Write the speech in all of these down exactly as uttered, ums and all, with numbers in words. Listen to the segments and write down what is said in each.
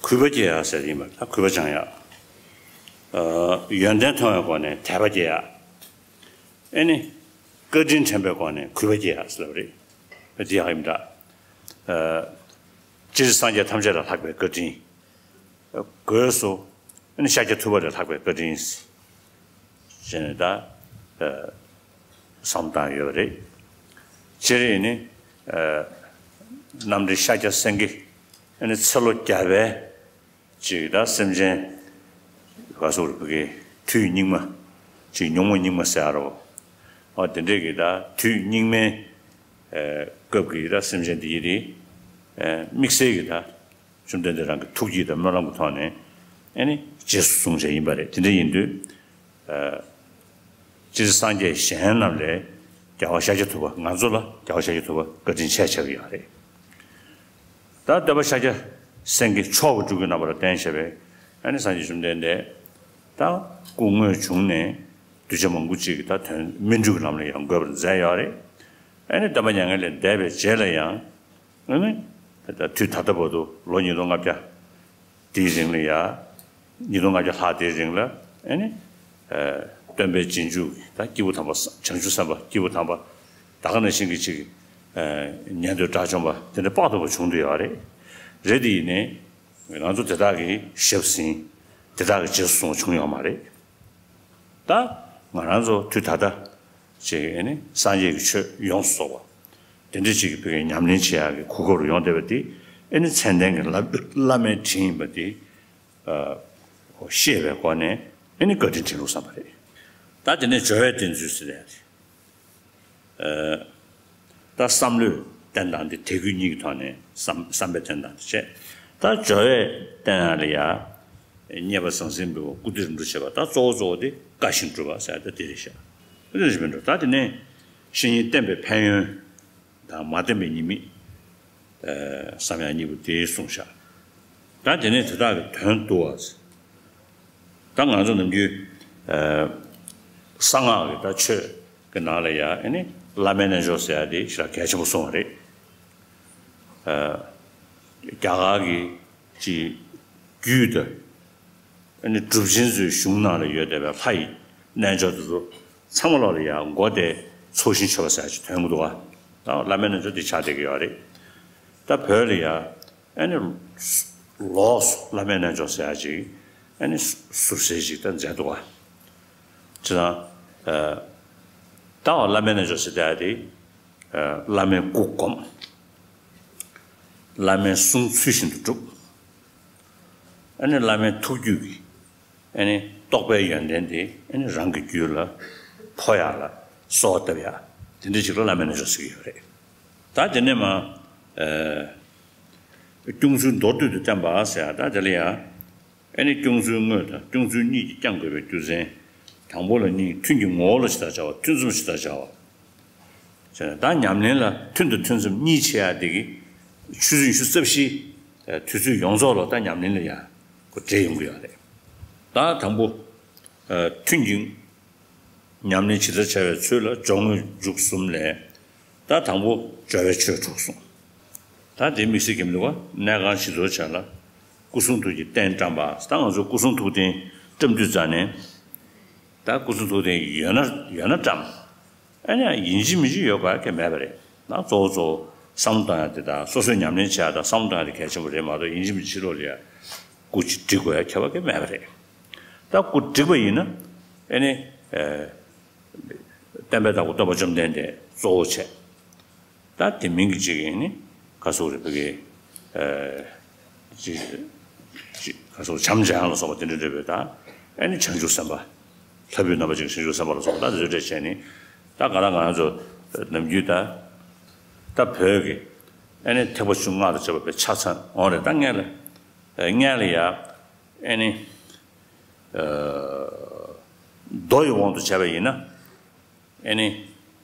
གུས་པ་སྐྱེ་ཡག་ཟེར་ཡིན་པ་ད་གུས་པ་སྦྱང་ཡག་ཨ། ཡོན་ཏན་མཐོང་བའི་སྒོ་ནས་དད་པ་སྐྱེ་ཡག་ཨེ་ནི། བཀའ་དྲིན་དྲན་པའི་སྒོ་ནས་གུས་པ་སྐྱེ་ཡག་ཟེར་བ་རེད། དེ་ཡག་ཡིན་འདྲ། ཨ། སྤྱིར་སངས་རྒྱས་ཐམས་ཅད་ལས་ལྷག་པའི་བཀའ་དྲིན། སྒོས་སུ། ཨེ་ནི་ཤཱཀྱ་ཐུབ་པ་ལས་ལྷག་པའི་བཀའ་དྲིན། ཞེས་ནས་ད། ཨ། བསམ་བཏང་ཡོད་པ་རེད། སྤྱིར་ཡིན་ནི། ཨ། རྣམ་འདྲེན་ཤཱཀྱ་སེང་གེ། ཨེ་ནི་ཚེ་ལོ་བརྒྱ་པའི། ཅིག་ད་སེམས་ཅན། ག་སོགས་རུ་བུ་གའི་དུས་སྙིགས་མ། ཅིག་ཉོན་མོངས་སྙིགས་མ་ཟེར་ཡ་རོ། ཨ། དེ་འདྲས་ཀྱི་ད་དུས་སྙིགས་མའི། ཨ། སྐབས་ཀྱི་ད་སེམས་ཅན་འདི་ཡི་དེ། ཨ། དམིགས་བསལ་གྱི་ད། བཅོམ་ལྡན་འདས་རང་གི་ཐུགས་བསྐྱེད་དང་སྨོན་ལམ་གྱི་ཐོག་ནས། ཨེ་ནི་རྗེས་སུ་བཟུང་བྱས་ཡིན་པ་རེད། དེ་འདྲ་ཡིན་དུས། ཨ། སྤྱིར་སངས་རྒྱས་གཞན་རྣམས་ལས་རྒྱལ་བ་ཤཱཀྱ་ཐུབ་པ། ང་ཚོ་ལ་རྒྱལ་བ་ཤཱཀྱ་ཐུབ་པ་བཀའ་དྲིན་ཆེ་ཆེ་བ་ཡོད་རེད། ད་སྟོན་པ་ཤཱཀྱ་སེང་གེ་མཆོག་གི་སྤྲུལ་སྐུའི་རྣམ་པར་བསྟན་བྱས་པའི། ཨ་ནི་སངས་རྒྱས་བཅོམ་ལྡན་འདས་ད་སྐུ་དངོས་བྱུང་ནས་གདུལ་བྱ་མང་པོ་ཅིག་གི་ད་དོན་སྨིན་གྲོལ་གྱི་ལམ་ལ་ཡང་འགོད་པར་མཛད་ཡོད་རེད། ཨ་ནི་སྟོན་པ་མྱ་ངན་ལས་འདས་པའི་རྗེས་ལ་ཡང་། ཨ་ནི། ད་དུས་ད་ལྟ་བར་དུ་ལོ་ཉིས་སྟོང་ལྔ་བརྒྱ། དེའི་རིང་ལ་ཡ། ཉིས་སྟོང་ལྔ་བརྒྱ་ལྷག་དེའི་རིང་ལ། ཨ་ནི། ཨ། སྟོན་པའི་རྗེས་འཇུག་ད་སྐྱེས་བུ་དམ་པ་ས་བྱང་ཆུབ་སེམས་དཔའ་སྐྱེས་བུ་དམ་པ། ད་ག་ནང་བཞིན་གྱི་ཅིག་ཨ། ཉན་ཐོས་དགྲ་བཅོམ་པ་དེ་འདྲ་དཔག་ཏུ་མེད་པ་བྱུང་བསྡད་ཡོད་རེད། རེད་དེ་ཡིན་ནའི། ང་ཚོ་དེ་དག་གི་ཞབས་ཟིན། དེ་དག་གི་རྗེས་སུ་བཟུང་བྱུང་ཡོད་མ་རེད། ད་ང་རང་ཚོ་དུས་ད་ལྟ་ཅིག་ཨེ་ནི་སངས་རྒྱས་ཀྱི་ཆོས་ཡོངས་སུ་རྫོགས་པ། དེ་འདྲ་ཅིག་གི་བོད་ཀྱི་ཉམས་ལེན་བྱེད་ཡག་གི་གོ་སྐབས་རུ་ཡོང་བསྡད་པ་དེ་ཨེ་ནི་མཚན་ལྡན་གྱི་བླ་བླ་མའི་དྲིན་ཡིན་པ་དེ། ཨ། ཤེས་པའི་སྒོ་ནས་ཨེ་ནི་བཀའ་དྲིན་དྲན་ལུགས་བསམ་པ་རེད། ད་དེ་ནས་སྦྱོར་བའི་བསྟན་ཚུལ་ཟེར་ཡག་དེ། ཨ། ད་བསམ་བློས་བསྟན་སྟངས་དེ་དད་གུས་གཉིས་ཀྱི་ཐོག་ནས་བསམ་བསམ་པའི་བསྟན་སྟངས་དེ་བྱས། ད་སྦྱོར་བས་བསྟན་ཡག་ལ་ཡ། མཉེས་པ་ཟང་ཟིང་འབེལ་བ་བཀུར་སྟི་རིམ་གྲོ་བྱེད་པ་ད་གཙོ་བོ་གཙོ་བོ་དེ་བཀའ་བཞིན་སྒྲུབ་པ་ཟེར་ཡག་ད་དེ་རེད་ཤག་དེ་འདྲ་ཞིག་མིན་འགྲོ། ད་དེ་ནས་བཤེས་གཉེན་བསྟེན་པའི་ཕན་ཡོན་དང་མ་བསྟེན་པའི་ཉེས་དམིགས། ཨ། བསམ་ཡག་གཉིས་པོ་དེ་གསུངས་ཤག་ད་དེ་ནས་དེ་དག་གི་དོན་བསྡུ་བ། ད་ང་ཚོ་ནམ་རྒྱུན། ཨ། གསང་སྔགས་ཀྱི་ད་ཆོས་ཀྱི་ནང་ལ་ཡ་ཨེ་ནི་བླ་མའི་རྣལ་འབྱོར་ཟེར་ཡག་དེ་ཞེ་དྲག་གལ་ཆེན་པོ་གསུངས་པ་རེད། ཨ། རྒྱ་གར་གྱི་ཅིག་རྒྱུད་དང་། ཨ་ནི་གྲུབ་ཆེན་ཚོའི་གཞུང་ནང་ལ་ཡོད་བསྡད་པའི་ལྷ་ཡི་རྣལ་འབྱོར་དེ་ཚོ་ཚང་མ་ལོག་ལ་ཡང་མགོ་དེ་ཚོགས་ཞིང་མཆོད་པ་ཟེར་ཡག་ཅིག་ཐོན་གྱི་འདུག་ག་ད་བླ་མའི་རྣལ་འབྱོར་དེ་ཆགས་བསྡད་ཀྱི་ཡོད་རེད། ད་བོད་ལ་ཡང་ཨ་ནི་ལོགས་སུ་བླ་མའི་རྣལ་འབྱོར་ཟེར་ཡག་ཅིག་ཨ་ནི་ཟུར་ཟའི་ཅིག་ད་མཛད་འདུག་ག་བྱས་ཙང་། ཨ། ད་བླ་མའི་རྣལ་འབྱོར་ཟེར་ཡག་དེ། ཨ། བླ་མའི་སྐུ་བསྒོམ། བླ་མའི་གསུང་ཚུལ་བཞིན་དུ་སྒྲུབ། ཨ་ནི་བླ་མའི་ཐུགས་རྒྱུད་ཀྱི་ཨ་ནི་རྟོགས་པའི་ཡོན་ཏན་དེ་ཨ་ནི་རང་གི་རྒྱུད་ལ་འཕོ་ཡག་ལ་གསོལ་བ་བཏབ་ཡག་དེ་འདྲ་ཅིག་ལ་བླ་མའི་རྣལ་འབྱོར་ཟེར་གྱི་ཡོད་རེད། ད་དེ་ནས་མ། ཨ། སྐྱོང་ཚུལ་མདོར་བསྡུས་ཏེ་བསྟན་པ་ཟེར་ཡག་ད་དེ་ལ་ཡང་། ཨ་ནི་སྐྱོང་ཚུལ་དངོས་དང་སྐྱོང་ཚུལ་གཉིས་ཀྱིས་བསྐྱང་དགོས་པའི་རྒྱུ་མཚན། དང་པོ་ལ་གཉིས་ཀྱི་ཐུན་གྱི་ངོ་བོ་ལ་ཇི་ལྟར་བྱ་བ་ཐུན་མཚམས་ཇི་ལྟར་བྱ་བ། ཟེར་ནས་ད་ཉམས་ལེན་ལ་ཐུན་དང་ཐུན་མཚམས་གཉིས་ཕྱེ་ཡག་དེ་གི་ཆུ་ཚོད་ཉི་ཤུ་རྩ་བཞི་དུས་ཚོད་ཡོངས་རྫོགས་ལ་ད་ཉམས་ལེན་ལ་ཡང་ཁོ་འབྲེལ་ཡོང་གི་ཡོད་རེད། ད་དང་པོ། ཐུན་གྱི་ཉམས་ལེན་ཇི་ལྟར་བྱ་བའི་ཚུལ་ལ་སྦྱོར་དངོས་མཇུག་གསུམ་ལས། ད་དང་པོ་སྦྱོར་བའི་ཆོས་དྲུག་གསུངས། ད་དེ་དམིགས་བསལ་གྱི་མི་འདུག་ག་གནས་ཁང་བཞི་ཚོ་བྱ་ལ། སྐུ་གསུང་ཐུགས་ཀྱི་རྟེན་བཀྲམ་པ། ད་ང་ཚོ་སྐུ་གསུང་ཐུགས་རྟེན་བཀྲམ་དུས་ཙ་ནས། ད་སྐུ་གསུང་ཐུགས་རྟེན་ཡོད་ན་ཡོད་ན་བཀྲམ། ཨ་ནི་ཡིན་གཅིག་མིན་གཅིག་ཡོད་དགོས་ཡག་གི་མེད་པ་རེད། ད་གཙོ་བོ་གཙོ་བོ་བསམ་བློ་གཏོང་ཡག་དེ་དང་སོ་སོས་ཉམས་ལེན་བྱེད་ཡག་དང་བསམ་བློ་གཏོང་ཡག་དེ་གལ་ཆེན་པོ་རེད་མ་གཏོགས་ཡིན་གཅིག་མིན་གཅིག་ཕྱི་ལོགས་ལ་ཡ་སྐུ་ཅིག་སྒྲིག་དགོས་ཡག་ཁྱད་པར་གི་མེད་པ་རེད། ད་སྐུ་བསྒྲིགས་པ་ཡིན་ན་ཨ་ནི། ཨ། བསྟན་པའི་བདག་པོ་སྟོན་པ་བཅོམ་ལྡན་འདས་གཙོ་བོ་བྱས། ད་དེ་མིན་གྱི་ཅིག་ཡིན་ནི་ག་སོགས་རེད་བོད་ཀྱི། ཨ། ཅིག་ཅིག་ག་སོགས་བྱམས་འཇམ་དབྱངས་ལ་སོགས་པ་དེ་འདྲ་འདྲ་བོད་ད་ཨ་ནི་བྱང་ཆུབ་སེམས་དཔའ། ལྷ་བུའི་རྣམ་པ་ཅན་བྱང་ཆུབ་སེམས་དཔའ་ལ་སོགས་པ་ད་དེ་ཚོ་འདྲ་བྱས་ནི། ད་ག་ལ་ང་ཚོ་ནམ་རྒྱུན་ད། ད་བོད་ཀྱི་ཨ་ནི་ཐེག་པ་ཆུང་ལྔ་དང་བཅས་པ་བའི་ཆ་ཚང་འོང་རེད། ད་སྔོན་ལ། སྔོན་ལ་ཡ། ཨེ་ནི། ཨ། མདོ་ཡི་དབང་དུ་བྱས་པ་ཡིན་ན། ཨེ་ནི།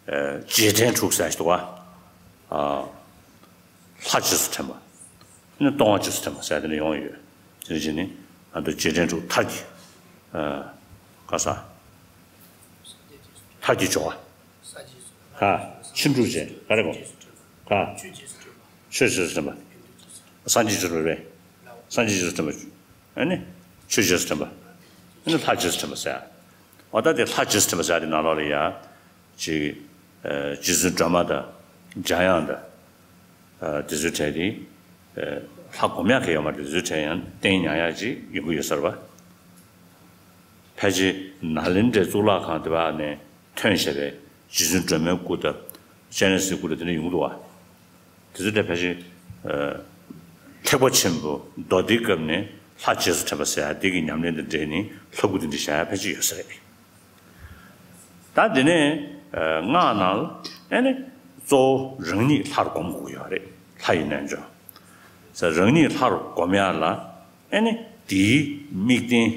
ཨ། རྗེས་དྲན་དྲུག་ཟེར་ཞིག་འདུག་ག་ཨ། ལྷ་རྗེས་སུ་དྲན་པ། ཨེ་ནི་སྟོང་པ་རྗེས་སུ་དྲན་པ་ཟེར་དེ་འདྲ་ཡོང་ཡོད། དེ་འདྲ་བྱས་ནི་ང་ཚོ་རྗེས་དྲན་དྲུག་མཐར་གྱིས། ཨ། ག་ས། མཐར་གྱིས་སྦྱོར་བ། ཧ། ཕྱིན་དྲུག་བྱས་ག་རེ་གོ་ཧ། ཆོས་རྗེས་སུ་དྲན་པ། སངས་རྒྱས་རྗེས་སུ་དྲན་པ་རེད། སངས་རྒྱས་རྗེས་སུ་དྲན་པ། ཨ་ནི་ཆོས་རྗེས་སུ་དྲན་པ། ཨ་ནི་ལྷ་རྗེས་སུ་དྲན་པ་ཟེར། འོ་ད་དེ་ལྷ་རྗེས་སུ་དྲན་པ་ཟེར་དེ་ནང་ལོགས་ལ་ཡ། ཅིག་ཨ་རྗེ་བཙུན་སྒྲོལ་མ་དང་འཇམ་དབྱངས་དང་། ཨ་དེ་ཚོའི་གྲས་དེ། ཨ་ལྷ་སྒོམ་ཡག་གི་ཡོད་མ་རེད། དེ་ཚོའི་གྲས་ཡང་བསྟན་ཉར་ཡག་ཅིག་ཡོང་གི་ཡོད་ས་རེད་པ། ཕལ་ཆེར་ནཱ་ལེནྡྲའི་གཙུག་ལག་ཁང་དེ་བ་ནས་ཐོན་བཞག་པའི་རྗེ་བཙུན་སྒྲོལ་མའི་སྐུ་དང་སྤྱན་རས་གཟིགས་སྐུ་དང་དེ་འདྲ་ཡོང་གི་འདུག་བ། དེ་ཚོ་དེ་ཕལ་ཆེར་ཨ་ཐེག་པ་ཆེན་པོ་མདོ་སྡེའི་སྐབས་ནས་ལྷ་རྗེས་སུ་དྲན་པ་ཟེར་ཡ་དེ་གི་ཉམས་ལེན་དང་འབྲེལ་ནས་ལྷ་སྐུ་དེ་འདྲ་བཞག་ཡ་ཕལ་ཆེར་ཡོད་ས་རེད། ད་དེ་ནས་ཨ་སྔགས་ནང་ལ་ཨ་ནི་གཙོ་བོ་རང་ཉིད་ལྷར་སྒོམ་དགོས་ཡོད་རེད། ལྷ་ཡི་རྣལ་འབྱོར། ས་རང་ཉིད་ལྷར་སྒོམ་ཡ་ལ་ཨ་ནི་དེའི་དམིགས་རྟེན་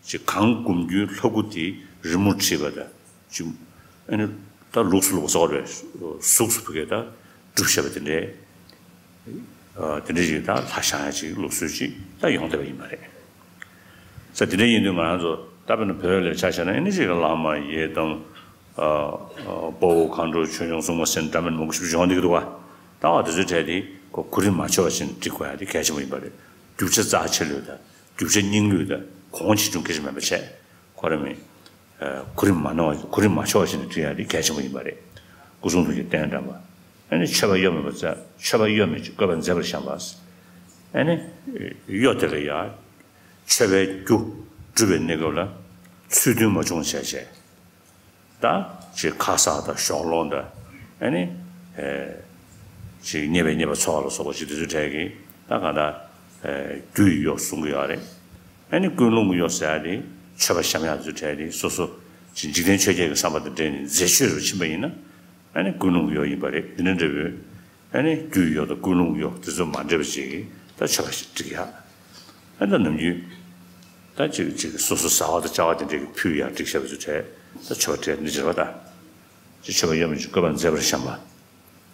ཅིག་གང་སྒོམ་རྒྱུའི་ལྷ་སྐུ་དེ་རི་མོར་བྲིས་པ་དང་ཅིག་ཨ་ནི་ད་ལུགས་སུ་ལུགས་སོགས་རེད། གཟུགས་སུ་བུ་གས་ད་གྲུབ་བཞག་པ་དེ་འདྲས། ཨ་དེ་འདྲ་ཞིག་ད་ལྷ་བཞེངས་ཡ་ཅིག་ལུགས་སྲོལ་ཅིག་ད་ཡོང་བསྡད་པ་ཡིན་པ་རེད། ས་དེ་འདྲ་ཡིན་དུས་ང་རང་ཚོ་ད་དཔེར་ན་བོད་ལ་ཆ་བཞག་ན་ཨ་ནི་ཅིག་བླ་མ་ཡི་དམ། ཨ་ཨ་དཔའ་བོ་མཁའ་འགྲོ་ཆོས་སྐྱོང་སྲུང་མ་ཟེར་འདྲ་མིན་མང་པོ་ཞིག་བྱུང་བསྡད་ཀྱི་འདུག་བ། ད་བ་དེ་ཚོའི་གྲས་དེ་ཁོ་གོ་རིམ་མ་ཆོད་པ་ཞིག་འགྲིག་དགོས་ཡ་དེ་གལ་ཆེན་པོ་ཡིན་པ་རེད། རྒྱུ་ཆ་རྩ་ཆེ་ལོས་དང་རྒྱུ་ཆ་རྙིང་ལོས་དང་གོང་ཆེ་ཆུང་སྐད་ཆ་མེད་པ་བྱས། ཁོ་ར་མི་གོ་རིམ་མ་ནོར་བ་གོ་རིམ་མ་ཆོག་བ་ཞིག་ནས་བྲིས་ཡ་དེ་གལ་ཆེན་པོ་ཡིན་པ་རེད། སྐུ་གསུང་ཐུགས་ཀྱི་རྟེན་བཀྲམ་པ། ཨ་ནི་མཆོད་པ་གཡོ་མེད་པ་མཛད། མཆོད་པ་གཡོ་མེད་ཅིང་བཀོད་པ་མཛེས་པར་བཤམས་པ། ཨ་ནི་གཡོ་དེ་ལ་ཡ་མཆོད་པའི་རྒྱུ་སྒྲུབ་པའི་གནས་སྐབས་ལ་ཚུལ་མཐུན་མ་བྱུང་བྱས་བྱས། ད་ཅིག་ཁ་གསག་དང་ཞོགས་སློང་དང་ཨ་ནི་ཨེ་ཅིག་རྙེད་པའི་རྙེད་པ་ཚོགས་ལ་སོགས་པ་ཅིག་དེ་ཚོའི་གྲས་ཀྱི་ད་གང་ལྟར་ཨེ་རྒྱུ་ཡི་གཡོ་གསུང་གི་ཡོད་རེད། ཨ་ནི་ཀུན་སློང་གི་གཡོ་ཟེར་ཡ་དེ་མཆོད་པ་བཤམས་ཡག་ཚོའི་གྲས་དེ་སོ་སོ་ཅིག་འཇིག་རྟེན་ཆོས་བརྒྱད་ཀྱི་བསམ་པ་དང་འབྲེལ་ནས་མཛེས་ཆོས་རུ་ཕྱིན་པ་ཡིན་ན་ཨ་ནི་ཀུན་སློང་གི་གཡོ་ཡིན་པ་རེད། དེ་འདྲ་འདྲ་བོའི་ཨ་ནི་རྒྱུ་ཡི་གཡོ་དང་ཀུན་སློང་གི་གཡོ་དེ་ཚོ་མ་འདྲེས་པ་ཅིག་གིས་ད་མཆོད་པ་ཞིག་སྒྲིག་ཡག་ཨ་ད་ནམ་རྒྱུན་ད་ཅིག་ཅིག་སོ་སོ་བཟའ་བ་དང་བཅའ་བ་དེ་འདྲས་ཀྱི་ཕུལ་ཡག་སྒྲིག་བྱས་པ་ཚོ་གྲས་ད་མཆོད་པ་སྒྲིག་ཡག་འདི་འདྲ་བ་ད། ཅིག་མཆོད་པ་གཡོ་མེད་ཅིང་བཀོད་པ་མཛེས་པར་བཤམས་པ།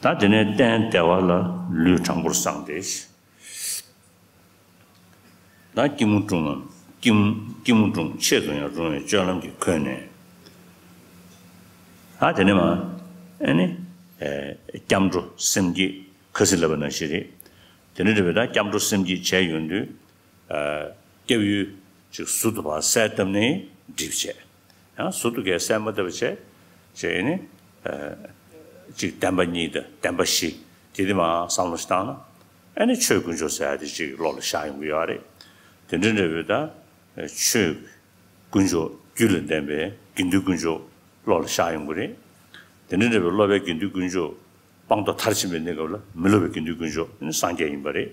ད་དེ་ནས་སྟན་བདེ་བ་ལ་ལུས་དྲང་པོར་བསྲངས་ཏེ། ད་སྐྱིལ་མོ་ཀྲུང་ངམ་སྐྱིལ་སྐྱིལ་མོ་ཀྲུང་ཆེད་དུ་ཡང་རུང་བའི་སྤྱོད་ལམ་གྱིས་འཁོད་ནས། ད་དེ་ནས་མ་ཨ་ནི་ཨེ་སྐྱབས་འགྲོ་སེམས་བསྐྱེད་ཁ་སིག་ལབ་པ་ནང་བཞིན་རེད། དེ་ནས་འདྲ་བའི་ད་སྐྱབས་འགྲོ་སེམས་བསྐྱེད་བྱས་ཡོང་དུས། ཨ་སྐྱབས་ཡུལ་ཅིག་ཟུར་དུ་ཕར་གསལ་བཏབ་ནས་འགྲིག་བྱས། ཡང་ཟུར་དུ་གས་གསལ་མ་བཏབ་བྱས། བྱས་ནས་ཨ་ཅིག་བདེན་པ་གཉིས་དང་བདེན་པ་བཞི་དེ་དེ་མར་བསམ་བློ་ཞིག་བཏང་ན། ཨ་ནི་ཆོས་དཀོན་མཆོག་ཟེར་ཡ་དེ་ཅིག་བློ་ལ་ཤར་ཡོང་གི་ཡོད་རེད། དེ་འདྲ་འདྲ་བོའི་ད་ཆོས་དཀོན་མཆོག་རྒྱུད་ལ་ལྡན་པའི་དགེ་འདུན་དཀོན་མཆོག་བློ་ལ་ཤར་ཡོང་གི་རེད། དེ་འདྲ་འདྲ་བའི་སློབ་པའི་དགེ་འདུན་དཀོན་མཆོག་སྤངས་རྟོགས་མཐར་ཕྱིན་པའི་གནས་སྐབས་ལ་མི་སློབ་པའི་དགེ་འདུན་དཀོན་མཆོག་ནི་སངས་རྒྱས་ཡིན་པ་རེད།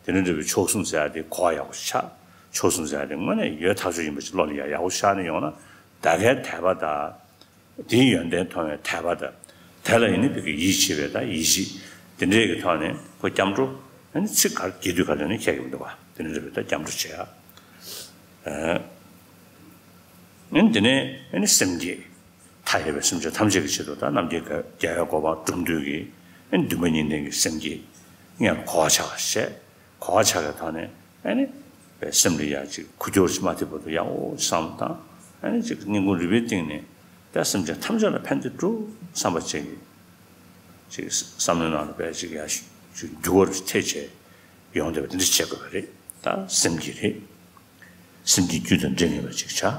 དེ་ནས་འདྲ་བའི་མཆོག་གསུམ་ཟེར་ཡ་དེ་གོ་བ་ཡག་པོ་ཆགས། མཆོག་གསུམ་ཟེར་ཡ་དེ་དངོས་གནས་ཡོད་ཐག་ཆོད་ཡིན་པ་ཞིག་བློ་ལ་ཡ་ཡག་པོ་ཤར་ནས་ཡོང་ན། ད་གའི་དད་པ་དང་། དེའི་ཡོན་ཏན་མཐོང་བའི་དད་པ་དང་། དེ་ལ་ཡིན་ནི་བི་གི་ཡིད་ཆེས་པའི་ད་ཡིད་ཆེས། དེ་འདྲའི་གི་ཐོག་ནས་ཁོ་སྐྱབས་འགྲོ། ཨ་ནི་ཚིག་ག་རེ་རྒྱག་དུས་ག་ལ་ནི་ཁྱད་ཀྱི་མི་འདུག་བ། དེ་ནས་འདྲ་བའི་ད་སྐྱབས་འགྲོ་བྱེད་ཡ། ཨ་ནི་དེ་ནས་ཨ་ནི་སེམས་བསྐྱེད། མཐའ་ཡས་པའི་སེམས་ཅན་ཐམས་ཅད་ཀྱི་ཆེད་དུ་ད་རྣམ་མཁྱེན་རྒྱལ་བའི་གོ་འཕང་སྒྲུབ་འདོད་ཀྱི་ཨ་ནི་འདུན་པ་གཉིས་ལྡན་གྱི་སེམས་བསྐྱེད་སྔོན་ལ་གོ་བ་ཆགས་པ་བྱས། གོ་བ་ཆགས་པའི་ཐོག་ནས་ཨ་ནི་སེམས་ལ་ཡ་ཅིག་ཁུ་སྐྱོར་ཅིག་མ་ཐེབས་བར་དུ་ཡག་པོ་བསམ་བཏང་། ཨ་ནི་ཅིག་སྙིང་ཁུང་རུས་པའི་གཏིང་ནས་ད་སེམས་ཅན་ཐམས་ཅད་ལ་ཕན་བདེ་སྒྲུབ་བསམ་པ་ཅིག་ཅིག་བསམ་བློའི་ནང་ལ་བས་ཅིག་ཡ་ཅིག་འགྱུར་བ་ཐེབས་བྱས་ཡོང་བསྡད་པ་དེ་འདྲ་བྱེད་དགོས་པ་རེད། ད་སེམས་བསྐྱེད་རེད། སེམས་བསྐྱེད་རྒྱུ་དང་འབྲེལ་ངེས་པ་ཅིག་བྱ།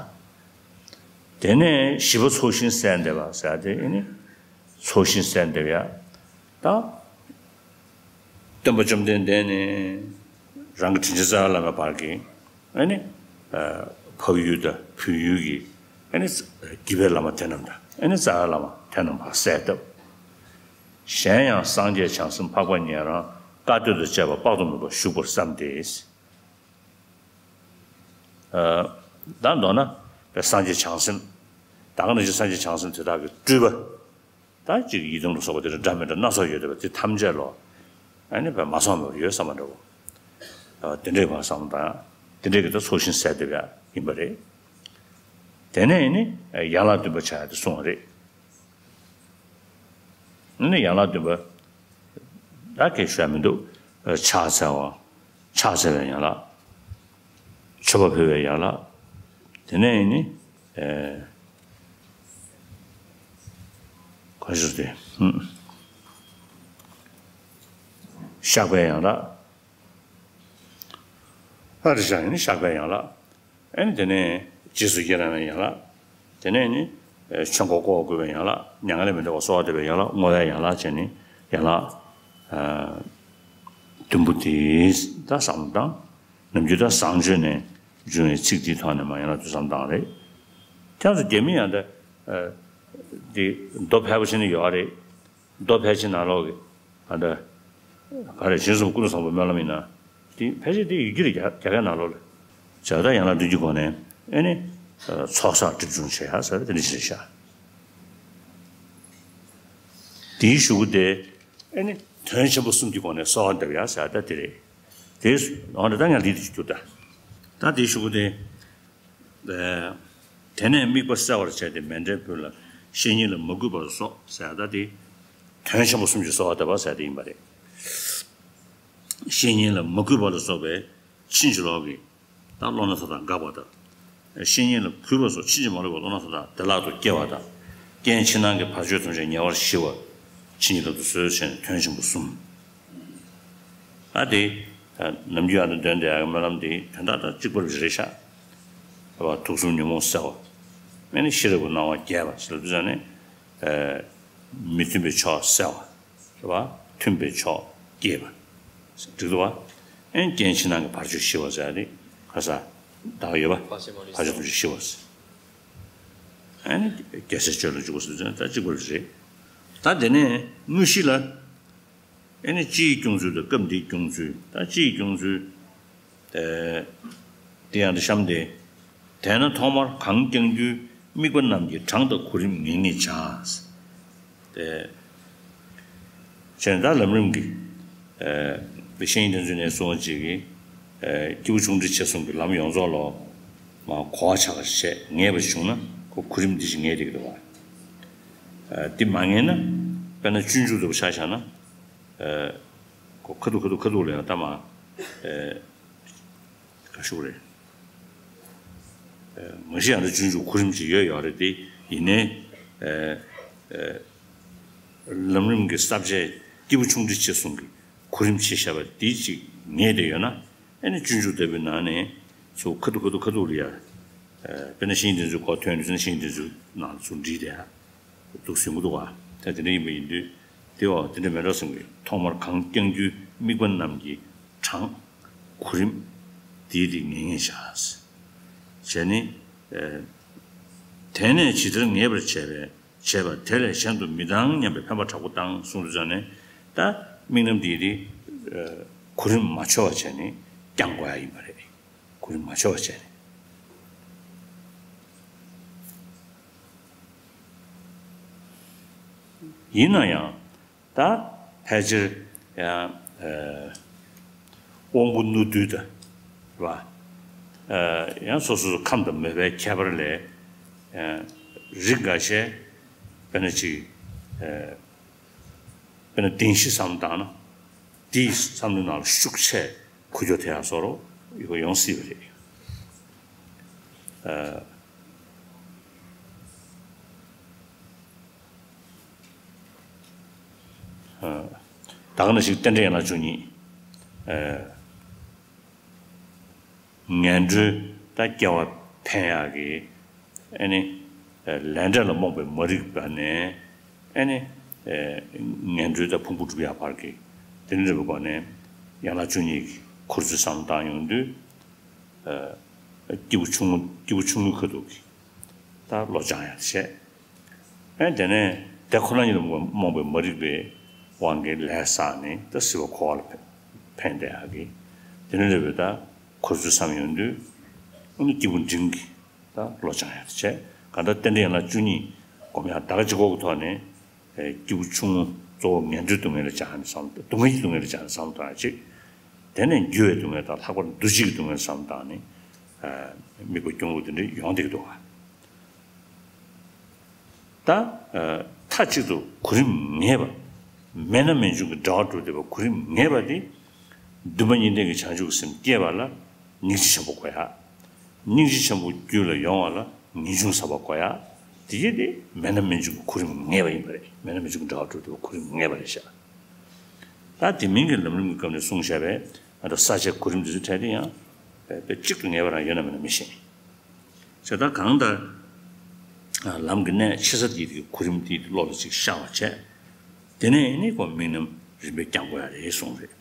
དེ་ནས་བཞི་པ་ཚོགས་ཞིང་གསལ་འདེབས་པ་ཟེར་ཏེ་ཨ་ནི་ཚོགས་ཞིང་གསལ་འདེབས་ཡ། ད་སྟོན་པ་བཅོམ་ལྡན་འདས་ནས་རང་གི་དྲིན་ཅན་རྩ་བའི་བླ་མའི་བར་གྱི་ཨ་ནི་འཕགས་ཡུལ་དང་བོད་ཡུལ་གྱི་ཨ་ནི་དགེ་བའི་བླ་མ་དེ་རྣམས་དང་ཨ་ནི་རྩ་བའི་བླ་མ་དེ་རྣམས་བར་གསལ་བཏབ། གཞན་ཡང་སངས་རྒྱས་བྱང་སེམས་འཕགས་པ་ཉན་རང་བཀའ་སྡོད་དང་བཅས་པ་དཔག་ཏུ་མེད་པ་བཞུགས་པར་བསམ་སྟེ། ཨ་ད་མདོར་ན་སངས་རྒྱས་བྱང་སེམས། ད་ག་ནང་བཞིན་སངས་རྒྱས་བྱང་སེམས་དེ་དག་གི་སྤྲུལ་པ། ད་ཅིག་ཡི་དམ་ལ་སོགས་པ་དེ་འདྲ་འདྲ་མི་འདྲ་སྣ་ཚོགས་ཡོད་དེ་བ་དེ་ཐམས་ཅད་ལོ། ཨ་ནི་བས་མ་སོང་བ་ཡོད་བསམ་པ་འདྲ་བོ། ཨ་དེ་འདྲའི་བ་བསམ་དང་། དེ་འདྲའི་གི་ད་ཚོགས་ཞིང་གསལ་འདེབས་ཡ་ཡིན་པ་རེད། དེ་ནས་ནི་ཡན་ལག་བདུན་པ་བྱ་ཡ་དེ་གསུངས་པ་རེད། ཨ་ནི་ཡན་ལག་བདུན་པ། ད་གས་ཞུ་ཡ་མི་འདུག་ཕྱག་འཚལ་བ། ཕྱག་འཚལ་བའི་ཡན་ལག་མཆོད་པ་ཕུལ་བའི་ཡན་ལག་དེ་ནས་ནི། ཨེ། ག་ཞུ་དེ། ཧུམ། བཤགས་པའི་ཡན་ལག་ལྷ་རེ་བཞག་ཡིན་ན་བཞག་པའི་ཡན་ལག་ཨེ་ནི་དེ་ནས་རྗེས་སུ་ཡི་རང་བའི་ཡན་ལག་དེ་ནས་ནི་ཆོས་འཁོར་བསྐོར་བ་དགོས་པའི་ཡན་ལག་མྱ་ངན་ལས་མི་འདའ་བར་གསོལ་བ་འདེབས་པའི་ཡན་ལག་བསྔོ་བའི་ཡན་ལག་བྱས་ནས་ཡན་ལག་བདུན་པོ་དེ་ད་བསམ་བློ་བཏང་། ནམ་རྒྱུན་ད་བཟང་སྤྱོད་ནས་འབྱུང་བའི་ཚིག་དེའི་ཐོག་ནས་མ་ཡན་ལག་བདུན་བསམ་བཏང་རེད། ཁྱེད་ཚོ་རྒྱ་མི་ཡང་ད་དེ་མདོ་ཕལ་པོ་ཆེ་ནི་ཡོད་རེད། མདོ་ཕལ་ཆེར་ནང་ལོགས་ཀྱི་ཨ་ད་ག་རེ་བྱིན་གསུམ་ཀུན་ཏུ་བཟང་པོའི་སྨོན་ལམ་ཡིན་ན། དེ་ཕལ་ཆེར་དེ་ཡི་གེ་རེ་རྒྱ་རྒྱ་སྐད་ནང་ལོགས་ལ་བྱ་ད་ཡན་ལག་བདུན་གྱི་སྒོ་ནས་ཨེ་ནི་ཚོགས་བསགས་སྒྲིབ་སྦྱོང་བྱེད་ཡ་ཟེར་དེ་འདྲ་ཞིག་རེད་ཤག་དེའི་གཞུག་གུ་དེ་ཨེ་ནི་དོན་ཆེན་པོ་གསུམ་གྱི་སྒོ་ནས་གསོལ་བ་འདེབས་ཡ་ཟེར་ད་དེ་རེད། དེ་འོ་ན་ད་ཡང་ལི་དེ་གྱུར་ད། ད་དེའི་གཞུག་གུ་དེ། དེ་ནས་དམིགས་པ་གསལ་བར་བྱས་ཏེ་མཎྜལ་ཕུལ་ལ་བཤེས་གཉེན་ལ་མ་གུས་པ་ལ་སོགས་ཟེར་ཡ་ད་དེ། དོན་ཆེན་པོ་གསུམ་གྱི་གསོལ་བ་འདེབས་པ་ཟེར་ཡ་དེ་ཡིན་པ་རེད། བཤེས་གཉེན་ལ་མ་གུས་པ་ལ་སོགས་པའི་ཕྱིན་ཅི་ལོག་གི་ད་བློ་སྣ་ཚོགས་དང་འགགས་པ་དང་། བཤེས་གཉེན་ལ་གུས་པ་སོགས་ཕྱིན་ཅི་མ་ལོག་པའི་བློ་སྣ་ཚོགས་དང་བདེ་བླག་ཏུ་སྐྱེ་བ་དང་། རྐྱེན་ཕྱི་ནང་གི་བར་ཆད་ཐམས་ཅད་ཉེ་བར་ཞི་བ། ཕྱིན་ཅི་ལོག་ཏུ་བཟོད་བྱས་ནས་དོན་ཆེན་པོ་གསུམ། ཨ་དེ། ནམ་རྒྱུན་ཨ་ནི་འདོན་བསྡད་ཡག་གི་སྨོན་ལམ་དེ་དོན་དག་དང་གཅིག་པར་རེད་ཤག་ཨ་བ་དུག་གསུམ་ཉོན་མོངས་སེལ་བ། ཨེ་ནི་ཤེས་རབ་ཀྱི་སྣང་བ་རྒྱས་པ་ཟེར་དུས་ཙང་ནས། མི་མཐུན་པའི་ཕྱོགས་སེལ་བ། རེད་བ། མཐུན་པའི་ཕྱོགས་སྐྱེས་པ། འགྲིག་འདུག་བ། ཨེ་ནི་རྐྱེན་ཕྱི་ནང་གི་བར་ཆད་ཞི་བ་ཟེར་ཡ་དེ་ག་ས་བདག་ཡོད་པ། བར་ཆད་ཐམས་ཅད་ཞི་བ་ཟེར། ཨེ་ནི་རྒྱལ་སྲས་སྤྱོད་ལ་འཇུག་པ་ཟེར་དུས་ཙང་ནས་ད་གཅིག་པར་རེད། ད་དེ་ནས་དངོས་གཞི་ལ། ཨེ་ནི་སྤྱིའི་སྐྱོང་ཚུལ་དང་སྐབས་འདིའི་སྐྱོང་ཚུལ། ད་སྤྱིའི་སྐྱོང་ཚུལ། ཨེ། དེ་ཡང་འདི་གཤམ་དེ། དེས་ན་ཐོག་མར་གང་བསྐྱང་རྒྱུའི་དམིགས་པ་རྣམས་ཀྱི་གྲངས་དང་གོ་རིམ་ངེས་ངེས་བྱ། དེ། བྱས་ན་ད་ལམ་རིམ་གྱི། ཨེ། བཤེས་གཉེན་དེ་ཚོ་ནས་གསུངས་པ་ཅིག་གིས། ཨེ། སྐྱེས་བུ་ཆུང་འབྲིང་ཆེ་གསུམ་གྱི་ལམ་ཡོངས་རྫོགས་ལ། མ་གོ་བ་ཆགས་པ་བྱས་ངེས་པ་ཞིག་བྱུང་ན་ཁོ་གོ་རིམ་འདི་ཞིག་ངེས་བསྡད་ཀྱི་འདུག་བ། ཨེ། འདི་མ་ངེས་ན། དཔེར་ན་སྤྱོད་འཇུག་ལྟ་བུ་ཆ་བཞག་ན། ཨེ། ཁོ་ཁ་ཐུག་ཁ་ཐུག་ཁ་ཐུག་ལ་ཡང་ལྟ་མ། ཨེ། ག་ཞུ་རེད། ཨེ། མ་གཞི་ཡང་ན་སྤྱོད་འཇུག་གོ་རིམ་ཅིག་ཡོད་ཡོད་རེད་དེ་ཡིན་ནའི། ཨེ། ཨེ། ལམ་རིམ་གྱི་ས་བཅད་སྐྱེས་བུ་ཆུང་འབྲིང་ཆེ་གསུམ་གྱི་གོ་རིམ་ཅིག་བཤད་པ་འདི་ཅིག་ངེས་བསྡད་ཡོད་ན། ཨེ་ནི་སྤྱོད་འཇུག་ལྟ་བུའི་ནང་ནས་ཚུར་ཁ་ཐུག་ཁ་ཐུག་ཁ་ཐུག་ལ་ཡ། ཨེ། དཔེར་ན་བཤེས་གཉེན་དེ་ཚོའི་གོ་ཐོས་ནས་བཤེས་གཉེན་དེ་ཚོའི་ནང་ཚུར་འདྲིས་ཏེ་ཡ། འདུག་ཟིན་གྱི་འདུག་བ། ད་དེ་འདྲ་ཡིན་པ་ཡིན་དུས་དེ་འོ་དེ་འདྲ་མེད་འགྲོ་གསུང་གི། ཐོག་མར་གང་བསྐྱང་རྒྱུའི་དམིགས་པ་རྣམས་ཀྱི་གྲངས་གོ་རིམ་དེའི་རིགས་ངེས་ངེས་བྱ། བྱས་ནས། ཨེ། དེ་ནས་ཇི་ལྟར་ངེས་པར་བྱས་པས་བྱས་པ་དེ་ལས་གཞན་དུ་མི་ལྡང་སྙམ་པའི་འཕེན་པ་དྲག་པོ་བཏང་གསུངས་དུས་ཙང་ནས་ད་དམིགས་རྣམ་དེའི་རིགས། ཨེ། གོ་རིམ་མ་འཆོལ་བ་བྱས་ནས་བསྐྱང་དགོས་ཡ་ཡིན་པ་རེད། གོ་རིམ་མ་འཆོལ་བ་བྱས་ནས། ཡིན་ན་ཡང་ད་ཕལ་ཆེར་ཡང་། ཨེ། དབང་པོ་རྣོ་རྟུལ་དང་། རེད་བ། ཨེ། ཡང་སོ་སོ་སོ་ཁམས་དང་མོས་པའི་ཁྱད་པར་ལས། ཨེ། རིགས་འགའ་ཤས་དཔེར་ན་ཅིག་ཨེ། དཔེར་ན་བདེན་བཞི་བསམ་བཏང་ན། དེའི་བསམ་བློའི་ནང་ལ་ཤུགས་ཆེ་འཁོར་རྒྱུག་ཐེབས་ཡག་བཟོ་འདྲ་ཡོང་སྲིད་པ་རེད། ཨ། ཨ། ད་ག་ནང་བཞིན་རྟེན་འབྲེལ་ཡན་ལག་བཅུ་གཉིས། ཨ། ངན་འགྲོའི་ད་སྐྱེ་བ་འཕེན་ཡག་གི། ཨེ་ནི། ལས་འབྲས་ལ་རྨོངས་པའི་མ་རིག་པ་ནས། ཨེ་ནི། ངན་འགྲོའི་ད་ཕུང་པོ་སྒྲུབ་ཡག་བར་གྱི། དེ་ནི་རེ་བའི་སྒོ་ནས། ཡན་ལག་བཅུ་གཉིས་ཀྱི་འཁོར་ཚུལ་བསམ་བཏང་ཡོང་དུས། སྐྱེས་བུ་ཆུང་ངུ་སྐྱེས་བུ་ཆུང་ངུའི་ཁ་ཐུག་གི། ད་བློ་སྦྱང་ཡག་བྱས། ཨེ་དེ་ནས་དེ་ཁོ་ན་ཉིད་ལ་རྨོངས་པའི་མ་རིག་པའི་དབང་གིས་ལས་བསགས་ནས་ད་སྲིད་པ་འཁོར་བ་ལ་འཕེན་བསྡད་ཡག་གི། དེ་ནི་རེ་བའི་ད་འཁོར་ཚུལ་བསམ་ཡོང་དུས། ཨ་ནི་སྐྱེས་བུ་འབྲིང་གི། ད་བློ་སྦྱང་ཡག་དེ་བྱས། གང་ལྟར་རྟེན་འབྲེལ་ཡན་ལག་བཅུ་གཉིས་སྒོམ་ཡག་ད་ག་གཅིག་པོ་གི་ཐོག་ནས། སྐྱེས་བུ་ཆུང་ངུ་གཙོ་བོ་ངན་འགྲོའི་སྡུག་བསྔལ་ལ་སྦྱངས་ནས་བསམ། སྡུག་བསྔལ་གྱི་སྡུག་བསྔལ་ལ་སྦྱངས་ནས་བསམ་བཏང་ཡག་གཅིག་དེ་ནས་འགྱུར་བའི་སྡུག་བསྔལ་དང་ལྷག་པར་འདུ་བྱེད་ཀྱི་སྡུག་བསྔལ་བསམ་བཏང་ནས། དམིགས་པ་སྐྱོང་ལུགས་དེ་འདྲ་ཡོང་བསྡད་ཀྱི་འདུག་ག་ད། མཐའ་གཅིག་ཏུ་གོ་རིམ་ངེས་པ། མེད་ན་མེད་འབྱུང་གི་འབྲེལ་བ་གྲུབ་བསྡད་པ་གོ་རིམ་ངེས་པ་དེ། འདུན་པ་གཉིས་ལྡན་གྱི་བྱང་ཆུབ་ཀྱི་སེམས་སྐྱེས་པ་ལ་སྙིང་རྗེ་ཆེན་པོ་དགོས་ཡག་སྙིང་རྗེ་ཆེན་པོ་རྒྱུད་ལ་ཡོང་བ་ལ་ངེས་འབྱུང་ཟབ་པ་དགོས་ཡག་དེ་ཡིན་ཏེ་མེད་ན་མེད་འབྱུང་གི་གོ་རིམ་ངེས་པ་ཡིན་པ་རེད། མེད་ན་མེད་འབྱུང་གི་འབྲེལ་བ་གྲུབ་བསྡད་པ་གོ་རིམ་ངེས་པ་རེད་ཤག་ད་དེ་མིན་གྱི་ལམ་རིམ་གྱི་སྐབས་ནས་གསུངས་བཞག་པའི་ང་ཚོ་ས་བཅད་གོ་རིམ་འདི་ཚོའི་གྲས་དེ་ཡང་ པའི་གཅིག་ཏུ་ངེས་པ་རང་ཡོད་ན་མེད་ན་མི་ཤེས། བྱས་ད་གང་ལྟར་ལམ་གྱི་གནད་ཆེ་ས་དེ་དེ་གོ་རིམ་དེ་བློ་ལ་ཅིག་ཤར་བ་བྱས། དེ་ནས་ནི་ཁོ་དམིགས་རྣམ་རིམ་པས་བསྐྱང་དགོས་ཡ་རེད་གསུངས་རེད།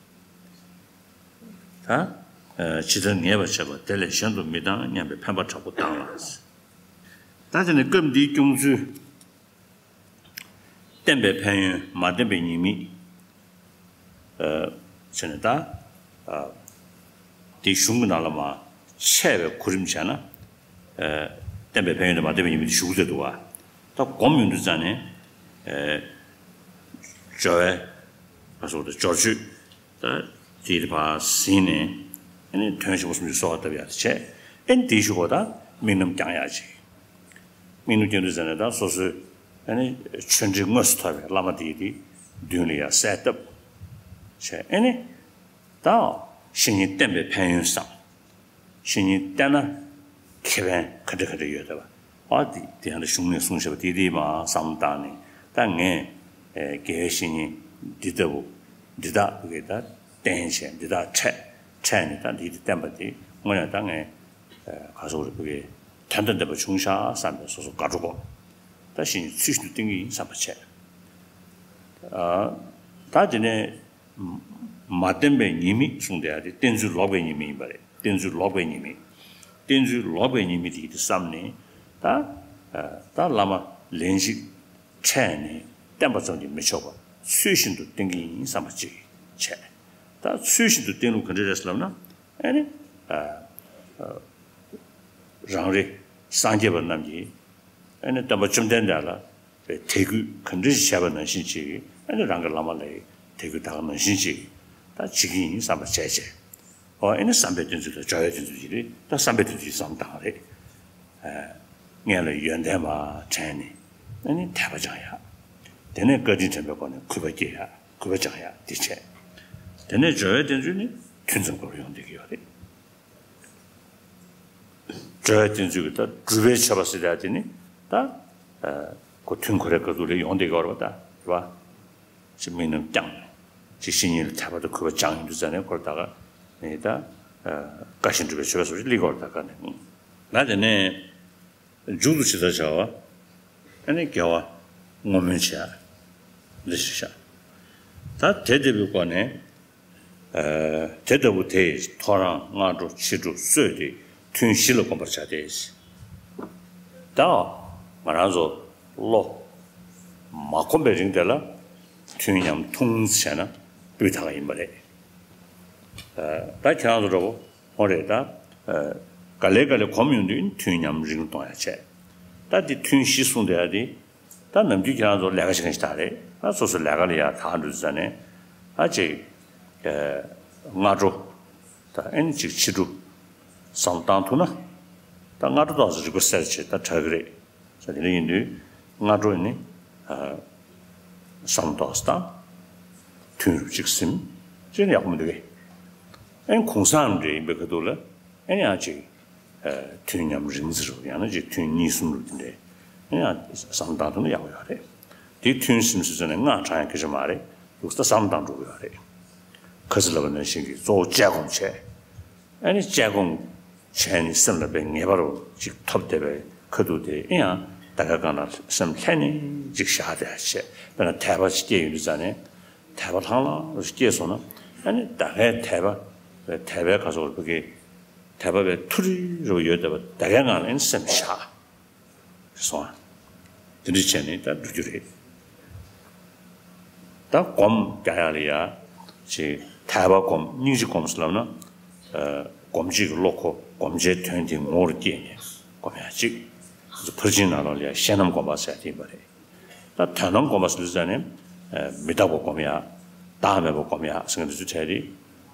ད། ཇི་ལྟར་ངེས་པར་བྱེད་པ་དེ་ལས་གཞན་དུ་མི་ལྡང་སྙམ་པའི་འཕེན་པ་དྲག་པོ་བཏང་ལ། ད་དེ་ནས་སྐབས་འདིའི་སྐྱོང་ཚུལ། བརྟན་པའི་ཕན་ཡོན་མ་བརྟན་པའི་ཉེས་དམིགས། བྱས་ནས་ད། དེ་གཞུང་གི་ནང་ལ་མ་འཆད་པའི་གོ་རིམ་བྱས་ན། བརྟན་པའི་ཕན་ཡོན་དང་མ་བརྟན་པའི་ཉེས་དམིགས་དེ་ཞུ་གི་འདུག་བ། ད་སྒོམ་ཡོང་དུས་ཙང་ནས། སྦྱོར་བའི་ཁ་སོགས་དང་སྦྱོར་ཆོས། ད་དེའི་ཕར་ཟིན་ནས་ཨ་ནི་དོན་ཆེན་པོ་གསུམ་གྱི་གསོལ་བ་བཏབ་ཡག་དེ་བྱས། ཨ་ནི་དེའི་གཞུག་གུ་ད་དམིགས་རྣམ་བསྐྱང་ཡག་ཅིག། དམིགས་རྣམ་བསྐྱང་དུས་ཙམ་ནས་ད་སོ་སོའི་ཨ་ནི་ཆོས་འབྲེལ་དངོས་སུ་ཐོབ་པའི་བླ་མ་དེ་དེ་མདུན་ལ་ཡར་གསལ་བཏབ་བྱས། ཨ་ནི་ད་བཤེས་གཉེན་བསྟེན་པའི་ཕན་ཡོན་བསམ། བཤེས་གཉེན་བསྟེན་ན་ཁེ་ཕན་ག་འདྲ་ག་འདྲ་ཡོད་བསྡད་པ། ཨ་དེ་དེ་ཡང་ད་གཞུང་ནས་གསུངས་བཞག་པ་དེ་དེ་མར་བསམ་བཏང་ནས། ད་ངས་ཨེ་དགེ་བའི་བཤེས་གཉེན་འདི་ལྟ་བུ་འདི་དག་གི་ད་བསྟེན་བྱས། འདི་དག་འཕྲད་འཕྲད་ནས་ད་འདི་དེ་བསྟེན་པ་དེ་དངོས་གནས་ད་ངས་ཨེ་ག་སོགས་རེ་བུ་གི་དོན་དང་ལྡན་པ་བྱུང་ཤག་བསམ་པའི་སོ་སོ་དགའ་སྤྲོ་སྒོམ། ད་བཤེས་གཉེན་ཚུལ་བཞིན་དུ་བསྟེན་གྱི་ཡིན་བསམ་པ་བྱས། ཨ་ད་དེ་ནས། མ་བརྟན་པའི་ཉེས་དམིགས་གསུངས་བསྡད་ཡ་དེ་བསྟེན་ཚུལ་ལོག་པའི་ཉེས་དམིགས་ཡིན་པ་རེད། བསྟེན་ཚུལ་ལོག་པའི་ཉེས་དམིགས། བསྟེན་ཚུལ་ལོག་པའི་ཉེས་དམིགས་དེ་དེ་བསམ་ནས། ད། ད་བླ་མ་ལན་གཅིག་འཕྲད་ནས་བསྟེན་པ་ཙམ་གྱིས་མི་ཆོག་པ། ཚུལ་བཞིན་དུ་བསྟེན་གྱི་ཡིན་བསམ་པ་ཅིག་བྱས། ད་ཚུལ་བཞིན་དུ་བསྟེན་ལུགས་ག་འདྲ་རེད་ཟེར་ལབ་ན། ཨ་ནི། རང་རེ་སངས་རྒྱས་པ་རྣམས་ཀྱིས། ཨ་ནི་སྟོན་པ་བཅོམ་ལྡན་འདས་ལ་དད་གུས་ག་འདྲ་ཞིག་བྱས་པ་ནང་བཞིན་ཅིག། ཨ་ནི་རང་གི་བླ་མ་ལ་དད་གུས་ད་ག་ནང་བཞིན་ཅིག་ད་བྱེད་ཀྱི་ཡིན་བསམ་པ་བྱས་བྱས། ཨོ་ཨ་ནི་བསམ་པའི་བསྟེན་ཚུལ་དང་སྦྱོར་བའི་བསྟེན་ཚུལ་ཅིག་རེད། ད་བསམ་པའི་བསྟེན་ཚུལ་ཅིག་བསམ་བཏང་རེད། ཨ་སྔོན་ལ་ཡོན་ཏན་མར་དྲན་ནས། ཨ་ནི་དད་པ་སྦྱང་ཡག། དེ་ནས་བཀའ་དྲིན་དྲན་པའི་སྒོ་ནས་གུས་པ་སྐྱེ་ཡག། གུས་པ་སྦྱང་ཡག་དེ་བྱས། དེ་ནས་སྦྱོར་བའི་བསྟེན་ཚུལ་ནི་ཐུན་མཚམས་སྐབས་ལ་ཡོང་བསྡད་ཀྱི་ཡོད་རེད། སྦྱོར་བའི་བསྟེན་ཚུལ་གྱི་ད་སྒྲུབ་པའི་མཆོད་པ་ཟེར་ཡ་དེ་ནི་ད། ཨ་ཁོ་ཐུན་ཁོ་རའི་སྐབས་སུ་ལ་ཡོང་བསྡད་ཀྱི་ཡོད་རེད་པ། ད་རེད་པ། ཅིག་དམིགས་རྣམ་བསྐྱངས་ནས་ཅིག་བཤེས་གཉེན་ལ་དད་པ་དང་གུས་པ་སྦྱངས་ཡོང་དུས་ཙང་ནས་ཁོ་ད་ག་ནས་ད། ཨ་བཀའ་བཞིན་སྒྲུབ་པའི་མཆོད་པ་སོགས་ཅིག་སླེབས་ཀྱི་ཡོད་རེད། ད་ག་ནས་ད་དེ་ནས། མཇུག་ཏུ་ཇི་ལྟར་བྱ་བ། ཨ་ནི་དགེ་བ་བསྔོ་སྨོན་བྱ། འདི་ཞིག་བྱ། ད་དེ་ལྟ་བུའི་སྒོ་ནས། ཨ་དེ་ལྟ་བུ་དེ་ཡི་ཐོ་རངས་སྔ་དྲོ་ཕྱི་དྲོ་གསོལ་ཏེ་ཐུན་བཞི་ལ་བསྒོམ་པར་བྱ་སྟེ། ད་ང་རང་ཚོ་བློ་མ་གོམས་པའི་རིང་དེ་ལ་ཐུན་མཉམ་འཐུང་བྱས་ན་སྤུས་དག་ཡིན་པ་རེད། ཨ་ད་ཁྱེད་རང་ཚོ་འདྲ་པོ། འོ་རེད་ད། ཨ་ག་ལེ་ག་ལེ་གོམས་ཡོང་དུས་ཐུན་མཉམ་རིང་གཏོང་ཡ་བྱས། ད་འདི་ཐུན་བཞི་གསུངས་བསྡད་ཡ་དེ། ད་ནམ་རྒྱུན་ཁྱེད་རང་ཚོ་ལས་ཀ་བྱེད་མཁན་ཞིག་ད་རེད། ད་སོ་སོ་ལས་ཀ་ལ་ཡར་ཐག་འགྲོ་དུས་ཙ་ནས། ཨ་ཅིག་ཨ་སྔ་དྲོ། ད་ཨེ་ནི་ཅིག་ཕྱི་དྲོ། བསམ་བློ་བཏང་ཐུབ་ན། ད་སྔ་དྲོ་ཏོག་ཙམ་རིག་པ་གསལ་བྱེད་ད་དྲག་གི་རེད། ས་དེ་འདྲ་ཡིན་དུས་སྔ་དྲོ་ནི་ཨ་བསམ་ཏོག་ཙམ་བཏང་། ཐུན་རུ་གཅིག་ཟིན། ཅི་ནས་ཡག་པོ་མི་འདུག་གས། ཨེ་གུང་སེང་འདྲ་ཡིན་པའི་ཁ་ཐུག་ལ་ཨེ་ཡང་ཅིག་ཨ་ཐུན་མཉམ་རིང་ཙམ་རུ། ཡང་ན་ཅིག་ཐུན་གཉིས་གསུམ་རུ་དེ་འདྲའི་ཨེ་ཡང་བསམ་བཏང་ཐུབ་ན་ཡག་པོ་ཡོད་རེད། དེ་ཐུན་ཟིན་ཟིན་ཙམ་ནས་སྔགས་བགྲང་ཡང་སྐད་ཆ་མ་རེད། ལུགས་ལྟར་བསམ་བཏང་འགྲོ་གི་ཡོད་རེད། ཁ་སང་ལབ་པ་ནང་བཞིན་གྱི་གཙོ་བོ་དཔྱད་སྒོམ་བྱས། ཨ་ནི་དཔྱད་སྒོམ་བྱས་ནས་སེམས་ལ་དཔེ་ངེས་པ་རུ་ཅིག་ཐོབ་བསྡད་པའི་ཁ་ཐུག་དེ་ཨེ་ཡང་ད་ག་གང་ལ་སེམས་ལྷན་ནས་ཅིག་བཞག་བསྡད་བྱས། དཔེར་ན་དད་པ་ཅིག་སྐྱེས་ཡོང་དུས་ཙ་ནས་དད་པ་ལྷང་ལྷང་རུ་སྐྱེས་སོང་ན། ཨ་ནི་ད་གའི་དད་པ་དད་པའི་ག་སོགས་རུ་གི་དད་པ་བའི་མཐོ་རིས་རུ་ཡོད་བསྡད་པ་ད་གའི་ངང་ལ་ཨ་ནི་སེམས་བཞག་སོང་། དེ་འདྲ་བྱས་ནས་ད་འགྲོ་རྒྱུ་རེད། ད་སྒོམ་རྒྱག་ཡག་ལ་ཡ། ཅིག་དད་པ་སྒོམ་སྙིང་རྗེ་སྒོམ་ཟེར་ལབ་ན། ཨ་སྒོམ་བྱེད་ཀྱི་བློ་ཁོ་སྒོམ་བྱའི་དོན་དེ་ངོ་བོར་བསྐྱེད་ནས་སྒོམ་ཡག་ཅིག། ཕར་ཕྱིན་ནང་ལོགས་ལ་ཡ་ཤེས་རྣམ་སྒོམ་པ་ཟེར་ཡག་དེ་ཡིན་པ་རེད། ད་དོན་རྣམ་སྒོམ་པ་ཟེར་དུས་ཙ་ནས། ཨ་མི་རྟག་པ་སྒོམ་ཡག། བདག་མེད་པ་སྒོམ་ཡག་ཟེར་མཁན་དེ་ཚོ་གྲས་དེ་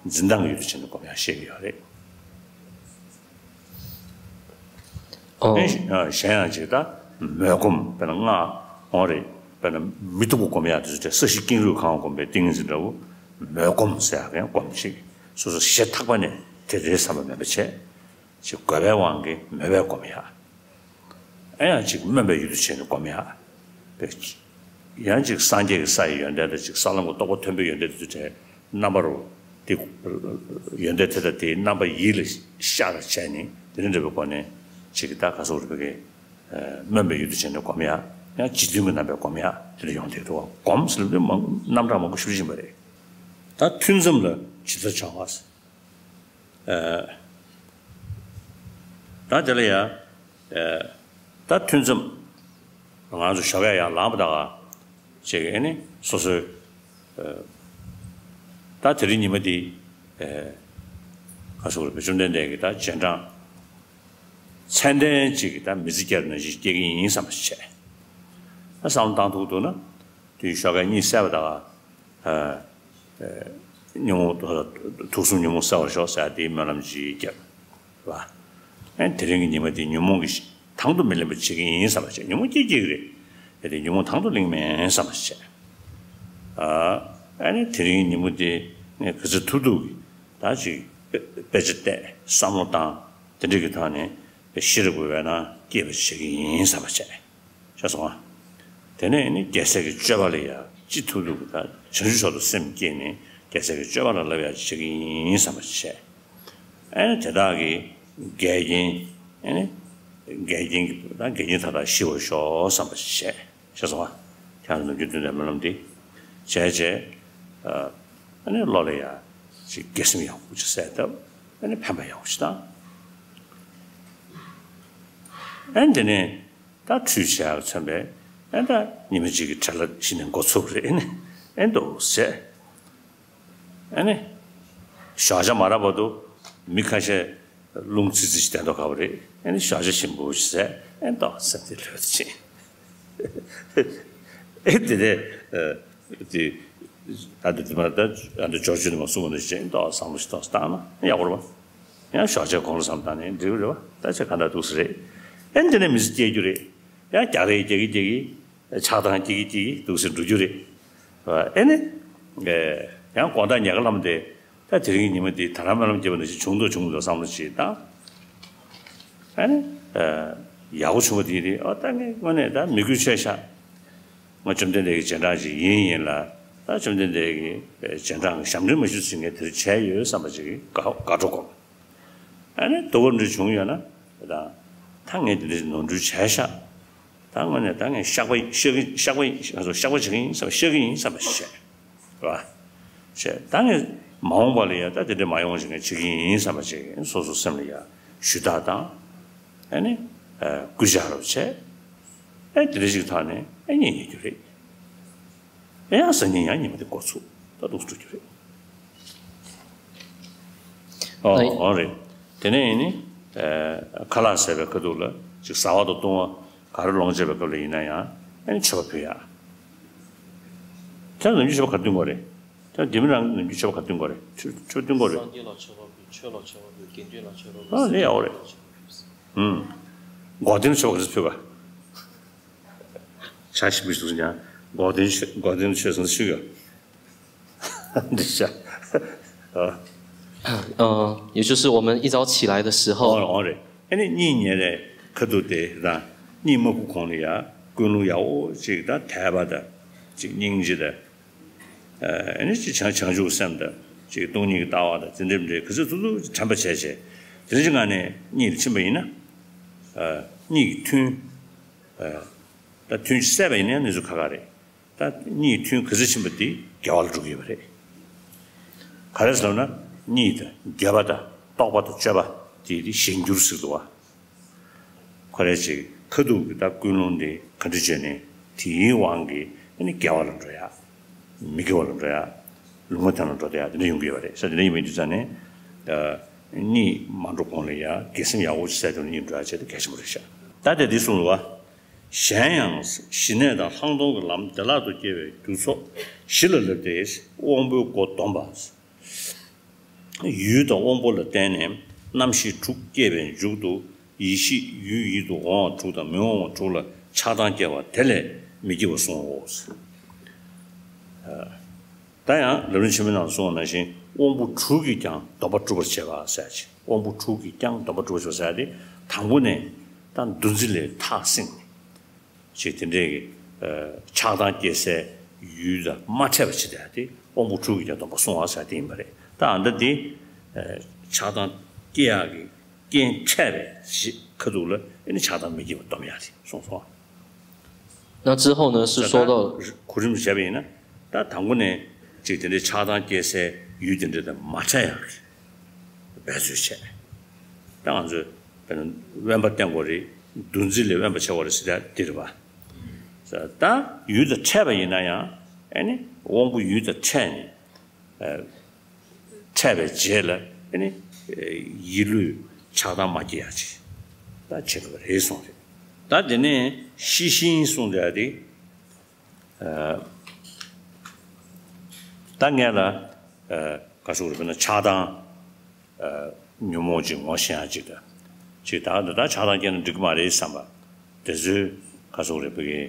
འཛིན་སྟངས་ཀྱི་ཡུལ་དུ་བྱས་ནས་སྒོམ་ཡག་བཤད་ཀྱི་ཡོད་རེད། ཨོ། ཨེ་གཞན་ཡང་ཅིག་ད་མོས་སྒོམ། དཔེར་ན་སྔགས་འོང་རེད། དཔེར་ན་མི་སྡུག་པ་སྒོམ་ཡག་དེ་ཚོ་གྲས། ས་གཞི་ཀེང་རུས་གང་བ་སྒོམ་པའི་ཏིང་ངེ་འཛིན་འདྲ་བོ། མོས་སྒོམ་ཟེར་ཡག་གི་ཡང་སྒོམ་ཅིག། སོ་སོ་ཞེ་ཐག་པ་ནས་དེ་རེད་བསམ་པ་མེད་པ་བྱས། ཅིག་དགོས་པའི་དབང་གིས་མོས་པས་སྒོམ་ཡག། ཨེ་ཡང་ཅིག་སྨོན་པའི་ཡུལ་དུ་བྱས་ནས་སྒོམ་ཡག། ཡང་ཅིག་སངས་རྒྱས་ཀྱི་ས་ཡི་ཡོན་ཏན་དང་། ཅིག་ས་ལམ་གྱི་རྟོགས་པ་མཐོན་པོའི་ཡོན་ཏན་དེ་ཚོ་གྲས་རྣམ་པ་རུ་ དེ་ཡོན་ཏན་དེ་དང་དེའི་རྣམ་པ་ཡིད་ལ་ཤར་བྱས་ནས་དེ་རིང་འདྲ་བའི་སྒོ་ནས་ཅིག་གི་ད་ག་སོགས་རིག་པའི་གི་སྨོན་པའི་ཡུལ་དུ་བྱས་ནས་སྒོམ་ཡག་ཡང་རྗེས་མཐུན་གྱི་རྣམ་པའི་སྒོམ་ཡག་དེ་འདྲ་ཡོང་བསྡད་འདུག་སྒོམ་ཟེར་ལབ་དུས་མང་རྣམ་གྲངས་མང་པོ་ཞེ་པོ་ཅིག་ཡིན་པ་རེད། ད་ཐུན་མཚམས་ལ་ཇི་ལྟར་བྱ་བ། ད་དེ་ལ་ཡང་ད་ཐུན་མཚམས་ང་ཚོ་ཞོགས་ཀས་ཡར་ལངས་པ་ད་ག་ཅིག་ཨེ་ནི་སོ་སོའི་ད་དེ་རིང་ཉི་མ་འདི་ག་སོགས་རེད་པས། བཅོམ་ལྡན་འདས་ཀྱི་ད་རྗེས་འབྲང་ཚད་ལྡན་ཅིག་གི་ད་མི་ཚེ་སྐྱེལ་ནང་བཞིན་སྐྱེལ་གྱི་ཡིན་བསམ་པ་ཞིག་བྱས། ད་བསམ་བློ་བཏང་ཐུབ་འདུག་ན། དུས་ཞོགས་ཀས་གཉིད་སད་པ་དང་ཉིན་མོ་ཐུགས་གསུམ་ཉིན་མོ་གསལ་བར་ཤོག་ཟེར་དེའི་སྨོན་ལམ་ཅིག་བརྒྱབ་ར། ཨེ་དེ་རིང་གི་ཉི་མ་དེ་ཉོན་མོངས་ཀྱི་དང་དུ་མི་ལེན་པ་བྱེད་ཀྱི་ཡིན་བསམ་པ་བྱས། ཉོན་མོངས་སྐྱེ་སྐྱེ་གི་རེད། ཨེ་དེ་ཉོན་མོངས་དང་དུ་ལེན་མིན་བསམ་པ་བྱས། ཨ་ནི་དེ་རིང་ཉིན་མོ་དེ་ངས་ག་ཚོད་ཐུབ་ཐུབ་ཀྱིས་ད་ཅིག་དཔེ་ཆ་བལྟས་བསམ་བློ་བཏང་དེ་འདྲ་གི་ཐོག་ནས་ཤེས་རབ་ཀྱི་འོད་སྣང་སྐྱེས་པ་བྱེད་ཀྱི་ཡིན་བསམ་པ་བྱས། ཤེས་སོང་ང་། དེ་ནས་ནི་རྒྱལ་སྲས་ཀྱི་སྤྱོད་པ་ལ་ཡང་ཅི་ཐུབ་ཐུབ་ཀྱིས་ད་བྱང་ཆུབ་མཆོག་ཏུ་སེམས་བསྐྱེད་ནས་རྒྱལ་སྲས་ཀྱི་སྤྱོད་པ་ལ་བསླབ་ཡག་བྱེད་ཀྱི་ཡིན་བསམ་པ་བྱས། ཨེ་ནི་དེ་དག་གི་འགལ་རྐྱེན་ཨེ་ནི་འགལ་རྐྱེན་གྱི་ད་འགལ་རྐྱེན་མཐའ་དག་ཞི་བར་ཤོག་བསམ་པ་བྱས། ཤེས་སོང་ང་། ཁྱེད་རང་ནམ་རྒྱུན་སྟོན་པའི་སྨོན་ལམ་འདི་བྱས་བྱས། ཨ་ནི་བློ་ལ་ཡང་ཅིག་དགེ་སེམས་ཡག་པོ་ཅིག་གསལ་བཏབ། ཨ་ནི་ཕན་པ་ཡག་པོ་ཅིག་བཏང་། ཨ་ནི་དེ་ནས་ད་ཁྲུས་བྱས་ཚར་བའི་ཨ་ནི་ད་ཉི་མ་གཅིག་གི་བྲེལ་བ་གཞི་ནས་འགོ་ཚུགས་རེད། ཨ་ནི་ཨེ་འདུག་ཟེར། ཨ་ནི་ཞོགས་ཇ་མ་རག་བར་དུ་མི་ཁ་ཤས་རླུང་ཙི་ཙི་ཞིག་བསྟན་མདོག་ཁ་པོ་རེད། ཨ་ནི་ཞོགས་ཇ་ཞིམ་པོ་ཞིག་ཟས། ཨེ་འདུག་སེམས་དེ་ལྷོད་དུ་ཕྱིན། ཨེ་དེ་ནས་དེ་ཨ་འདི་དེ་མ་ད་ཨ་འདི་ཇོར་ཇི་དེ་མ་གསུངས་པ་ནང་བཞིན་ཨེ་འདུག་བསམ་བློ་ཞིག་ཏོག་ཙམ་བཏང་ན་ཡག་པོ་རེད་པ། ཡང་ཞོགས་ཇའི་གོང་ལ་བསམ་བཏང་ནས་འགྲིག་གི་རེད་པ། ད་ཆ་ག་འདྲ་འདུག་ས་རེད། ཨེ་འདི་ནས་མི་ཚེ་སྐྱེལ་རྒྱུ་རེད། ཡང་རྒྱག་རེས་རྒྱག་གི་རྒྱག་གི། ཆགས་སྡང་སྐྱེ་གི་སྐྱེ་གི་འདུག་སེ་འགྲོ་རྒྱུ་རེད། ཨེ་ནི། ཡང་དགོང་དག་ཉལ་ཁ་ལྷམ་དེ་ད་དེ་རིང་ཉི་མ་འདི་ད་རང་སྨོན་ལམ་བརྒྱབ་པ་ནང་བཞིན་བྱུང་དང་བྱུང་མི་འདུག་བསམ་བློ་ཅིག་བཏང་། ཨེ་ནི། ཡག་པོ་བྱུང་བ་དེ་རེད། ཨ་ད་ངས་དངོས་གནས་ད་མི་དགོས་ཆེ་ཤག་ང་བཅོམ་ལྡན་འདས་ཀྱི་རྗེས་འབྲང་ཅིག་ཡིན་ཡིན་ལ། ད་བཅོམ་ལྡན་འདས་ཀྱི་རྗེས་འབྲང་གི་ཞབས་འདྲེན་མ་ཞུས་ཟིན་ངས་དེར་བྱས་ཡོད་བསམ་པ་ཅིག་གི་དགའ་དགའ་སྤྲོ་སྒོམ། ཨ་ནི་དོ་པོ་འདྲ་བྱུང་ཡོད་ན་ད་ད་ངས་འདི་འདྲ་ནོར་འཁྲུལ་བྱས་ཤག་ད་དངོས་གནས་ད་ངས་བཤགས་པ་བཤགས་ཀྱི་བཤགས་པ་ང་ཚོ་བཤགས་པ་བྱེད་ཀྱི་ཡིན་བསམ་བཤགས་ཀྱི་ཡིན་བསམ་པ་ཞིག་བྱས། རེད་པ། བྱས་ད་ངས་མ་འོངས་པ་ལ་ཡང་ད་དེ་འདྲ་མ་ཡོང་བ་ཞིག་ངས་བྱེད་ཀྱི་ཡིན་བསམ་པ་ཅིག་སོ་སོ་སེམས་ལ་ཡང་ཞུ་དག་དང་། ཨ་ནི་སྐུལ་ལྕག་རོབ་བྱས། ཨེ་དེ་འདྲ་ཞིག་ཐོག་ནས་ཨེ་གཉིད་ཉལ་རྒྱུ་རེད། ཨེ་ཡང་སང་ཉིན་ཡང་ཉི་མ་དེ་འགོ་ཚུགས་ད་འདུག་སེ་འགྲོ་རྒྱུ་རེད། ཨོ་ཨེ་ཨོ་རེད། དེ་ནས་ཡིན་ནི། ཨེ་ཁ་ལག་ཟས་པའི་ཁ་ཐུག་ལ་ཅིག་ཟ་བ་དང་བཏུང་བ་ག་རེ་ལོངས་སྤྱད་པའི་སྐབས་ལ་ཡིན་ན་ཡང་ཨེ་མཆོད་པ་ཕུལ་ཡག་ཁྱེད་རང་ནམ་རྒྱུན་མཆོད་པ་ག་རེ་འདོན་གྱི་ཡོད་རེད། ཁྱེད་རང་འདི་མི་རང་ནམ་རྒྱུན་མཆོད་པ་ག་རེ་འདོན་གྱི་ཡོད་རེད། མཆོད་མཆོད་པ་འདོན་གྱི་ཡོད་རེད། སངས་རྒྱས་ལ་མཆོད་པ་ཕུལ། ཆོས་ལ་མཆོད་པ་ཕུལ། དགེ་འདུན་ལ་མཆོད་པ་ཕུལ། ཨ་ལས་ཡག་པོ་རེད། ཨུམ། འགོག་བདེན་ལ་མཆོད་པ་ག་ཚོད་ཕུལ་བ། ཆ་ཞིབ་ཞིག་འདུག་ཟེར་ན། འགོག་བདེན་ཆོས་འགོག་བདེན་ཆོས་ཟེར་ན་ཤི་ག་འདི་ཤ། ཨ། 嗯，也就是我们一早起来的时候， ཨོ་ཨོ་རེད། ཨ་ནི་གཉིད་ཉལ་རེད་ཁ་ཐུག་དེ་དང་གཉིད་མ་ཁུག་གོང་ལ་ཡ་ཀུན་སློང་ཡག་པོ་ཅིག་དང་དད་པ་དང་ཅིག་སྙིང་རྗེ་དང་། ཨ་ནི་ཅིག་བྱང་བྱང་ཆུབ་སེམས་དང་ཅིག་སྟོང་ཉིད་ཀྱི་ལྟ་བ་དང་དེ་འདྲ་མི་འདྲ་ག་ཚོད་ཐུབ་ཐུབ་དྲན་པ་བྱས་བྱས་དེ་འདྲ་ཅིག་ངང་ནས་གཉིད་ལ་ཕྱིན་པ་ཡིན་ན། ཨ་གཉིད་ཀྱི་ཐུན། ཨ་ད་ཐུན་གཅིག་བསལ་བ་ཡིན་ན་ཡང་གནས་ཚུལ་ཁག་ཁག་རེད། ད་གཉིད་ཐུན་ག་ཚོད་ཕྱིན་པ་དེ་དགེ་བ་ལ་འགྲོ་གི་ཡོད་པ་རེད། ག་རེ་ཟེར་ན་གཉིད་དང་འགྱོད་པ་དང་རྟོག་པ་དང་དཔྱོད་པ་དེ་དེ་གཞན་འགྱུར་ཟེར་འདུག་བ། ཁོ་རེ་ཅིག་ཁ་ཐུག་གི་ད་ཀུན་སློང་དེ་ག་འདྲ་བྱས་ནས་དེའི་དབང་གིས་ཨ་ནི་དགེ་བ་ལ་འགྲོ་ཡག་མི་དགེ་བ་ལ་འགྲོ་ཡག་ལུང་མ་བསྟན་ལ་འགྲོ་བསྡད་ཡག་དེ་འདྲ་ཡོང་གི་ཡོད་པ་རེད། ས་དེ་འདྲ་ཡིན་པའི་དུས་ཙང་ནས་གཉིད་མ་འགྲོ་གོང་ལ་ཡ་དགེ་སེམས་ཡག་པོ་ཅིག་བསལ་ཐུབ་ན་གཉིད་འགྲོ་ཡག་ཆེད་དུ་གལ་ཆེན་པོ་རེད་ཤག་ད་ལྟ་འདི་གསུངས་འདུག་བ། གཞན་ཡང་ཞི་གནས་དང་ལྷག་མཐོང་གི་ལམ་བདེ་བླག་ཏུ་སྐྱེ་བའི་རྒྱུ་ཚོགས་བཞི་ལ་སླེབས་ཏེ་དབང་པོའི་སྒོ་སྡོམ་པ། ཡུལ་དང་དབང་པོ་ལ་བརྟེན་ནས་རྣམ་ཤེས་དྲུག་སྐྱེས་པའི་མཇུག་ཏུ་ཡིད་ཤེས་ཡུལ་ཡིད་དུ་འོང་བ་དྲུག་དང་མི་འོང་བ་དྲུག་ལ་ཆགས་སྡང་སྐྱེ་བ་དེ་ལས་མི་སྐྱེ་བར་གསུངས་སོ། ད་ཡང་ལམ་རིམ་ཆེན་མོའི་ནང་གསུངས་པ་ནང་བཞིན་དབང་པོ་དྲུག་གིས་ཀྱང་སྡོམ་པ་སྒྲུབ་པར་བྱེད་པ་ཟེར་ཅིག་དབང་པོ་དྲུག་གིས་ཀྱང་སྡོམ་པ་སྒྲུབ་པར་བྱེད་པ་ཟེར་ཏེ་དང་པོ་ནས་ད་འདུ་འཛི་ལས་ཐག་བསྲིངས་ནས་ཅིག་དེ་འདྲའི་གི་ཆགས་སྡང་སྐྱེ་སའི་ཡུལ་དང་མ་འཕྲད་པ་བྱེད་ཡ་དེ་དབང་པོ་དྲུག་གིས་ཀྱང་སྡོམ་པ་སྲུང་བ་ཟེར་དེ་ཡིན་པ་རེད། ད་ཨ་འདྲ་དེ་ཆགས་སྡང་སྐྱེ་ཡག་གི་རྐྱེན་འཕྲད་པའི་ཁ་ཐུག་ལ་ཨ་ནི་ཆགས་སྡང་མི་སྐྱེ་བ་སྡོམ་ཡག་རེད་གསུངས་སོ། 那之后呢，是说到 གོ་རིམ་བྱས་པ་ཡིན་ན། ད་དང་པོ་ནས་ཅིག་དེ་འདྲའི་ཆགས་སྡང་སྐྱེ་སའི་ཡུལ་དེ་འདྲ་དང་མ་འཕྲད་ཡག་གི་འབད་རྩོལ་བྱས། ད་ང་ཚོས་དཔེར་ན་དབེན་པ་བསྟེན་དགོས་རེད། འདུ་འཛི་ལས་དབེན་པ་བྱེད་དགོས་རེད་ཟེར་ཡག་འདི་རེད་པ། ད་ཡུལ་དང་འཕྲད་པ་ཡིན་ན་ཡང་ཨ་ནི་དབང་པོ་ཡུལ་དང་འཕྲད་ནས། འཕྲད་པའི་རྗེས་ལ་ཨ་ནི་ཡིད་ལུས་ཆགས་སྡང་མ་སྐྱེ་ཡག་ཅིག་ད་བྱེད་དགོས་པ་རེད་གསུངས་རེད། ད་དེ་ནས་ཤེས་བཞིན་གསུངས་ཡག་དེ། ད་ངས་ལ་ག་ཟེར་དགོས་རེད། དཔེར་ན་ཆགས་སྡང་ཉོན་མོངས་ཅིག་ངོ་ཤེས་ཡག་ཅིག་དང་། ཅིག་ད་ད་ཆགས་སྡང་སྐྱེས་ན་འགྲིག་གི་མ་རེད་བསམ་པ་དེ་ཚོའི་ག་ཟེར་དགོས་རེད། བོད་ཀྱི་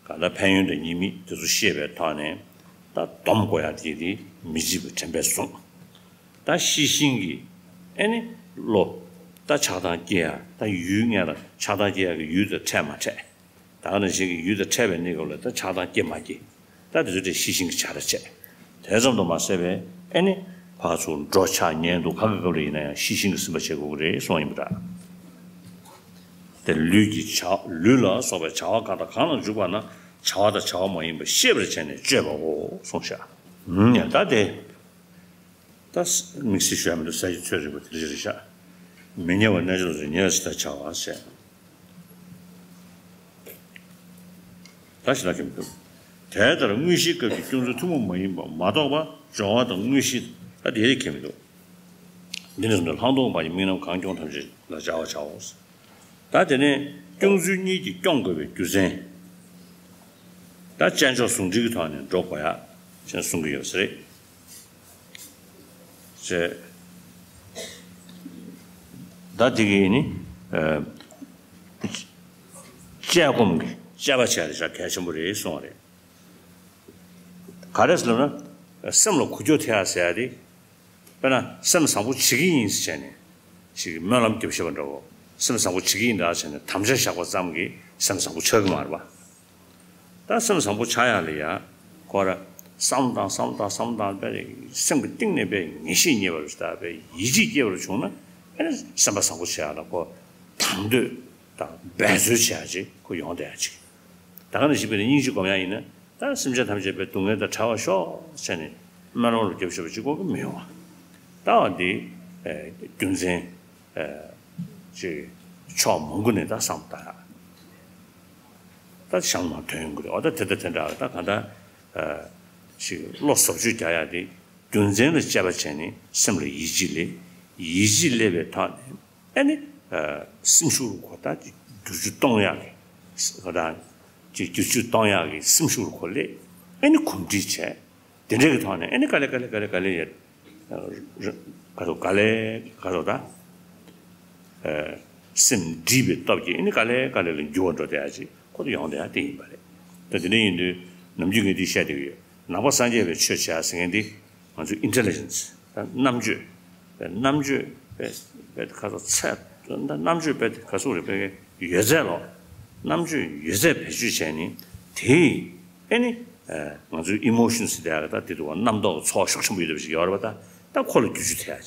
གང་ལྟར་ཕན་ཡོན་དང་ཉེས་དམིགས་དེ་ཚོ་ཤེས་པའི་ཐོག་ནས་ད་སྡོམ་དགོས་ཡག་དེ་དེ་མི་བྱེད་པའི་དྲན་པས་བཟུང་། ད་ཤེས་བཞིན་གྱི་ཨ་ནི་བློ། ད་ཆགས་སྡང་སྐྱེ་ཡག་ད་ཡུལ་ངེས་ལ་ཆགས་སྡང་སྐྱེ་ཡག་གི་ཡུལ་དང་འཕྲད་མ་འཕྲད། ད་ག་ནང་བཞིན་གྱི་ཡུལ་དང་འཕྲད་པའི་གནས་སྐབས་ལ་ད་ཆགས་སྡང་སྐྱེ་མ་སྐྱེ། ད་དེ་ཚོ་དེ་ཤེས་བཞིན་གྱི་བྱ་ར་བྱས། དེ་ཙམ་དུ་མ་ཟད་པའི་ཨ་ནི་ཕར་ཚུར་འགྲོ་འཆག་ཉལ་འདུག་ག་གི་སྐབས་ལ་ཡིན་ན་ཡང་ཤེས་བཞིན་གྱི་སེམས་པ་བྱེད་དགོས་ཀྱི་རེད་གསུངས་ཡིན་པ་འདྲ། དེ་ལུས་ཀྱི་བྱ་ལུས་ལ་སོགས་པའི་བྱ་བ་གང་དང་གང་ལ་འཇུག་པ་ན་བྱ་བ་དང་བྱ་བ་མ་ཡིན་པ་ཤེས་པར་བྱས་ནས་སྤྱོད་པའོ་གསུངས་ཤག་ད་དེ། ད་དམིགས་བསལ་ཞུ་ཡ་མི་འདུག་ས་ཡི་ཚོད་རིག་པ་དེ་འདྲ་ཞིག་རེད་ཤག་མི་ཉེ་བ་རྣལ་འབྱོར་ཚོས་ཉེ་བར་ཞི་བདག་བྱ་བ་ཞེས། ད་ཞི་བདག་གིས་མི་འདུག་དེ་ལྟར་དངོས་གཞིའི་སྐབས་ཀྱི་སྐྱོང་ཚུལ་ཐུན་མོང་མ་ཡིན་པ་མ་གཏོགས་པ་སྦྱོར་བ་དང་དངོས་གཞི་ད་དེ་རིགས་ཁས་མི་འདུག་འདི་ནི་བཟུང་སྟེ་ལྷག་མཐོང་བ་ཡི་དམིགས་རྣམ་གང་སྐྱོང་ཐམས་ཅད་ལ་སྦྱར་བར་བྱའོ། ད་དེ་ནས་སྐྱོང་ཚུལ་གཉིས་ཀྱིས་སྐྱོང་དགོས་པའི་རྒྱུ་མཚན། ད་དཔྱད་འཇོག་ཟུང་འབྲེལ་གྱི་ཐོག་ནས་འགྲོ་དགོས་ཡག་ཅེས་གསུང་གི་ཡོད་ས་རེད། ཅེས། ད་དེ་གིས་ནི། དཔྱད་སྒོམ་གྱི་དཔྱད་པ་བྱས་ཏེ་ཞག་གལ་ཆེན་པོ་རེད་གསུངས་པ་རེད། ག་རེ་ཟེར་ལབ་ན། སེམས་ལ་འགུལ་སྐྱོད་ཐེབས་ཡག་ཟེར་ཡག་དེ། དཔེར་ན་སེམས་བཟང་པོ་བྱེད་ཀྱི་ཡིན་ཟེར་བྱས་ནས་ཞིག་སྨོན་ལམ་རྒྱབ་ཤེས་པ་འདྲ་བོ། སེམས་བཟང་པོ་བྱེད་ཀྱི་ཡིན་འདྲ་བྱས་ནས་དམ་བཅའ་བཞག་པ་ཙམ་གྱིས་སེམས་བཟང་པོ་ཆགས་ཀྱི་མ་རེད་པ། ད་སེམས་བཟང་པོ་ཆགས་ཡག་ལ་ཡ་ཁོ་ར་བསམ་བློ་བཏང་བསམ་བློ་བཏང་བསམ་བློ་བཏང་དཔེ་སེམས་ཀྱི་གཏིང་ནས་དཔེ་ངེས་ཤེས་རྙེད་པ་རུ་ཞིག་དང་དཔེ་ཡིད་ཆེས་སྐྱེ་བ་རུ་བྱུང་ན་ཨ་ནི་སེམས་པ་བཟང་པོ་ཆགས་ཡག་ལ་ཁོ་དང་དོད་དང་འབད་རྩོལ་བྱེད་ཡག་ཅིག་ཁོ་ཡོང་བསྡད་ཡག་ཅིག་ད་ག་ནང་བཞིན་དཔེར་ན་སྙིང་རྗེ་སྒོམ་ཡག་ཡིན་ན། ད་སེམས་ཅན་ཐམས་ཅད་པའི་སྡུག་བསྔལ་དང་བྲལ་བར་ཤོག་ཟེར་ནས་སྨོན་ལམ་རུ་རྒྱབ་ཤོག་པ་གཅིག་པོ་གི་མི་ཡོང་བ། ད་བ་འདི་རྒྱུ་མཚན་ཅིག་ཕྱོགས་མང་པོ་ནས་ད་བསམ་བཏང་ཡག་ད་བྱང་མ་ཐོན་ཡོང་གི་རེད། འོ་ད་དེ་ད་དེ་འདྲ་ད་ག་ད་ཅིག་བློ་བཟོ་བཅོས་རྒྱག་ཡག་དེ་རྒྱུ་མཚན་ལ་དཔྱད་པ་བྱས་ནས་སེམས་ལ་ཡིད་ཆེས་སླེབས། ཡིད་ཆེས་སླེབས་པའི་ཐོག་ནས། ཨ་ནི། སེམས་ཤུགས་རུ་ཁོ་ད་ཅིག་བསྒྱུར་བཅོས་གཏོང་ཡག་གི། ཁོ་ད། ཅིག་བསྒྱུར་བཅོས་གཏོང་ཡག་གི་སེམས་ཤུགས་རུ་ཁོ་སླེབས། ཨ་ནི་གོམས་འདྲིས་བྱས། དེ་འདྲ་གི་ཐོག་ནས་ཨ་ནི་ག་ལེ་ག་ལེ་ག་ལེ་ག་ལེ་ཡ། ག་རུ་ག་ལེ་ག་རུ་ད། སེམས་འདྲིས་པའི་སྟོབས་ཀྱིས་ཨ་ནི་ག་ལེ་ག་ལེ་ལ་འགྱུར་བ་འགྲོ་བསྡད་ཡག་ཅིག་ཁོ་ད་ཡོང་བསྡད་ཡག་དེ་ཡིན་པ་རེད། ད་དེ་འདྲ་ཡིན་དུས་ནམ་རྒྱུན་ངས་འདི་བཤད་བསྡད་ཀྱི་ཡོད། ནང་པ་སངས་རྒྱས་པའི་ཆོས་བྱེད་ཟེར་མཁན་འདི་ང་ཚོའི་ཨིན་ཊེ་ལི་ཇེན་སི་ད་རྣམ་དཔྱོད། རྣམ་དཔྱོད་པའི་པའི་ཁ་སོ་ཚད་ད་རྣམ་དཔྱོད་པའི་ཁ་སོ་རེ་པའི་ཡོད་ཚད་ལོ། རྣམ་དཔྱོད་ཡོད་ཚད་བེད་སྤྱོད་བྱས་ནས་དེ་ཨེ་ནི་ང་ཚོའི་ཨི་མོ་ཤན་ཟེར་དེ་ད་དེ་དུ་བ་རྣམ་རྟོག་ཚོགས་ཤུགས་ཆེན་པོ་ཡོད་པ་ཞིག་ཡོད་རེད་པ། ད་ད་ཁོ་ལ་བསྒྱུར་བཅོས་ཐེབས་ཡག་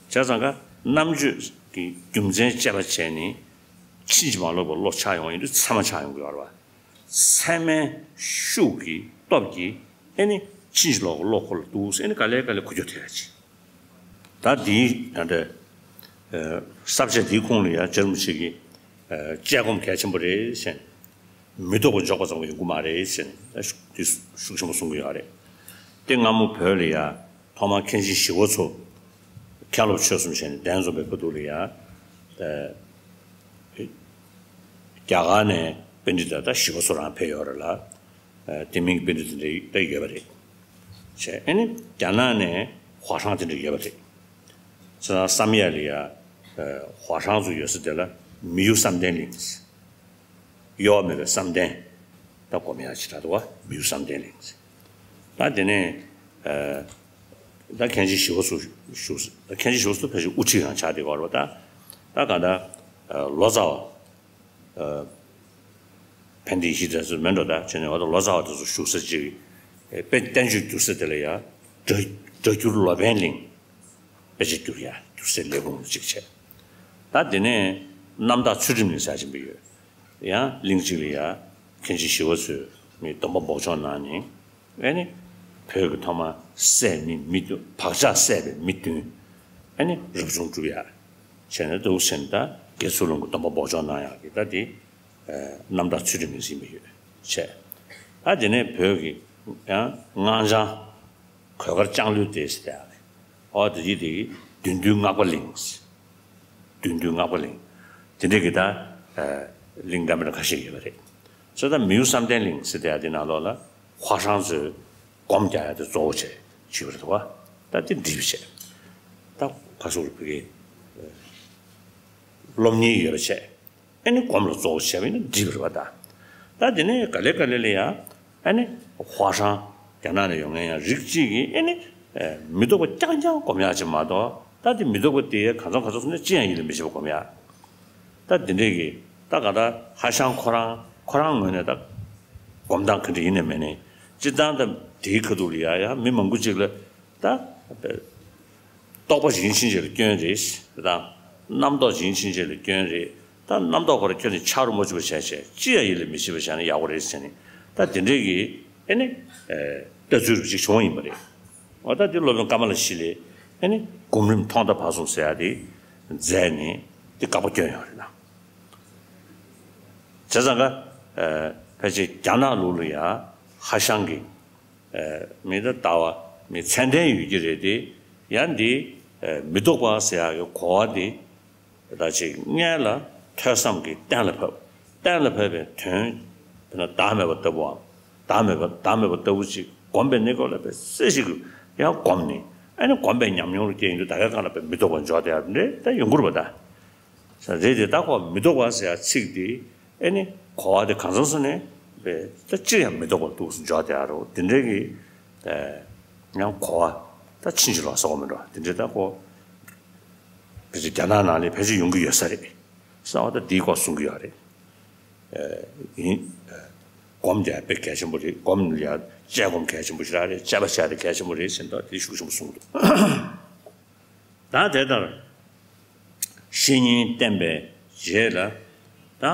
ཅིག་བྱས་ཙང་ཀ་རྣམ་དཔྱོད་ཀྱི་རྒྱུ་མཚན་དཔྱད་པ་བྱས་ནས་ཕྱིན་ཅི་མ་ལོག་པའི་བློ་ཆགས་ཡོང་ཡིན་དུས་ཚད་མ་ཆགས་ཡོང་གི་ཡོད་རེད་པ། ཚད་མའི་ཤུགས་ཀྱི་སྟོབས་ཀྱིས་ཨེ་ནི་ཕྱིན་ཅི་ལོག་གི་བློ་ཁོ་ལ་འདུག་ཟེར་ཨེ་ནི་ག་ལེ་ག་ལེ་འགུལ་སྐྱོད་ཐེབས་ཡག་ཅིག་ད་འདིའི་ད་ལྟ་ས་བཅད་འདིའི་ཁུངས་ལ་ཡང་རྗེ་རིན་པོ་ཆེ་གིས་དཔྱད་སྒོམ་གལ་ཆེན་པོ་རེད་ཟེར། མི་རྟོག་པ་འཇོག་པ་ཙམ་གྱིས་ཡོང་གི་མ་རེད་ཟེར་ནས་ཤུགས་ཆེན་པོ་གསུང་གི་ཡོད་རེད། དེ་སྔ་མོ་བོད་ལ་ཡང་ཐོག་མར་མཁན་ཆེན་ཞི་བ་འཚོ་མཁན་སློབ་ཆོས་གསུམ་བྱས་ནས་གདན་འཛོམས་པའི་སྐབས་དུས་ལ་ཡང་རྒྱ་གར་ནས་པཎྜི་ཏ་ད་ཞི་བ་འཚོ་རང་ཕེབས་ཡོད་རེད་ལ། དེ་མིན་གྱི་པཎྜི་ཏ་དེ་འདྲ་ད་ཡོད་པ་རེད། བྱས་ཨ་ནི་རྒྱ་ནག་ནས་ཧྭ་ཤང་དེ་འདྲ་ཡོད་པ་རེད། ཁྱེད་རང་བསམ་ཡས་ལ་ཡ་ཧྭ་ཤང་ཚོ་ཡོད་ས་དེ་ལ་མི་གཡོ་བསམ་གཏན་གླིང་། གཡོ་བ་མེད་པའི་བསམ་གཏན་ད་སྒོམ་ཡག་ཅིག་ད་དུ་བ་མི་གཡོ་བསམ་གཏན་གླིང་། ད་དེ་ནས་ད་མཁན་ཆེན་ཞི་བ་འཚོ་བཞུགས་ས་ད་མཁན་ཆེན་ཞི་བ་འཚོ་ཕལ་ཆེར་དབུ་ཁྲིད་རང་ཆགས་བསྡད་ཡོད་རེད་པ། ད་ད་ག་ད་ལོ་ཙཱ་བ། ཕན་བདེ་ཡེ་ཤེས་དེ་ཚོ་མེད་འགྲོ་ད་བྱས་ནས་འོ་ད་ལོ་ཙཱ་བ་དེ་ཚོ་བཞུགས་ས་ཅིག་དཔེ་བསྟན་བཅོས་བསྒྱུར་ས་དེ་ལ་ཡ་སྒྲ་ སྒྲ་བསྒྱུར་ལོ་པཎ་གླིང་། དཔེ་ཆ་བསྒྱུར་ཡ་བསྒྱུར་སའི་ལས་ཁུངས་གཅིག་བྱས། ད་དེ་ནས་རྣམ་དག་ཚུལ་ཁྲིམས་གླིང་ཟེར་ཡ་ཅིག་ཡོད། ཡང་གླིང་གཅིག་ལ་ཡ་མཁན་ཆེན་ཞི་བ་འཚོས་མི་སྡོམ་པ་འབོགས་ཆོག་གནང་ནས། ཨེ་ནི། བོད་ཀྱི་ཐོག་མ་སྲས་ནི་མི་བདུན། བག་ཆགས་སྲས་པའི་མི་བདུན། ཨེ་ནི་རབ་བྱུང་སྒྲུབ་ཡ། བྱས་ནས་འདུག་ཟེར་ནས། ད་དགེ་ཚུལ་སློང་གི་སྡོམ་པ་འབོགས་ཆོག་གནང་ཡག་གི་ད་དེ། ཨ། རྣམ་དག་ཚུལ་ཁྲིམས་ནས་ཟིན་པ་ཡོད་བྱས། ད་དེ་ནས་བོད་ཀྱི་ཡང་སྔགས་འཆང་གོས་དཀར་ལྕང་ལོའི་སྡེ་ཟེར་ཡག་རེད། ཨོ་དེ་ཡི་དེ་བདུད་འདུལ་སྔགས་པ་གླིང་། བདུད་འདུལ་སྔགས་པ་གླིང་། དེ་འདྲ་གི་ད། ཨ། གླིང་འདྲ་མི་འདྲ་ཁ་ཤས་ཡོད་པ་རེད། སོ་ད་མིའུ་བསམ་གཏན་གླིང་ཟེར་དེ་ཡ་དེ་ནང་ལོགས་ལ་ཧྭ་ཤང་ཚོས་སྒོམ་རྒྱག་ཡ་དེ་གཙོ་བོ་བྱས་བྱས་པ་རེད་བ། ད་དེ་འགྲིག་པ་བྱས། ད་ཁ་སོག་རུ་བུ་གའི་སློབ་གཉེར་ཡོད་པ་བྱས། ཨེ་ནི་སྒོམ་ལ་གཙོ་བོ་བྱས་པ་ཡིན་ན་འགྲིག་པ་རེད་བ་ད། ད་དེ་ནས་ག་ལེ་ག་ལེ་ལ་ཡ། ཨེ་ནི་ཧྭ་ཤང་རྒྱ་ནག་ནས་ཡོང་མཁན་ཡང་རིགས་གཅིག་གིས་ཨེ་ནི་མི་ལྡོག་པ་རྐྱང་རྐྱང་སྒོམ་ཡག་ཅིག་མ་གཏོགས། ད་དེ་མི་ལྡོག་པ་དེ་གང་འཚམ་གང་འཚམ་སོང་ན་ཅི་ཡང་ཡིད་ལ་མི་བྱེད་པ་སྒོམ་ཡག་ད་དེ་འདྲས་ཀྱི་ད་ག་ད་ཧྭ་ཤང་ཁོ་རང་ཁོ་རང་ངོས་ནས་ད་སྒོམ་སྟངས་ག་འདྲ་ཡིན་ནའི་མིན་ནའི་སྤྱིར་བཏང་ད་དེའི་ཁ་ཐུག་ལ་ཡ་ཡ་མི་མང་པོ་ཅིག་ལ་ད་རྟོགས་པ་ཡིན་ཕྱིན་ཆད་ལ་སྐྱོན་རེད་ད། རྣམ་རྟོག་ཡིན་ཕྱིན་ཆད་ལ་སྐྱོན་རེད། ད་རྣམ་རྟོག་ཁོ་རང་ཁྱོན་ནས་ཆགས་རུ་མ་བཅུག་པ་བྱས་བྱས་ཅི་ཡང་ཡིད་ལ་མི་བྱེད་པ་བྱས་ན་ཡག་པོ་རེད་ཟེར་ནས། ད་དེ་འདྲས་ཀྱི་ཨེ་ནི་ལྟ་ཚུལ་རུ་ཅིག་བྱུང་བ་ཡིན་པ་རེད། འོ་ད་དེ་སློབ་དཔོན་ཀ་མ་ལ་ཤཱི་ལས་ཨེ་ནི་སྒོམ་རིམ་ཐོག་མཐའ་བར་གསུམ་ཟེར་ཡ་དེ་མཛད་ནས་དེ་དགག་པ་བསྐྱོན་ཡོད་རེད་ན། བྱས་ཙང་ཀ་ཕལ་ཆེར་རྒྱ་ནག་ལུགས་ལ་ཡ་ཧྭ་ཤང་གི་མི་ད་ལྟ་བ་མི་ཚད་ལྡན་ཡོད་ཀྱི་རེད་དེ། ཡང་འདི་མི་ལྡོག་པ་ཟེར་ཡ་གི་གོ་བ་དེ། ད་ཅིག་སྔོན་ལ་ཐོས་བསམ་གྱིས་གཏན་ལ་ཕབ། གཏན་ལ་ཕབ་པའི་དོན་དཔེར་ན་བདག་མེད་པ་ལྟ་བུའམ། བདག་མེད་པ་བདག་མེད་པ་ལྟ་བུ་ཅིག་སྒོམ་པའི་གནས་སྐབས་ལ་དཔེ་གསལ་ཞིག་གིས་ཡང་བསྒོམས་ནས། ཨ་ནི་སྒོམ་པའི་ཉམས་མྱོང་ལ་སྐྱེས་ཡིན་དུས་ད་གའི་སྒང་ལ་དཔེ་མི་ལྡོག་པར་འཇོག་བསྡད་ཡ་འདྲ་ད་ཡོང་གི་རེད་པ་ད། རེད་དེ་ད་ཁོ་མི་ལྡོག་པ་ཟེར་ཡ་ཚིག་དེ་ཨ་ནི་གོ་བ་དེ་གང་འཚམ་སོང་ནས་དཔེ་ད་ཅི་ཡང་མི་ལྡོག་པར་འདུག་སེ་འཇོག་བསྡད་ཡ་རེད། དེ་འདྲའི་གི་ཡང་གོ་བ་ད་ཕྱིན་ཅི་ལོག་ཟེར་བ་མི་འགྲོ། དེ་འདྲའི་ད་ཁོ། ཕལ་ཆེར་རྒྱ་ནག་ནང་ལ་ཕལ་ཆེར་ཡོང་གི་ཡོད་ས་རེད། གསང་བ་ད་འདིའི་སྐོར་གསུང་གི་ཡོད་རེད། ཨ། ཡིན། ཨ། སྒོམ་རྒྱག་དཔེ་གལ་ཆེན་པོ་རེད། སྒོམ་ལ་ཡ་དཔྱད་སྒོམ་གལ་ཆེན་པོ་ཞིག་རང་རེད། དཔྱད་པ་བྱ་དེ་གལ་ཆེན་པོ་རེད་ཟེར་ད་དེ་ཤུགས་ཆེན་པོ་གསུངས་འདུག་ད་དེ་ལྟར་བཤེས་གཉེན་བསྟེན་པའི་རྗེས་ལ་ད།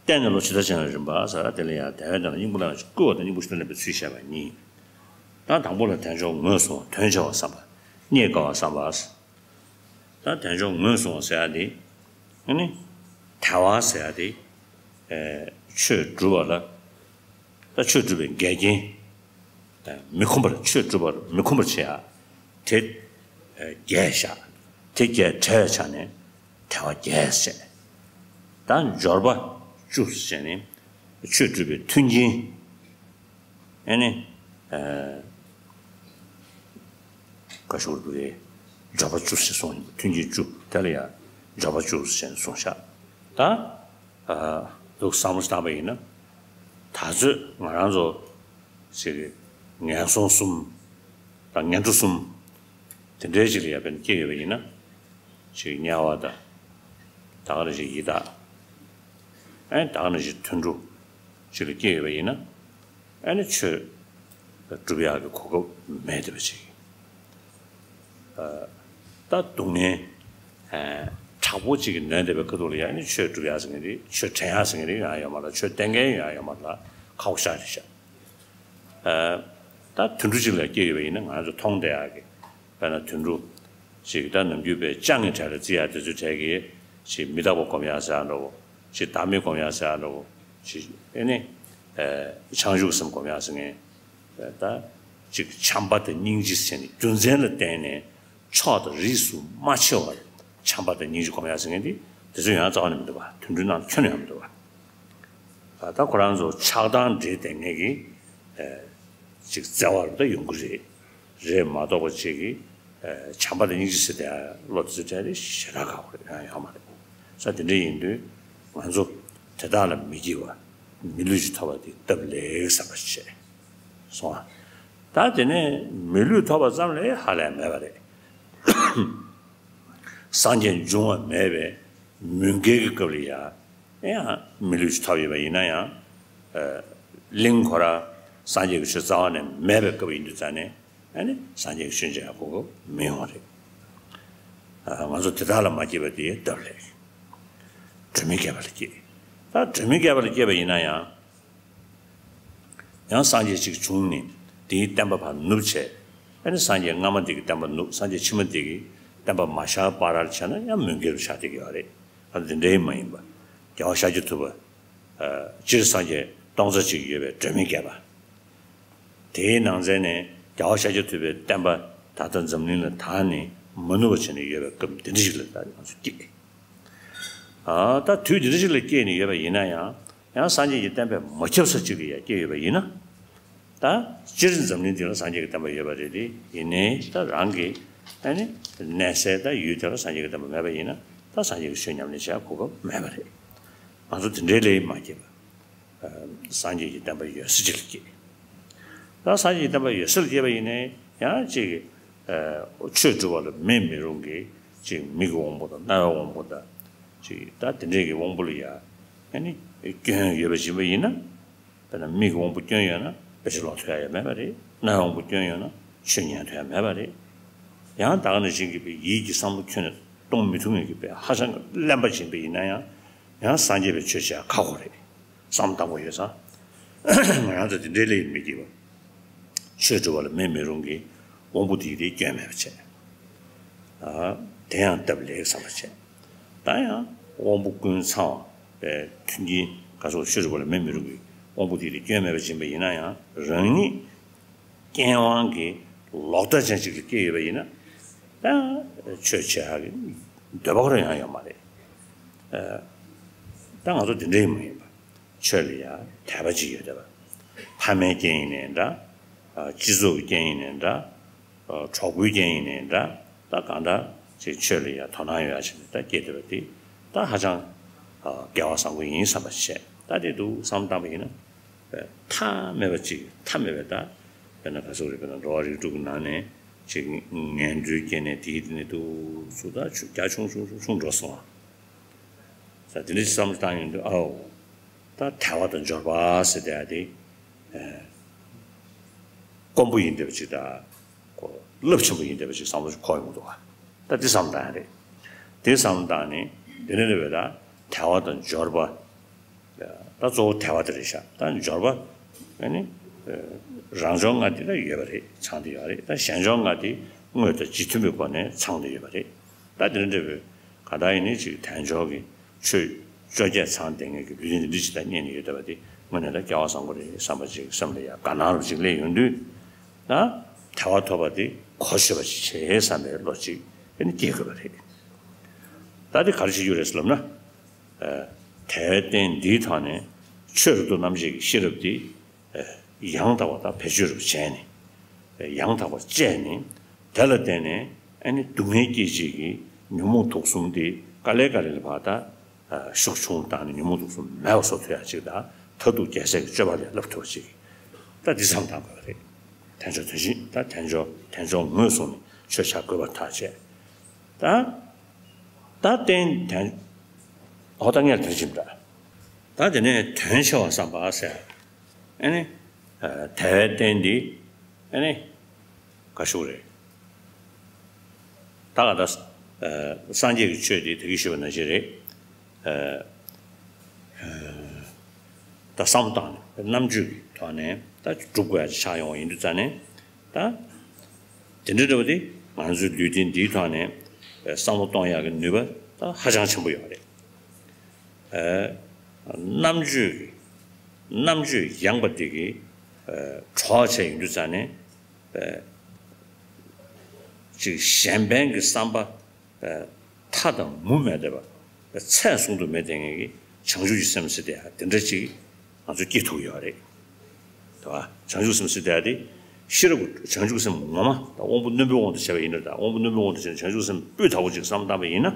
བསྟེན་ནས་ལོ་ཇི་ལྟར་བྱས་ན་རིམ་པ་ཟེར་དེ་ལ་ཡང་དལ་བའི་དོན་ལ་སྙིང་པོ་ལ་བསྐུལ་བ་དང་སྙིང་པོ་ཞུ་ལེན་པའི་ཚུལ་བཤད་པ་གཉིས། ད་དང་པོ་ལ་དལ་འབྱོར་ངོས་བཟུང་བ། དོན་ཆེ་བར་བསམ་པ། རྙེད་དཀའ་བར་བསམ་པ། ད་དལ་འབྱོར་ངོས་བཟུང་བ་ཟེར་ཡ་དེ། ཨ་ནི། དལ་བ་ཟེར་ཡ་དེ། ཨེ། ཆོས་སྒྲུབ་པ་ལ། ད་ཆོས་སྒྲུབ་པའི་འགལ་རྐྱེན། ཨེ། མི་ཁོམ་པར་ཆོས་སྒྲུབ་པར་མི་ཁོམ་པར་བྱེད་ཡ། དེ། ཨེ། བརྒལ་བཞག་དེ་བརྒལ་བྲལ་བའི་ཆ་ནས་དལ་བ་བརྒྱད་ཟེར། ད་འབྱོར་པ་བཅུ་ཟེར་ནས་ཆོས་སྒྲུབ་པའི་མཐུན་རྐྱེན། ཨེ་ནི། ཨ། བཀའ་ཤོག་རུ་བའི་འབྱོར་པ་བཅུ་ཞེས་གསུངས་ཡིན། མཐུན་རྐྱེན་བཅུ་དེ་ལ་ཡང་འབྱོར་པ་བཅུ་ཞེས་གསུངས་ཤག་ད། ཨ། འདུག་བསམ་བློ་བཏང་པ་ཡིན་ན། ད་ཚོད་ང་རང་ཚོ་ཞིག་ངན་སོང་གསུམ་དང་ངན་འགྲོ་གསུམ་དེ་འདྲའི་ཞིག་ལ་ཡ་ཕན་སྐྱེ་ཡོད་པ་ཡིན་ན། ཞིག་དམྱལ་བ་དང་། ད་ག་ནང་བཞིན་ཡི་དྭགས། ཨེ། ད་ག་ནང་བཞིན་དུད་འགྲོ་ཞིག་ལ་སྐྱེ་ཡོད་པ་ཡིན་ན། ཨ་ནི་ཆོས་སྒྲུབ་ཡག་གི་གོ་སྐབས་མེད་བསྡད་པ་ཅིག་ཨ། ད་སྡུག་བསྔལ། ཨ། དྲག་པོ་ཅིག་གིས་ནོན་བསྡད་པའི་ཁ་ཐུག་ལ་ཡ་ཨ་ནི་ཆོས་སྒྲུབ་ཡག་ཟེར་མཁན་དེ། ཆོས་དྲན་ཡག་ཟེར་མཁན་དེ་ཡང་ཡོད་མ་རེད། ཆོས་བསྟན་མཁན་ཡང་ཡོད་མ་རེད། ཁག་པོ་ཞེ་དྲག་རེད་ཤག་ཨ། ད་དུད་འགྲོ་ཅིག་ལ་སྐྱེས་ཡོད་པ་ཡིན་ན་ང་ཚོ་མཐོང་བསྡད་ཡག་གི། དཔེར་ན་དུད་འགྲོ་ཅིག་ད་ནམ་རྒྱུན་པའི་ཅང་གི་གྲལ་ལ་བརྩི་ཡག་དེ་ཚོའི་གྲས་ཀྱི་ཅིག་མི་རྟག་པ་སྒོམ་ཡག་ཟེར་ཡག་འདྲ་བོ། ཅིག་བདག་མེད་སྒོམ་ཡག་ཟེར་ཡག་འདྲ་བོ། ཅིག་ཨེ་ནི། ཨ། བྱང་ཆུབ་སེམས་སྒོམ་ཡག་ཟེར་མཁན། ད་ཅིག་བྱམས་པ་དང་སྙིང་རྗེ་ཟེར་ནས་རྒྱུ་མཚན་ལ་བརྟེན་ནས་ཕྱོགས་དང་རིས་སུ་མ་ཕྱེ་བར་བྱམས་པ་དང་སྙིང་རྗེ་སྒོམ་ཡག་ཟེར་མཁན་དེ། དེ་ཚོ་ཡང་རྩ་བ་ནས་མི་འདུག་པ། དུད་འགྲོའི་ནང་ཁྱོན་ནས་ཡང་མི་འདུག་པ། ད་ཁོ་རང་ཚོ་ཆགས་སྡང་འདྲེས་བསྡད་མཁན་གྱི། ཨ། ཅིག་བརྩེ་བ་རུ་ད་ཡོང་གི་རེད། རེད་མ་གཏོགས་པ་ཅིག་གིས། ཨ། བྱམས་པ་དང་སྙིང་རྗེ་ཟེར་དེ་བློ་དེ་ཚོ་གྲས་དེ་ཞེ་དྲག་ཁག་པོ་རེད། ཡང་ཡོད་མ་རེད། ས་དེ་འདྲ་ཡིན་དུས་ང་ཚོ་དེ་དག་ལ་མི་སྐྱིད་པ། མི་ལུས་ཅིག་ཐོབ་པ་དེ་སྟབས་ལེགས་བསམ་པ་བྱས་སོང་ཨ། ད་དེ་ནས་མི་ལུས་ཐོབ་པ་ཙམ་ལས་ཧ་ལས་མེད་པ་རེད། སངས་རྒྱས་འབྱུང་བ་མེད་པའི་མུན་བསྐལ་གྱི་སྐབས་ལ་ཡང་། ཡང་མི་ལུས་ཤིག་ཐོབ་ཡོད་པ་ཡིན་ན་ཡང་། ཨ། གླིང་ཁོ་རང་སངས་རྒྱས་ཀྱི་ཆོས་རྩ་བ་ནས་མེད་པའི་སྐབས་ཡིན་དུས་ཙང་ནས། ཨ་ནི་སངས་རྒྱས་ཀྱི་ཆོས་བྱེད་ཡ་གོ་སྐབས་མི་ཡོང་བ་རེད། ཨ། ང་ཚོ་དེ་དག་ལ་མ་སྐྱེས་པ་དེ་སྟབས་ལེགས། སྒྲོན་མེ་བསྐལ་པ་ལ་སྐྱེས། ད་སྒྲོན་མེ་བསྐལ་པ་ལ་སྐྱེས་པ་ཡིན་ན་ཡང་། ཡང་སངས་རྒྱས་ཅིག་བྱུང་ནས་དེའི་བསྟན་པ་ཕར་ནུབ་བྱས། ཨ་ནི་སངས་རྒྱས་སྔ་མ་དེ་གི་བསྟན་པ་ནུབ། སངས་རྒྱས་ཕྱི་མ་དེ་གི་བསྟན་པ་མ་ཤར་བར་བྱས་ན་ཡང་མུན་བསྐལ་རུ་ཆགས་བསྡད་ཀྱི་ཡོད་རེད། ཨ། འདི་འདྲའི་མ་ཡིན་པ། རྒྱལ་བ་ཤཱཀྱ་ཐུབ་པ། ཨ། སྤྱིར་སངས་རྒྱས་སྟོང་རྩ་གཅིག་ཡོད་པའི་སྒྲོན་མེ་བསྐལ་པ། དེའི་ནང་ཚན་ནས་རྒྱལ་བ་ཤཱཀྱ་ཐུབ་པའི་བསྟན་པ་ད་ལྟ་འཛམ་གླིང་ལ་དར་ནས་མ་ནུབ་པ་བྱས་ནས་ཡོད་པའི་སྐབས་འདི་འདྲ་ཞིག་ལ་ད་ང་ཚོ་སྐྱེས། ཨ། ད་དུས་འདི་འདྲ་ཞིག་ལ་སྐྱེས་ནས་ཡོད་པ་ཡིན་ན་ཡང་། ཡང་སངས་རྒྱས་ཀྱི་བསྟན་པས་མ་ཁྱབ་ས་གཅིག་ལ་ཡང་སྐྱེས་ཡོད་པ་ཡིན་ན། ད་སྤྱིར་འཛམ་གླིང་འདི་ལ་སངས་རྒྱས་ཀྱི་བསྟན་པ་ཡོད་པ་རེད་དེ། ཡིན་ནའི་ད་རང་གི་ཨ་ནི་གནས་སའི་ད་ཡུལ་དེ་ལ་སངས་རྒྱས་ཀྱི་བསྟན་པ་མེད་པ་ཡིན་ན། ད་སངས་རྒྱས་ཀྱི་ཆོས་ཉམས་ལེན་བྱེད་གོ་སྐབས་མེད་པ་རེད། ང་ཚོ་དེ་འདྲའི་ལས་མ་སྐྱེས་པ། ཨ། སངས་རྒྱས་ཀྱི་བསྟན་པ་ཡོད་ས་ཅིག་ལ་སྐྱེས། ད་སངས་རྒྱས་ཀྱི་བསྟན་པ་ཡོད་ས་ལ་སྐྱེས་པ་ཡིན་ནའི་ཡང་ཅིག་ཨ། ཆོས་སྒྲུབ་པ་ལ་མེད་མི་རུང་གི་ཅིག་མིག་གི་དབང་པོ་དང་རྣ་བའི་དབང་པོ་དང་། ཅིག་ད་དེ་འདྲས་ཀྱི་དབང་པོ་ལ་ཡང་ཨ་ནི་སྐྱོན་ཡོད་པ་ཡིན་པ་ཡིན་ན། དཔེར་ན་མིག་གི་དབང་པོ་སྐྱོན་ཡོད་ན་དཔེ་ཆ་ཀློག་ཐུབ་ཡ་ཡང་མེད་པ་རེད། རྣ་བའི་དབང་པོ་སྐྱོན་ཡོད་ན་ཆོས་ཉན་ཐུབ་ཡ་མེད་པ་རེད། ཡང་ད་ག་ནང་བཞིན་གྱི་ཡིད་ཀྱི་བསམ་བློ་ཁྱོན་ནས་གཏོང་མི་ཐུབ་མཁན་གྱི་དཔེ་ཧ་ཅང་གི་གླེན་པ་ཅིག་ཡིན་པ་ཡིན་ན་ཡང་། ཡང་སངས་རྒྱས་པའི་ཆོས་བྱེད་ཡ་ཁག་པོ་རེད། བསམ་བཏང་དགོས་ཡོད་ཙང་། ང་རང་ཚོ་དེ་འདྲའི་ལས་མི་སྐྱེས་པ། ཆོས་སྒྲུབ་པ་ལ་མེད་མི་རུང་གི་དབང་པོ་དེ་ཡི་དེ་སྐྱོན་མེད་པ་བྱས། ཨ། དེ་ཡང་སྟབས་ལེགས་བསམ་པ་བྱས། ད་ཡང་དབང་པོ་ཀུན་ཚང་བའི་མཐུན་རྐྱེན་ག་སོགས་ཆོས་སྒྲུབ་པ་ལ་མེད་མི་རུང་གི་དབང་པོ་དེ་ཡི་དེ་སྐྱོན་མེད་པ་ཡིན་པ་ཡིན་ན་ཡང་། རང་ཉིད་རྐྱེན་དབང་གིས་ལོག་ལྟ་ཅན་ཅིག་ལ་སྐྱེས་ཡོད་པ་ཡིན་ན། ད་ཆོས་བྱེད་ཡག་གི་འདོད་པ་ཁོ་རང་ཡང་ཡོད་མ་རེད། ཨ། ད་ང་ཚོ་དེ་འདྲའི་མ་ཡིན་པ། ཆོས་ལ་ཡང་དད་པ་ཅིག་ཡོད་བསྡད་པ། ཕ་མའི་རྐྱེན་ཡིན་ནའི་འདྲ། ཨ། སྤྱི་ཚོགས་ཀྱི་རྐྱེན་ཡིན་ནའི་འདྲ། ཨ། གྲོགས་པོའི་རྐྱེན་ཡིན་ནའི་འདྲ། ད་གང་འདྲ་ཅིག་ཆོས་ལ་ཡང་དོ་སྣང་ཡོད་ཡ་བྱས་ནས་ད་སྐྱེས་བསྡད་པ་དེ་ད་ཧ་ཅང་། ཨ། སྐལ་བ་བཟང་པོ་ཡིན་བསམ་པ་བྱས། ད་དེ་འདུག་བསམ་བཏང་པ་ཡིན་ན། མཐའ་མེད་པ་ཅིག་མཐའ་མེད་པའི་ད། དཔེར་ན་ག་ཚོད་རེད། དཔེར་ན་འགྲོ་བ་རིགས་དྲུག་གི་ནང་ནས་ཅིག་ངན་འགྲོའི་སྐྱེ་གནས་དེའི་དེ་ནས་འདུག་སུ་ད་ཆུང་རྒྱ་ཆུང་ཆུང་ཆུང་ཆུང་འགྲོ་སོང་ཨ། ས་དེ་འདྲ་བསམ་བློ་བཏང་ཡོང་དུས། ཨའོ། ད་དལ་བ་དང་འབྱོར་པ་ཟེར་དེ་ཡ་དེ། ཨ། དཀོན་པོ་ཡིན་བསྡད་པ་ཅིག་དང་། ཁོ་རླབས་ཆེན་པོ་ཡིན་བསྡད་པ་ཅིག་བསམ་བློ་ཞིག་འཁོར་ཡོང་གི་འདུག་བ། ད་འདི་བསམ་བཏང་ཡ་རེད། འདི་བསམ་བཏང་ནས་འདི་ནས་རེད་པས། ད་དལ་བ་དང་འབྱོར་པ། ད་གཙོ་བོ་དལ་བ་དེ་རེད་ཤག་ད་འབྱོར་པ། ཨ་ནི། རང་འབྱོར་ལྔ་དེ་ད་ཡོད་པ་རེད། ཚང་བསྡད་ཡོད་རེད། ད་གཞན་འབྱོར་ལྔ་དེ་དངོས་དང་རྗེས་མཐུན་པའི་སྒོ་ནས་ཚང་བསྡད་ཡོད་པ་རེད། ད་དེ་འདྲ་འདྲ་བོའི་ག་ད་ཡིན་ནི་ཅིག་དལ་འབྱོར་གྱི་ཆོས་བཅོ་བརྒྱད་ཚང་བསྡད་མཁན་གྱི་ལུས་རྟེན་འདི་འདྲ་ཅིག་ད་རྙེད་ནས་ཡོད་བསྡད་པ་དེ་དངོས་གནས་ད་སྐལ་བ་བཟང་པོ་རེད་བསམ་པ་ཅིག་སེམས་ལ་ཡ་དགའ་སྣང་རུ་ཅིག་སླེབས་ཡོང་དུས། ད་དལ་བ་ཐོབ་པ་དེ་གོ་ཆོད་པ་ཅིག་བྱེད་བསམ་པའི་བློ་ཅིག་ཨ་ནི་སྐྱེ་དགོས་པ་རེད། ད་དེ་ག་རེ་བྱེད་རྒྱུ་རེད་ཟེར་ལབ་ན། ཨ། དལ་བའི་རྟེན་འདིའི་ཐོག་ནས་ཆོས་རབ་ཏུ་རྣམ་འབྱེད་ཀྱི་ཤེས་རབ་དེ། ཨ། ཡང་དག་པར་ད་བེད་སྤྱོད་རུ་བྱས་ནས། ཨ། ཡང་དག་པར་སྤྱད་ནས། དེ་ལ་བརྟེན་ནས་ཨ་ནི་སྡུག་བསྔལ་སྐྱེད་བྱེད་ཀྱི་ཉོན་མོངས་དུག་གསུམ་དེ་ག་ལེ་ག་ལེ་ལ་ཕར་ད། ཨ། ཤུགས་ཆུང་བཏང་ནས་ཉོན་མོངས་དུག་གསུམ་མེད་པ་བཟོ་ཐུབ་ཡ་ཅིག་དང་། མཐར་ཐུག་རྒྱལ་སྲས་ཀྱི་སྤྱོད་པ་ལ་བསླབ་ཐུབ་པ་ཅིག་ད་འདི་བསམ་བཏང་དགོས་པ་རེད། དལ་འབྱོར་དོན་བཞི། ད་དལ་འབྱོར་དལ་འབྱོར་ངོས་བཟུང་ནས་ཆོས་བྱ་དགོས་པར་ཐག་བཅད། ད། ད་རྟེན་དལ། ཨོ། ད་ངས་དལ་གྱིས་འདྲ། ད་དེ་ནས་དོན་ཆེ་བ་བསམ་པ་ཟེར། ཨ་ནི། ཨ། དལ་བའི་རྟེན་འདི། ཨ་ནི། ག་ཞུ་རེད། ད་ག་ད། ཨ། སངས་རྒྱས་ཀྱི་ཆོས་འདི་ད་གིན་ཞུས་པ་ནང་བཞིན་རེད། ཨ། ད་བསམ་བློ་བཏང་ནས་རྣམ་དཔྱོད་ཀྱི་ཐོག་ནས་ད་སྒྲུབ་དགོས་ཡ་ཆགས་ཡོང་བ་ཡིན་དུས་ཙང་ནས། ད་དེ་འདྲ་འདྲ་བོ་དེ་ང་ཚོའི་ལུས་རྟེན་འདིའི་ཐོག་ནས་བསམ་བློ་གཏོང་ཡག་གི་ནུས་པ་ད་ཧ་ཅང་ཆེན་པོ་ཡོད་རེད། ཨ། རྣམ་དཔྱོད་ཀྱི། རྣམ་དཔྱོད་ཡངས་པ་དེ་གིས། ཨ། གྲོགས་བྱས་ཡོང་དུས་ཙང་ནས། ཨ། ཅིག་གཞན་ཕན་གྱི་བསམ་པ། ཨ། མཐའ་དང་མུ་མེད་བསྡད་པ། ཚད་བཟུང་དུ་མེད་བསྡད་མཁན་གྱི་བྱང་ཆུབ་ཀྱི་སེམས་ཟེར་དེ་དེ་འདྲ་ཅིག་ང་ཚོ་སྐྱེ་ཐུབ་ཡོད་རེད། དེ་བ། བྱང་ཆུབ་སེམས་ཟེར་དེ་དེ་ཤེས་རབ་ཀྱི་བྱང་ཆུབ་སེམས་ངོ་མ་ད་དབང་པོ་རྣོན་པོའི་དབང་དུ་བྱས་པ་ཡིན་ན། ད་དབང་པོ་རྣོན་པོའི་དབང་དུ་བྱས་ནས་བྱང་ཆུབ་སེམས་སྤུས་དག་པོ་ཅིག་བསམ་བཏང་པ་ཡིན་ན། ཨ།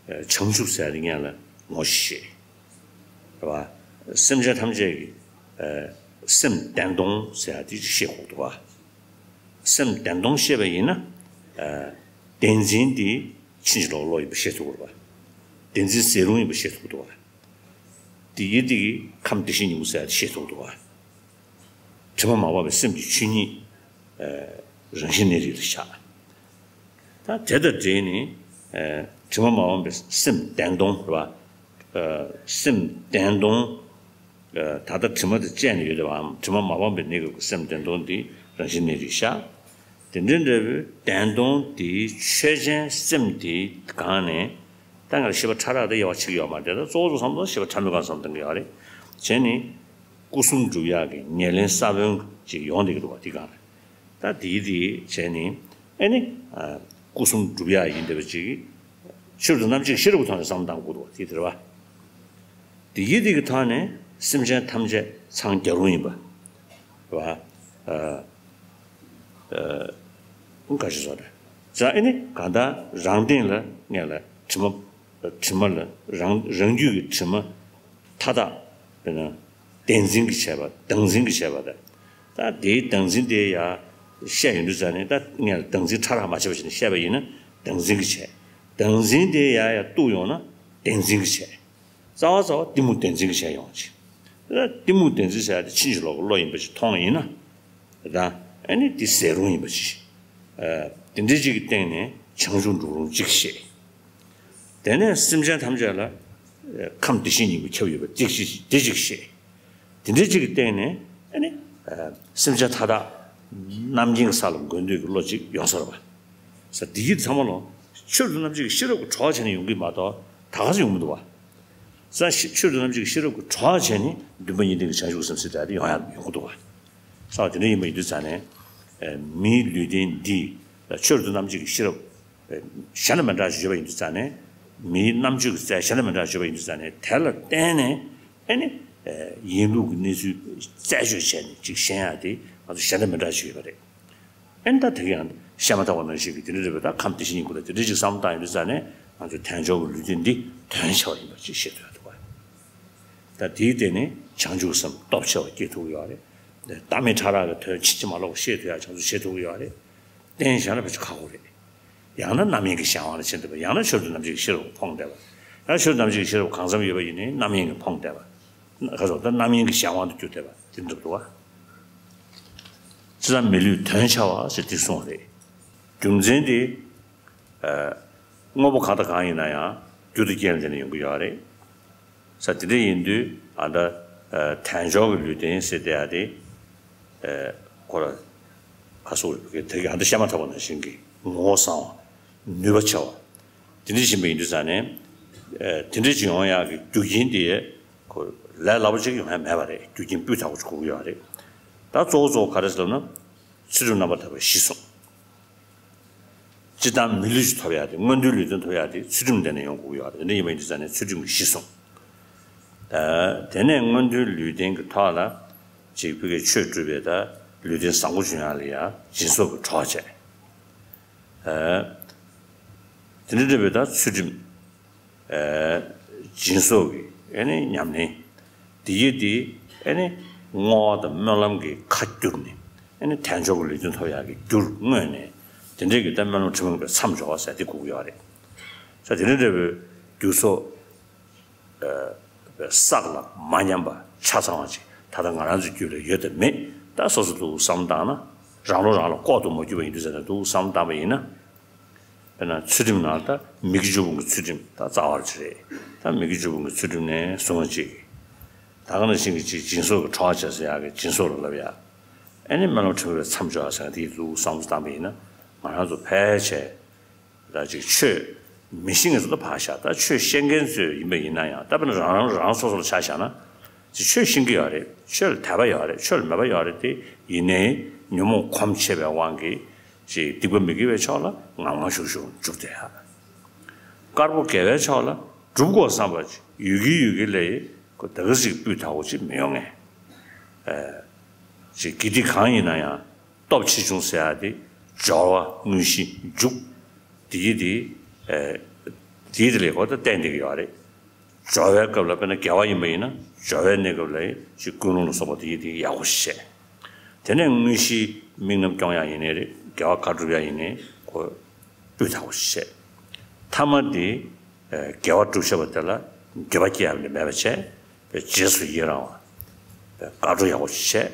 བྱང་ཆུབ་ཟེར་དེ་སྔོན་ལ་ངོ་ཤེས། རེད་བ། སེམས་ཅན་ཐམས་ཅད་ཀྱི། ཨ། སེམས་བདེན་སྟོང་ཟེར་ཡ་དེ་ཤེས་དགོས་འདུག་བ། སེམས་བདེན་སྟོང་ཤེས་པ་ཡིན་ན། ཨ། བདེན་འཛིན་དེ་ཕྱིན་ཅི་ལོག་ལོག་ཡིན་པ་ཤེས་ཐུབ་ཀྱི་རེད་བ། བདེན་འཛིན་ཟད་རུང་ཡིན་པ་ཤེས་ཐུབ་ཀྱི་འདུག་བ། དེ་ཡིན་དེ་གིས་ཁམས་བདེ་གཤེགས་སྙིང་པོ་ཟེར་ཡ་དེ་ཤེས་ཐུབ་ཀྱི་འདུག་བ། དྲི་མ་མ་བབས་པའི་སེམས་ཀྱི་ཆོས་ཉིད། རང་བཞིན་གནས་རིགས་ལ་བཞག། ད་དེ་དང་འབྲེལ་ནས་དྲི་མ་མ་སྤངས་པའི་སེམས་བདེན་སྟོང་རེད་བ། སེམས་བདེན་སྟོང་ད་ལྟ་དྲི་མ་དེ་བཅད་ནས་ཡོད་དེ་བའམ་དྲི་མ་མ་སྤངས་པའི་གནས་སྐབས་ཀྱི་སེམས་བདེན་སྟོང་དེ་རང་བཞིན་གནས་རིགས་བཞག། དེ་འདྲའི་འདྲ་བའི་བདེན་སྟོང་དེའི་ཆོས་ཅན་སེམས་དེའི་སྒང་ནས། ད་ང་ལ་ཤེས་པ་ཕྲ་རགས་དེ་དབྱེ་བ་ཕྱེ་གི་ཡོད་མ་རེད་དེ། ད་གཙོ་བོ་ཚོ་བསམ་བློ་ཤེས་པ་ཕྲ་མོའི་སྒང་བསམ་བཏང་གི་ཡོད་རེད། བྱས་ནས་སྐུ་གསུམ་སྒྲུབ་ཡག་གི་ཉེར་ལེན་ས་བོན་ཅིག་ཡོང་བསྡད་ཀྱི་འདུག་བ། དེ་སྒང་ལ་ད་དེའི་དེ་བྱས་ནས་ཨེ་ནི་སྐུ་གསུམ་སྒྲུབ་ཡག་ཡིན་བསྡད་པ་ཅིག་ཆོས་རབ་ཏུ་རྣམ་འབྱེད་ཀྱི་ཤེས་རབ་ཀྱི་ཐོག་ནས་བསམ་བློ་བཏང་དགོས་འདུག་བ། དེ་དེ་རེད་བ། དེ་ཡི་དེ་གི་ཐོག་ནས་སེམས་ཅན་ཐམས་ཅད་འཚང་རྒྱ་རུང་ཡིན་པ། བ། ཨ། ཨ། ག་ཞིག་བཟོ་རེད། ཙང་ཨེ་ནི་གང་ལྟར་རང་སྟེང་ལ་ངས་ལ་དྲི་མ། དྲི་མ་ལ་རང་རང་རྒྱུད་ཀྱི་དྲི་མ་མཐའ་དག་དཔེར་ན་བདེན་འཛིན་གྱིས་བྱས་པ་བདག་འཛིན་གྱིས་བྱས་པ་དང་། ད་དེའི་བདག་འཛིན་དེ་ཡ་བཤད་ཡོང་དུས་ཙང་ནས། ད་ངས་ལ་བདག་འཛིན་ཕྲ་རགས་མ་བྱས་པ་བྱས་ནས་བཤད་པ་ཡིན་ན་བདག་འཛིན་གྱིས་བྱས། བདག་འཛིན་དེ་ཡ་ཡ་གཏུགས་ཡོང་ན་བདེན་འཛིན་གྱིས་བྱས། རྩ་བ་རྩ་བ་གཏི་མུག་བདེན་འཛིན་གྱི་བྱས་ཡོང་ཅིག། ད་གཏི་མུག་བདེན་འཛིན་ཟེར་ཡ་དེ་ཕྱིན་ཅི་ལོག་གི་བློ་ཡིན་པ་ཅིག་མཐོང་ཡིན་ན། ད་ཨ་ནི་དེ་ཟད་རུང་ཡིན་པ་ཅིག། ཨ། དེ་འདྲའི་ཅིག་གི་སྟེང་ནས་བྱང་ཆུབ་འགྲུབ་རུང་ཅིག་བཤད། དེ་ནས་སེམས་ཅན་ཐམས་ཅད་ལ་ཨ་ཁམས་བདེ་གཤེགས་སྙིང་པོ་ཁྱབ་ཡོད་པ་ཅིག་ཅིག་དེ་ཅིག་བཤད། དེ་འདྲའི་ཅིག་གི་སྟེང་ནས་ཨ་ནི་ཨ་སེམས་ཅན་མཐའ་དག་རྣམ་མཁྱེན་གྱི་ས་ལ་འགོད་འདོད་ཀྱི་བློ་ཅིག་ཡོང་ས་རེད་པ། ས་འདི་ཡིད་ཚང་མ་ལོ། ཆོས་རབ་ཏུ་རྣམ་འབྱེད་ཀྱི་ཤེས་རབ་ཀྱི་གྲོགས་བྱས་ནས་ཡོང་གི་མ་གཏོགས་ད་ག་སེ་ཡོང་མི་འདུག་བ། ས་ཤེས་ཆོས་རབ་ཏུ་རྣམ་འབྱེད་ཀྱི་ཤེས་རབ་ཀྱི་གྲོགས་བྱས་ནས་འདུན་པ་གཉིས་ལྡན་གྱི་བྱང་ཆུབ་སེམས་ཟེར་ཡ་དེ་ཡོང་ཡ་ཡོང་གི་འདུག་བ། ས་དེ་འདྲ་ཡིན་པ་ཡིན་དུས་ཙང་ནས། ཨེ། མིའི་ལུས་རྟེན་འདི་ལ་ཆོས་རབ་ཏུ་རྣམ་འབྱེད་ཀྱི་ཤེས་རབ་ཨེ་གཞན་དང་མི་འདྲ་ཞིག་ཡོད་པ་ཡིན་དུས་ཙང་ནས། མིའི་རྣམ་དཔྱོད་ཀྱི་རྩལ་གཞན་དང་མི་འདྲ་ཞིག་ཡོད་པ་ཡིན་དུས་ཙང་ནས། དེ་ལ་བརྟེན་ནས་ཨེ་ནི་ཨེ་ཡིན་ལུགས་ཀྱི་གནས་ཚུལ་རྩད་གཅོད་བྱས་ནས་ཅིག་ཤེས་ཡ་དེ་ང་ཚོ་གཞན་དང་མི་འདྲ་ཞིག་ཡོད་པ་རེད། ཨེ་ནི་ད་དེ་ག་ཡང་བཤད་མ་ཐག་པ་ནང་བཞིན་གྱི་དེ་འདྲ་རེད་པས། ད་ཁམས་བདེ་གཤེགས་སྙིང་པོ་ལ་དེ་འདྲ་ཅིག་བསམ་བློ་བཏང་ཡོང་དུས་ཙང་ནས་ང་ཚོ་དལ་འབྱོར་གྱི་ལུས་རྟེན་འདི་དོན་ཆེ་བ་ཡིན་པ་ཅིག་ཤེས་ཐུབ་ཡ་འདུག་བ། ད་དེའི་སྟེང་ནས་བྱང་ཆུབ་སེམས་སྟོབས་ཆེ་བ་སྐྱེ་ཐུབ་ཀྱི་ཡོད་རེད། ད་མི་ཕྲ་རགས་ཀྱི་དོན་ཕྱིན་ཅི་མ་ལོག་པ་ཤེས་ཐུབ་ཡ་བྱང་ཆུབ་བྱེད་ཐུབ་ཀྱི་ཡོད་རེད། རྟེན་གཞན་ལ་ཕལ་ཆེར་ཁག་པོ་རེད། ཡང་ན་རྣམ་གཡེང་གི་གཞན་དབང་ལ་ཕྱིན་ཐུབ་པ། ཡང་ན་ཆོས་རབ་ཏུ་རྣམ་འབྱེད་ཀྱི་ཤེས་རབ་ཕོངས་བསྡད་པ། ཡང་ཆོས་རབ་ཏུ་རྣམ་འབྱེད་ཀྱི་ཤེས་རབ་གང་འཚམ་ཡོད་པ་ཡིན་ནའི་རྣམ་གཡེང་གིས་ཕོངས་བསྡད་པ། ཁ་སོགས་ད་རྣམ་གཡེང་གི་གཞན་དབང་དུ་གྱུར་བསྡད་པ་དེ་འདྲ་འདུག་བ། སྤྱིར་བཏང་མི་ལུས་དོན་ཆེ་བ་ཟེར་དེ་གསུངས་རེད། རྒྱུ་མཚན་དེ། ཨ། དངོས་པོ་གང་དང་གང་ཡིན་ན་ཡང་རྒྱུ་དང་རྐྱེན་ལ་བརྟེན་ནས་ཡོང་གི་ཡོད་རེད། ས་དེ་འདྲ་ཡིན་དུས་ཨ་ད་ཨ་དལ་འབྱོར་གྱི་ལུས་རྟེན་ཟེར་བསྡད་ཡ་དེ། ཨ་ཁོ་ལ་ཁ་སོགས་དེ་ག་ཨ་ད་བཤད་མ་ཐག་པ་ནང་བཞིན་གྱི་ངོ་བོ་བཟང་བ། ནུས་པ་ཆེ་བ། དེ་འདྲ་ཡིན་པ་ཡིན་དུས་ཙང་ནས། ཨ་དེ་འདྲ་ཅིག་ཡོང་ཡག་གི་རྒྱུ་རྐྱེན་དེ་ཁོ་ལས་སླ་པོ་ཅིག་ཡོང་ཡ་མེད་པ་རེད། རྒྱུ་རྐྱེན་སྤུས་དག་པོ་ཅིག་དགོས་ཀྱི་ཡོད་རེད། ད་གཙོ་བོ་གཙོ་བོ་ག་རེ་ཟེར་ལབ་ན། ཚུལ་ཁྲིམས་རྣམ་པར་དག་པའི་གཞི་བཟུང་། སྤྱིར་བཏང་མི་ལུས་ཅིག་ཐོབ་ཡག་དེ། མངོན་མཐོའི་ལུས་རྟེན་ཐོབ་ཡག་དེ་ཚུལ་ཁྲིམས་ལྡན་ནས་ཡོང་དགོས་ཀྱི་ཡོད་རེད། དེ་འདྲ་ཡིན་པ་ཡིན་དུས་ཙང་ནས་ཚུལ་ཁྲིམས་ཀྱི་གཞི་བཟུང་། ད་དེ་ནས་མངོན་མཐོའི་ལུས་རྟེན་གྱི་ཐོག་ལ་ཅིག་ཕ་གིའི་ཆོས་སྒྲུབ་པའི་ད་ལུས་རྟེན་བཟང་པོ་འབྱུང་ཡག་ལ་ཡ་སྦྱིན་སོགས་ཀྱི་གྲོགས་བྱས། ཨ་དེ་འདྲ་འདྲ་བའི་ད་ཚུལ་ཁྲིམས། ཨ་སྦྱིན་སོགས་ཀྱི་ཨ་ནི་ཉམས་ལེན། དེ་ཡི་དེ་ཨ་ནི་བསྔོ་བ་དང་སྨོན་ལམ་གྱི་ཁ་བསྒྱུར་ནས་ཨ་ནི་དལ་འབྱོར་གྱི་ལུས་རྟེན་ཐོབ་ཡག་གི་རྒྱུར་བསྔོས་ནས། དེ་འདྲའི་གི་ད་སྨོན་ལམ་ཁྲིམས་ལུགས་པའི་མཚམས་འཇོག་པ་ཟེར་དེ་དགོས་ཀྱི་ཡོད་རེད། ས་དེ་འདྲ་འདྲ་བའི་རྒྱུ་ཚོགས་བསགས་ལ་མ་ཉམས་པ་ཆ་ཚང་བ་ཅིག་ད་ལྟ་ང་རང་ཚོའི་རྒྱུད་ལ་ཡོད་དམ་མེད། ད་སོ་སོ་འདུག་བསམ་བཏང་ན། རང་བློ་རང་ལ་ལྐོག་ཏུ་མ་གྱུར་པ་ཡིན་དུས་ཙང་ནས་འདུག་བསམ་བཏང་པ་ཡིན་ན། དཔེར་ན་ཚུལ་ཁྲིམས་ནང་ད་མི་དགེ་བཅུ་སྤོང་གི་ཚུལ་ཁྲིམས་ད་རྩ་བ་ཅིག་རེད། ད་མི་དགེ་བཅུ་སྤོང་གི་ཚུལ་ཁྲིམས་ནས་བཟུང་བ་ཅིག། ད་ག་ནང་བཞིན་གྱི་ཅིག་སྦྱིན་སོགས་ཀྱི་གྲོགས་བྱས་ཟེར་ཡག་གི་སྦྱིན་སོགས་ལ་ལབ་ཡག། ཨ་ནི་སྨོན་ལམ་ཁྲིམས་ལུགས་པའི་མཚམས་འཇོག་ཟེར་ཡག་དེ་འདུག་བསམ་བཏང་པ་ཡིན་ན། ང་རང་ཚོ་ཕལ་ཆེར་ད་ཅིག་ཆོས་མི་ཤེས་མཁན་ཚོ་ད་ཕར་བཞག། ད་ཆོས་ཤེས་མཁན་ཚོ་ཡིན་པ་ཡིན་ན་ཡང་། ད་དཔེར་ན་རང་རང་རང་སོ་སོ་ལ་ཆ་བཞག་ན། ཅིག་ཆོས་ཤེས་ཀྱི་ཡོད་རེད། ཆོས་ལ་དད་པ་ཡོད་རེད། ཆོས་ལ་མོས་པ་ཡོད་རེད་དེ། ཡིན་ནའི་ཉོན་མོངས་གོམས་ཆེ་བའི་དབང་གིས་ཅིག་སྡིག་པ་མི་དགེ་བའི་ཕྱོགས་ལ་ངང་ངང་ཤུགས་ཤུགས་འཇུག་བསྡད་ཡ། དཀར་པོ་དགེ་བའི་ཕྱོགས་ལ་སྒྲུབ་དགོས་བསམ་པ་ཅིག་ཡོད་ཀྱི་ཡོད་ཀྱི་ལས་ཁོ་ད་ག་ཟིག་སྤུས་དག་པོ་ཅིག་མི་ཡོང་ངེས། ཨ་ཅིག་དགེ་སྡིག་གང་ཡིན་ན་ཡང་། སྟོབས་ཆེ་ཆུང་ཟེར་ཡ་དེ་སྦྱོར་བ། དངོས་གཞི། མཇུག། དེ་ཡི་དེ། ཨེ། དེ་ཡི་དེ་ལས་ཁོ་ད་བསྟན་བསྡད་ཀྱི་ཡོད་རེད། སྦྱོར་བའི་སྐབས་ལ་དཔེར་ན་དགེ་བ་ཡིན་པ་ཡིན་ན། སྦྱོར་བའི་གནས་སྐབས་ལ་ཅིག་ཀུན་སློང་ལ་སོགས་པ་དེ་ཡི་དེ་ཡག་པོ་ཞིག་བྱས། དེ་ནས་དངོས་གཞི་དམིགས་རྣམ་སྐྱོང་ཡག་ཡིན་ནའི་རེད། དགེ་བ་ག་སྒྲུབ་ཡག་ཡིན་ནའི་ཁོ་སྤུས་དག་པོ་ཞིག་བྱས། ཐ་མ་དེ། ཨེ། དགེ་བ་སྒྲུབ་ཤེས་པ་དེ་ལ་འགྱོད་པ་སྐྱེ་ཡག་མེད་པ་བྱས། རྗེས་སུ་ཡི་རང་བ། བཀའ་བགྲོ་ཡག་པོ་བྱས།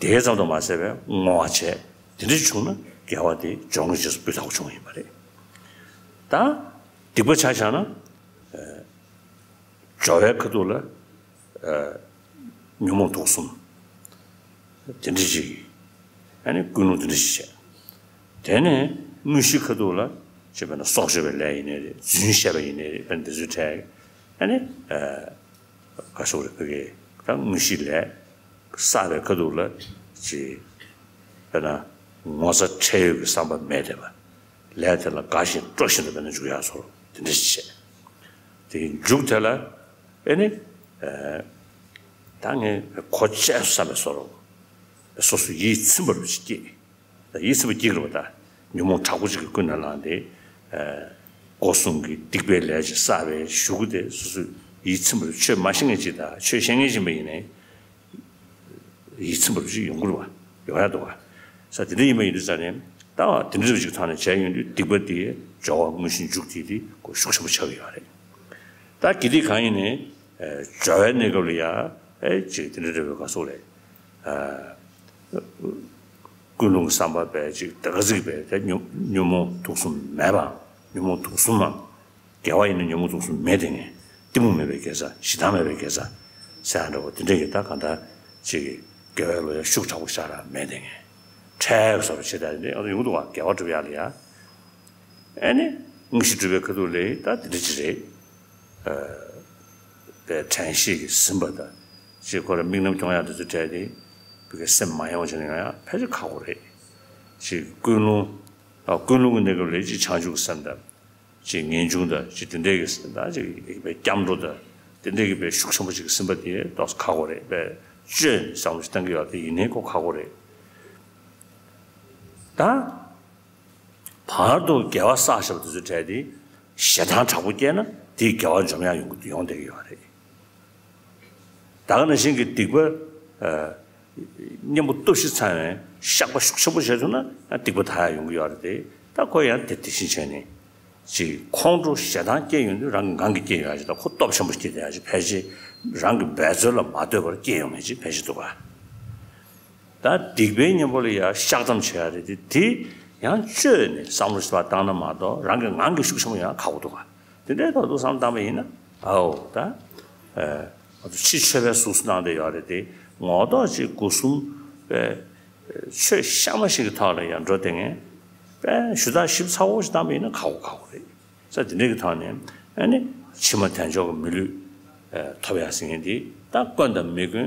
དེ་ཙམ་དུ་མ་ཟད་པའི་བསྔོ་བ་བྱས། དེ་འདྲ་བྱུང་ན་དགེ་བ་དེ་སྦྱོང་གི་རྗེས་སུ་སྤུས་དག་པོ་བྱུང་བ་ཡིན་པ་རེད། ད་སྡིག་པ་ཆ་བཞག་ན། སྦྱོར་བའི་ཁ་ཐུག་ལ་ཉོན་མོངས་དུག་གསུམ་དེ་འདྲ་ཞིག་ཨ་ནི་ཀུན་སློང་དེ་འདྲ་ཞིག་བྱས། དེ་ནས་དངོས་གཞིའི་ཁ་ཐུག་ལ་བྱས་པས་ན་སྲོག་གཅོད་པའི་ལས་ཡིན་ནའི་རེད། རྫུན་བཤད་པ་ཡིན་ནའི་རེད། དཔེར་ན་འདི་ཚོའི་གྲས་ཨ་ནི་ག་སོགས་རེད། ཕ་གི་ད་དངོས་གཞིའི་ལས་བསགས་པའི་ཁ་ཐུག་ལ་ཅིག་དཔེར་ན་ངོ་ཚ་ཁྲེལ་ཡོད་ཀྱི་བསམ་པ་མེད་བསྡད་པ། ལས་དེ་ལ་དགའ་བཞིན་སྤྲོ་བཞིན་དུ་དཔེར་ན་འཇུག་ཡག་སོགས་དེ་འདྲ་ཞིག་བྱས། དེ་མཇུག་དེ་ལ་ཨེ་ནི། ད་ངས་གོ་ཆོད་བསམ་པའི་བཟོ་འདྲ། སོ་སོ་ཡིད་ཚིམ་པ་རུ་ཅིག་སྐྱེས། ད་ཡིད་ཚིམ་པ་སྐྱེ་གི་རེད་པ། ད་ཉོན་མོངས་དྲག་པོ་ཅིག་གིས་ཀུན་ནས་བསླངས་ཏེ། སྒོ་གསུམ་གྱི་སྡིག་པའི་ལས་ཅིག་བསགས་པའི་གཞུག་གུ་དེ་སོ་སོ་ཡིད་ཚིམ་པ་རུ། ཆོས་མ་ཤེས་མཁན་ཅིག་དང་ཆོས་ཤེས་མཁན་ཅིག་ཡིན་པ་ཡིན་ནའི། ཡིད་ཚིམ་པ་རུ་ཅིག་ཡོང་གི་རེད་པ། ཡོང་ཡག་འདུག་པ། ས་དེ་འདྲ་ཡིན་པ་ཡིན་དུས་ཙང་ནས་ད་དེ་འདྲ་ཅིག་ཐོག་ནས་བྱས་ཡོང་དུས་སྡིག་པ་དེ་སྦྱོར་བ་དངོས་གཞི་མཇུག་དེ་དེ་གོ་ཤུགས་ཆེན་པོ་ཆགས་ཀྱི་ཡོད་རེད། ད་དགེ་སྡིག་གང་ཡིན་ནའི་སྦྱོར་བའི་གནས་སྐབས་ལ་ཡ་ཨེ་ཅིག་དེ་འདྲ་འདྲ་བའི་ག་སོགས་ལས། ཀུན་སློང་གི་བསམ་པ་བས་ཅིག་དེ་ག་ཚིག་བས་དེ་ཉོན་ཉོན་མོངས་དུག་གསུམ་མེད་པའམ། ཉོན་མོངས་དུག་གསུམ་མམ། དགེ་བ་ཡིན་ན་ཉོན་མོངས་དུག་གསུམ་མེད་བསྡད་མཁན། གཏི་མུག་མེད་པའི་དགེ་རྩ། ཞེ་སྡང་མེད་པའི་དགེ་རྩ་ཟེར་ཡག་འདྲ་བོ་དེ་འདྲ་གི་ད་གང་ལྟར་ཅིག་དགེ་བའི་ལོ་ཡ་ཤུགས་དྲག་པོ་ཞེ་དྲག་མེད་བསྡད་མཁན། འཕྲལ་གྱི་བཟོ་འདྲ་བྱེད་ཡག་དེ་འདྲ་ཡོང་གི་འདུག་པ། དགེ་བ་སྒྲུབ་ཡག་ལ་ཡ། ཨེ་ནི་དངོས་གཞི་སྒྲུབ་པའི་ཁ་ཐུག་ལ་ད་དེ་འདྲ་ཅིག་རེད། པའི་དྲན་ཤེས་ཀྱིས་ཟིན་པ་དང་། ཅིག་ཁོ་རང་དམིགས་རྣམ་སྐྱོང་ཡག་དེ་ཚོ་བྲལ་ཏེ། བི་གའི་སེམས་མ་ཡེངས་པ་བྱས་ནས་ཡོང་ཡག་ཕལ་ཆེར་ཁག་པོ་རེད། ཅིག་ཀུན་སློང་། ཨ་ཀུན་སློང་གི་གནས་སྐབས་ལ་ཅིག་བྱང་ཆུབ་ཀྱི་སེམས་དང་། ཅིག་ངེས་འབྱུང་དང་ཅིག་དེ་འདྲའི་གི་ད་ཅིག་པའི་སྐྱབས་འགྲོ་དང་། དེ་འདྲའི་གི་པའི་ཤུགས་ཆེན་པོ་ཅིག་ཟིན་པ་དེ་ཏོག་ཙམ་ཁག་པོ་རེད། པའི་བཅོས་ནས་བསམ་བློ་ཞིག་བཏང་གི་ཡོད་དེ་ཡིན་ནའི་ཁོ་ཁག་པོ་རེད། ད། བར་དུ་དགེ་བ་བསགས་བཞག་པ་དེ་ཚོ་བྲལ་ཏེ་ཞེ་སྡང་དྲག་པོ་སྐྱེས་ན་དེས་དགེ་བ་འཇོམས་ཡག་ཡོང་གི་ཡོང་བསྡད་ཀྱི་ཡོད་རེད། ད་ག་ནང་བཞིན་གྱི་སྡིག་པ་གཉེན་པོ་སྟོབས་བཞི་ཚང་བའི་བཤགས་པ་ཤུགས་ཆེན་པོ་བྱས་ཐུབ་ན་སྡིག་པ་དག་ཡག་ཡོང་གི་ཡོད་རེད་དེ། ད་ཁོ་ཡང་དེ་དེ་བཞིན་བྱས་ནས་ཅིག་ཁོང་ཁྲོ་ཞེ་སྡང་སྐྱེས་ཡོང་དུས་རང་གི་ངང་གིས་སྐྱེས་ཡོང་ཡག་ཅིག་དང་། ཁོ་སྟོབས་ཆེན་པོ་སྐྱེས་བསྡད་ཡག་ཅིག་ཕལ་ཆེར་རང་གི་འབད་རྩོལ་ལ་མ་ལྟོས་པར་སྐྱེས་ཡོང་མཁན་ཅིག་ཕལ་ཆེར་འདུག་ག། ད་སྡིག་པའི་གཉེན་པོ་ལ་ཡང་བཤགས་གཏམ་བྱེད་ཡ་རེད་དེ། དེ་ཡང་བཅོས་ནས་བསམ་བློ་ཞིག་བཏང་ན་མ་གཏོགས་རང་གི་ངང་གིས་ཤུགས་ཆེན་པོ་ཡང་ཁག་པོ་འདུག་ག། དེ་འདྲའི་ཐོག་ཏུ་བསམ་བཏང་པ་ཡིན་ན། ཨའོ་ད། ཨ་ཕྱི་ཆོས་པའི་གཟུགས་སུ་སྣང་བསྡད་ཡོད་རེད་དེ། ངོ་ཐོག་ཅིག་སྒོ་གསུམ་པའི་ཆོས་གཤའ་མ་ཞིག་གི་ཐོག་ལ་ཡང་འགྲོ་བསྡད་མཁན་པའི་ཞུ་དག་ཞིབ་ཚགས་པོ་ཞིག་བཏང་པ་ཡིན་ན་ཁག་པོ་ཁག་པོ་རེད། ས་དེ་འདྲ་གི་ཐོག་ནས་ཨ་ནི་ཕྱི་མ་དལ་འབྱོར་གྱི་མི་ལུས་ཐོབ་ཡག་ཟེར་མཁན་དེ། ད་དཀོན་དང་མི་དཀོན་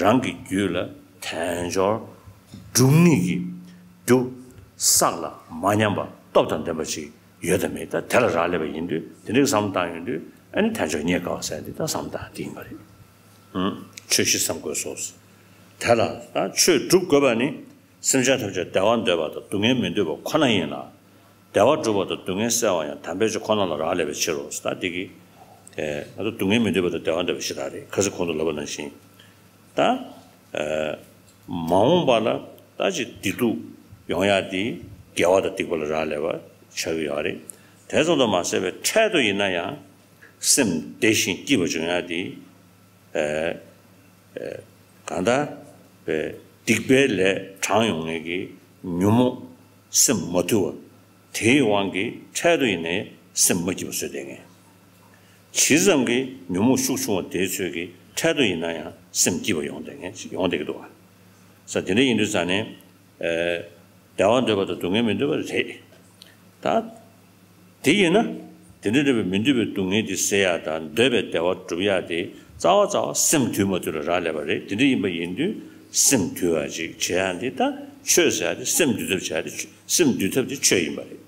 རང་གི་རྒྱུད་ལ་དལ་འབྱོར་སྒྲུབ་ནུས་ཀྱི་རྒྱུ་བསགས་ལ་མ་ཉམས་པ་སྟོབས་དང་ལྡན་པ་ཅིག་ཡོད་དམ་མེད། ད་དེ་ལ་རག་ལས་པ་ཡིན་དུས་དེ་འདྲ་གི་བསམ་བློ་བཏང་ཡོང་དུས་ཨ་ནི་དལ་འབྱོར་རྙེད་དཀའ་བ་ཟེར་ཡག་དེ་ད་བསམ་བློ་བཏང་དེ་ཡིན་པ་རེད། ཆོས་བཞི་བསམ་དགོས་སོ། དེ་ལ་ད་ཆོས་སྒྲུབ་དགོས་པ་ནི། སེམས་ཅན་ཐམས་ཅད་བདེ་བ་འདོད་པ་དང་སྡུག་བསྔལ་མི་འདོད་པ་ཁོ་ན་ཡིན་ལ། བདེ་བ་སྒྲུབ་པ་དང་སྡུག་བསྔལ་སེལ་བ་ཡང་དམ་པའི་ཆོས་ཁོ་ན་ལ་རག་ལས་པའི་ཕྱིར་རོ། ད་འདི་གི་ང་ཚོ་སྡུག་བསྔལ་མི་འདོད་པ་དང་བདེ་བ་འདོད་པ་ཞེ་དྲག་རེད། ཁ་སང་གོང་དུ་ལབ་པ་ནང་བཞིན། ད་མ་འོངས་པ་ལ་ད་ཅིག་བདེ་སྡུག་ཡོང་ཡག་དེ་དགེ་བ་དང་སྡིག་པ་ལ་རག་ལས་པ་ཆགས་ཀྱི་ཡོད་རེད། དེ་ཙམ་དུ་མ་ཟད་པའི་འཕྲལ་དུ་ཡིན་ན་ཡང་སེམས་བདེ་ཞིང་སྐྱིད་པ་འབྱུང་ཡག་དེ། གང་ལྟར་སྡིག་པའི་ལས་དྲངས་ཡོང་མཁན་གྱི་ཉོན་མོངས་སེམས་མ་དུལ་བ་དེའི་དབང་གིས་འཕྲལ་དུ་ཡིན་ནའི་སེམས་མ་སྐྱིད་པ་བཟོས་བསྡད་མཁན། ཇི་ཙམ་གྱི་ཉོན་མོངས་ཤུགས་ཆུང་བ་དེའི་ཚོད་ཀྱིས་འཕྲལ་དུ་ཡིན་ན་ཡང་སེམས་སྐྱིད་པ་ཡོང་བསྡད་མཁན་ཡོང་བསྡད་ཀྱི་འདུག་ག། ས་དེ་འདྲ་ཡིན་དུས་ཙང་ནས། བདེ་བ་འདོད་པ་དང་སྡུག་བསྔལ་མི་འདོད་པ་རེད། ད། དེ་ཡིན་ན། དེ་འདྲ་འདྲ་བའི་མི་འདོད་པའི་སྡུག་བསྔལ་དེ་སེལ་ཡག་དང་འདོད་པའི་བདེ་བ་སྒྲུབ་ཡག་དེ་རྩ་བ་རྩ་བ་སེམས་དུལ་མ་དུལ་ལ་རག་ལས་པ་རེད། དེ་འདྲ་ཡིན་པ་ཡིན་དུས་སེམས་དུལ་བ་ཅིག་བྱེད་ཡག་འདི་ད་ཆོས་ཟེར་ཡག་དེ་སེམས་དུལ་ཐབས་བྱེད་ཡག་དེ་ཆོས། སེམས་དུལ་ཐབས་དེ་ཆོས་ཡིན་པ་རེད།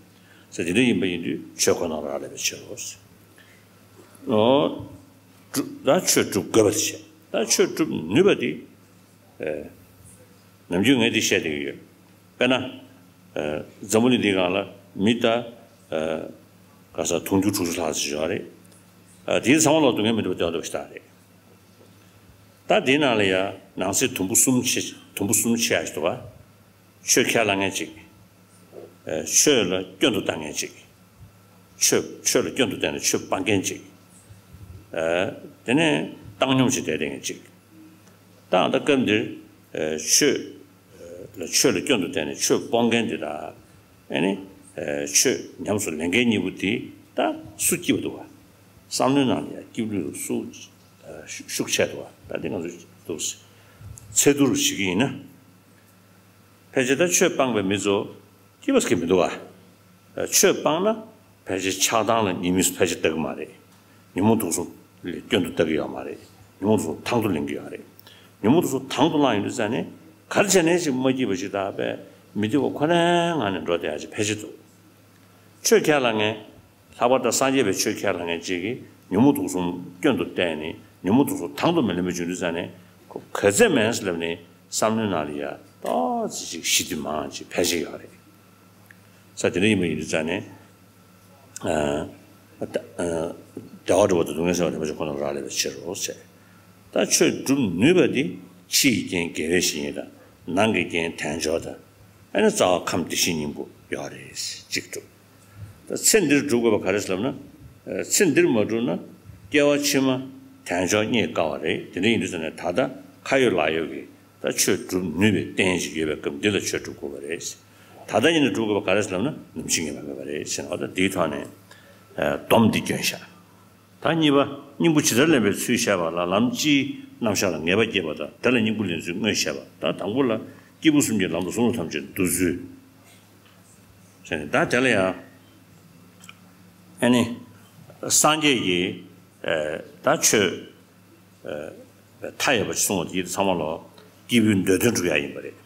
ས་དེ་འདྲ་ཡིན་པ་ཡིན་དུས་ཆོས་ཁོ་ན་ལ་རག་ལས་པའི་ཕྱིར་རོ། ཨོ། སྒྲུབ་ད་ཆོས་སྒྲུབ་དགོས་པ་དེ་བྱས། ད་ཆོས་སྒྲུབ་ནུས་པ་དེ། ནམ་རྒྱུན་ངས་འདི་བཤད་བསྡད་ཀྱི་ཡོད། དཔེར་ན། འཛམ་བུ་གླིང་འདིའི་སྒང་ལ་མི་ད། ག་ས་དུང་ཕྱུར་དྲུག་ཅུ་ལྷག་ཙམ་ཡོད་རེད། དེའི་ཚང་མ་ལ་སྡུག་བསྔལ་མི་འདོད་པ་དེ་འདྲ་ཞིག་རེད། ད་དེའི་ནང་ལ་ཡ་ནང་གསེས་དུམ་བུ་གསུམ་ཆེ་དུམ་བུ་གསུམ་ཆེ་ཡག་ཞིག་འདུག་ག། ཆོས་ཁས་བླངས་མཁན་གཅིག། ཆོས་ལ་སྐྱོན་དུ་བལྟ་མཁན་གཅིག། ཆོས་ཆོས་ལ་སྐྱོན་དུ་བལྟས་ནས་ཆོས་སྤང་མཁན་གཅིག། དེ་ནས་བཏང་སྙོམས་ཤིག་བསྡད་བསྡད་མཁན་གཅིག། ད་ད་སྐབས་འདིར་ཆོས་ ལ་ཆོས་ལ་སྐྱོན་དུ་བལྟས་ནས་ཆོས་སྤོང་མཁན་དེ་དང་། ཨེ་ནི། ཆོས་ཉམས་སུ་ལེན་མཁན་གཉིས་པོ་དེ་ད་སུ་སྐྱིད་པ་འདུག་བ། བསམ་བློའི་ནང་ལ་ཡང་སྐྱིད་པ་སུ་ཤུགས་ཆེ་འདུག་བ། ད་འདི་ང་ཚོ་འདུག་ཚེ་བསྡུ་རུ་བྱེད་ཀྱི་ཡིན་ན། ཕལ་ཆེར་ད་ཆོས་སྤངས་པའི་མི་ཚོ་སྐྱིད་པ་ཟེར་གྱི་མི་འདུག་བ། ཆོས་སྤངས་ན་ཕལ་ཆེར་ཆགས་སྡང་ལ་ཉེས་དམིགས་ཕལ་ཆེར་ལྟ་གི་མ་རེད། ཉོན་མོངས་དུག་གསུམ་ལ་སྐྱོན་དུ་ལྟ་གི་ཡོད་མ་རེད། ཉོན་མོངས་དུག་གསུམ་དང་དུ་ལེན་གི་ཡོད་རེད། ཉོན་མོངས་དུག་གསུམ་དང་དུ་བླངས་ཡོང་དུས་ཙང་ནས་ག་རེ་བྱས་ནས་ཅིག་མ་སྐྱིད་པ་ཅིག་ད་པས་མི་བདེ་བ་ཁོ་ནའི་ངང་ནས་འགྲོ་བསྡད་ཡ་ཅིག་ཕལ་ཆེར་འདུག་ཆོས་ཁས་བླངས་མཁན། ལྷག་པར་དུ་སངས་རྒྱས་པའི་ཆོས་ཁས་བླངས་མཁན་ཅིག་གིས་ཉོན་མོངས་དུག་གསུམ་སྐྱོན་དུ་བལྟས་ནས་ཉོན་མོངས་དུག་གསུམ་དང་དུ་མི་ལེན་པ་བྱུང་དུས་ཙང་ནས་ཁོ་ག་ཚད་མེད་ཟེར་ལབ་ནས་བསམ་བློའི་ནང་ལ་ཡ་ཏོག་ཙི་ཅིག་ཞི་དུས་མང་ཅིག་ཕལ་ཆེར་ཡོད་རེད། ས་དེ་འདྲ་ཡིན་པ་ཡིན་དུས་ཙང་ནས། ཨ། ཨ། བདེ་བ་སྒྲུབ་པ་དང་སྡུག་བསྔལ་སེལ་བ་དེ་མ་བྱས་ཁོ་ན་རག་ལས་པའི་ཕྱིར་རོ་ཞེས། ད་ཆོས་སྒྲུབ་ནུས་པ་དེ་ཕྱི་ཡི་རྐྱེན་དགེ་བའི་བཤེས་གཉེན་དང་ནང་གི་རྐྱེན་དལ་འབྱོར་དང་། ཨ་ནི་རྩ་བ་ཁམས་བདེ་གཤེགས་སྙིང་པོ་ཡོད་རེད། གཅིག་སྒྲུབ། ད་ཚེ་འདིར་སྒྲུབ་དགོས་པ་ག་རེ་ཟེར་ལབ་ན། ཚེ་འདིར་མ་བསྒྲུབས་ན་སྐྱེ་བ་ཕྱི་མ་དལ་འབྱོར་རྙེད་དཀའ་བ་རེད། དེ་འདྲ་ཡིན་དུས་ཙང་ནས་ད་ལྟ་ཁ་ཡོད་ལག་ཡོད་ཀྱི། ད་ཆོས་སྒྲུབ་ནུས་པའི་རྟེན་ཞིག་ཡོད་པའི་སྐབས་འདི་ལ་ཆོས་སྒྲུབ་དགོས་པ་རེད། ད་ལྟ་ཉིད་ནས་སྒྲུབ་དགོས་པ་ག་རེ་ཟེར་ལབ་ན་ནམ་འཆི་ངེས་པ་མེད་པ་རེད་ཟེར་ན། འོ་ད་འདིའི་ཐོག་ནས་སྡོམ་འདི་བསྐྱོན་བཞག་ད་གཉིས་པ་སྙིང་པོ་ཇི་ལྟར་ལེན་པའི་ཚུལ་བཤད་པ་ལ། ལམ་སྤྱིའི་རྣམ་གཞག་ལ་ངེས་པ་སྐྱེད་པ་དང་། དེ་ལ་སྙིང་པོ་ལེན་ཚུལ་དངོས་བཤད་པ། ད་དང་པོ་ལ་སྐྱེས་བུ་གསུམ་གྱི་ལམ་དུ་གསུང་རབ་ཐམས་ཅད་བསྡུ་ཚུལ་ཟེར་ནས། ད་དེ་ལ་ཡང་ཨ་ནི་སངས་རྒྱས་ཀྱིས་ད་ཆོས། མཐའ་ཡས་པ་ཞིག་གསུངས་པ་དེ་ཚང་མ་ལོ་སྐྱེས་བུའི་འདོད་དོན་སྒྲུབ་ཡག་ཡིན་པ་རེད།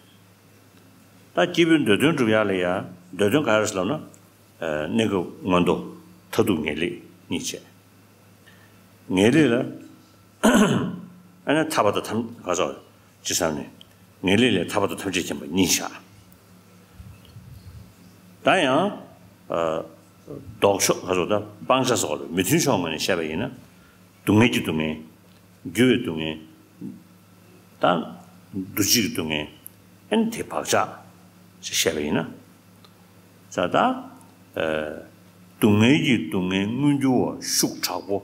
ད་སྐྱེས་བུའི་འདོད་དོན་སྒྲུབ་ཡག་ལ་ཡང་འདོད་དོན་ག་རེ་ཟེར་ལབ་ན། གནས་སྐབས་མངོན་མཐོ་མཐར་ཐུག་ངེས་ལེགས་གཉིས་བྱས། ངེས་ལེགས་ལ་ཨ་ནི་ཐར་པ་དང་ཐམས་ག་སོགས་ཅི་བསམ་ནས་ངེས་ལེགས་ལས་ཐར་པ་དང་ཐམས་ཅད་མཁྱེན་པ་གཉིས་བྱས། ད་ཡང་ལྡོག་ཕྱོགས་ག་སོགས་ད་སྤང་བྱ་སོགས་ལ་མི་མཐུན་ཕྱོགས་ངོས་ནས་བཤད་པ་ཡིན་ན། སྡུག་བསྔལ་གྱི་སྡུག་བསྔལ། འགྱུར་བའི་སྡུག་བསྔལ། ད་འདུ་བྱེད་ཀྱི་སྡུག་བསྔལ། ཨ་ནི་དེ་བག་ཆགས་ཞེས་བཤད་པ་ཡིན་ན། ས་ད་སྡུག་བསྔལ་གྱི་སྡུག་བསྔལ་མངོན་གྱུར་བ་ཤུགས་དྲག་པོ་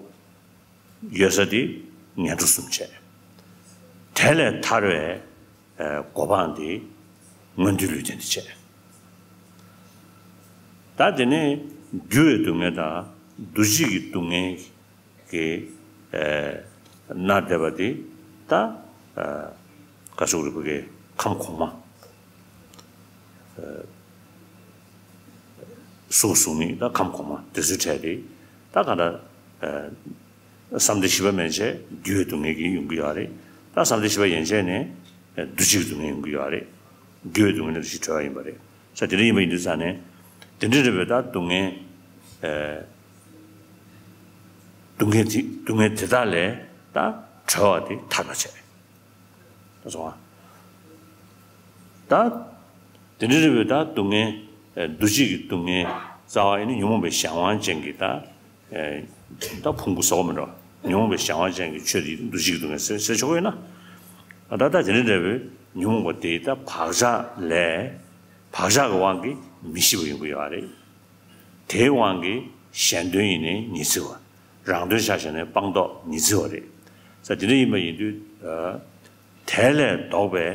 ཡོད་ས་དེ་ངན་འགྲོ་གསུམ་བྱས། དེ་ལས་ཐར་བའི་གོ་འཕང་དེ་མངོན་མཐོའི་ལུས་རྟེན་དུ་བྱས། ད་དེ་ནས་འགྱུར་བའི་སྡུག་བསྔལ་དང་འདུ་བྱེད་ཀྱི་སྡུག་བསྔལ་གྱི་ནང་བསྡད་པ་དེ་ད་ག་ཟེར་དགོས་རེད། ཁམས་གོང་མ། གཟུགས་གཟུགས་མེད་ད་ཁམས་གོང་མ་དེ་ཚོའི་གྲས་དེ་ད་ག་འདྲ། བསམ་གཏན་བཞི་པ་མན་ཆད་འགྱུར་བའི་སྡུག་བསྔལ་གྱིས་ཡོང་གི་ཡོད་རེད། ད་བསམ་གཏན་བཞི་པ་ཡན་ཆད་ནས་འདུ་བྱེད་ཀྱི་སྡུག་བསྔལ་ཡོང་གི་ཡོད་རེད། འགྱུར་བའི་སྡུག་བསྔལ་ལ་ཞིག་གྲོལ་བ་ཡིན་པ་རེད། ས་དེ་འདྲ་ཡིན་པ་ཡིན་དུས་ཙང་ནས་དེ་འདྲ་རེད་པས། ད་སྡུག་བསྔལ། སྡུག་བསྔལ་དེ་སྡུག་བསྔལ་དེ་དག་ལས་ད་གྲོལ་བ་དེ་ཐར་པ་བྱས། ད་སོང་ང་། ད་དེ་འདྲ་རེད་པས། ད་སྡུག་བསྔལ། འདུ་བྱེད་ཀྱི་སྡུག་བསྔལ་རྩ་བ་ཡིན་ན་ཉོན་མོངས་པའི་གཞན་དབང་ཅན་གྱི་ད། ད་ཕུང་པོ་ཟེར་བ་མིན་འགྲོ། ཉོན་མོངས་པའི་གཞན་དབང་ཅན་གྱི་ཆོས་དེ་འདུ་བྱེད་ཀྱི་སྡུག་བསྔལ་ཟེར་ཟེར་ཆོག་གི་ཡོད་ན། ད་ད་དེ་འདྲ་རེད་པས། ཉོན་མོངས་པ་དེ་ད་བག་ཆགས་ལས། བག་ཆགས་ཀྱི་དབང་གིས་མི་ཤེས་པ་ཡོང་གི་ཡོད་རེད། དེའི་དབང་གིས་གཞན་དོན་ཡིན་ནའི་ཉི་ཚེ་བ། རང་དོན་ཆ་བཞག་ནས་སྤངས་རྟོགས་ཉི་ཚེ་བ་རེད། ས་དེ་འདྲ་ཡིན་པ་ཡིན་དུས། དེ་ལས་ལྡོག་པའི་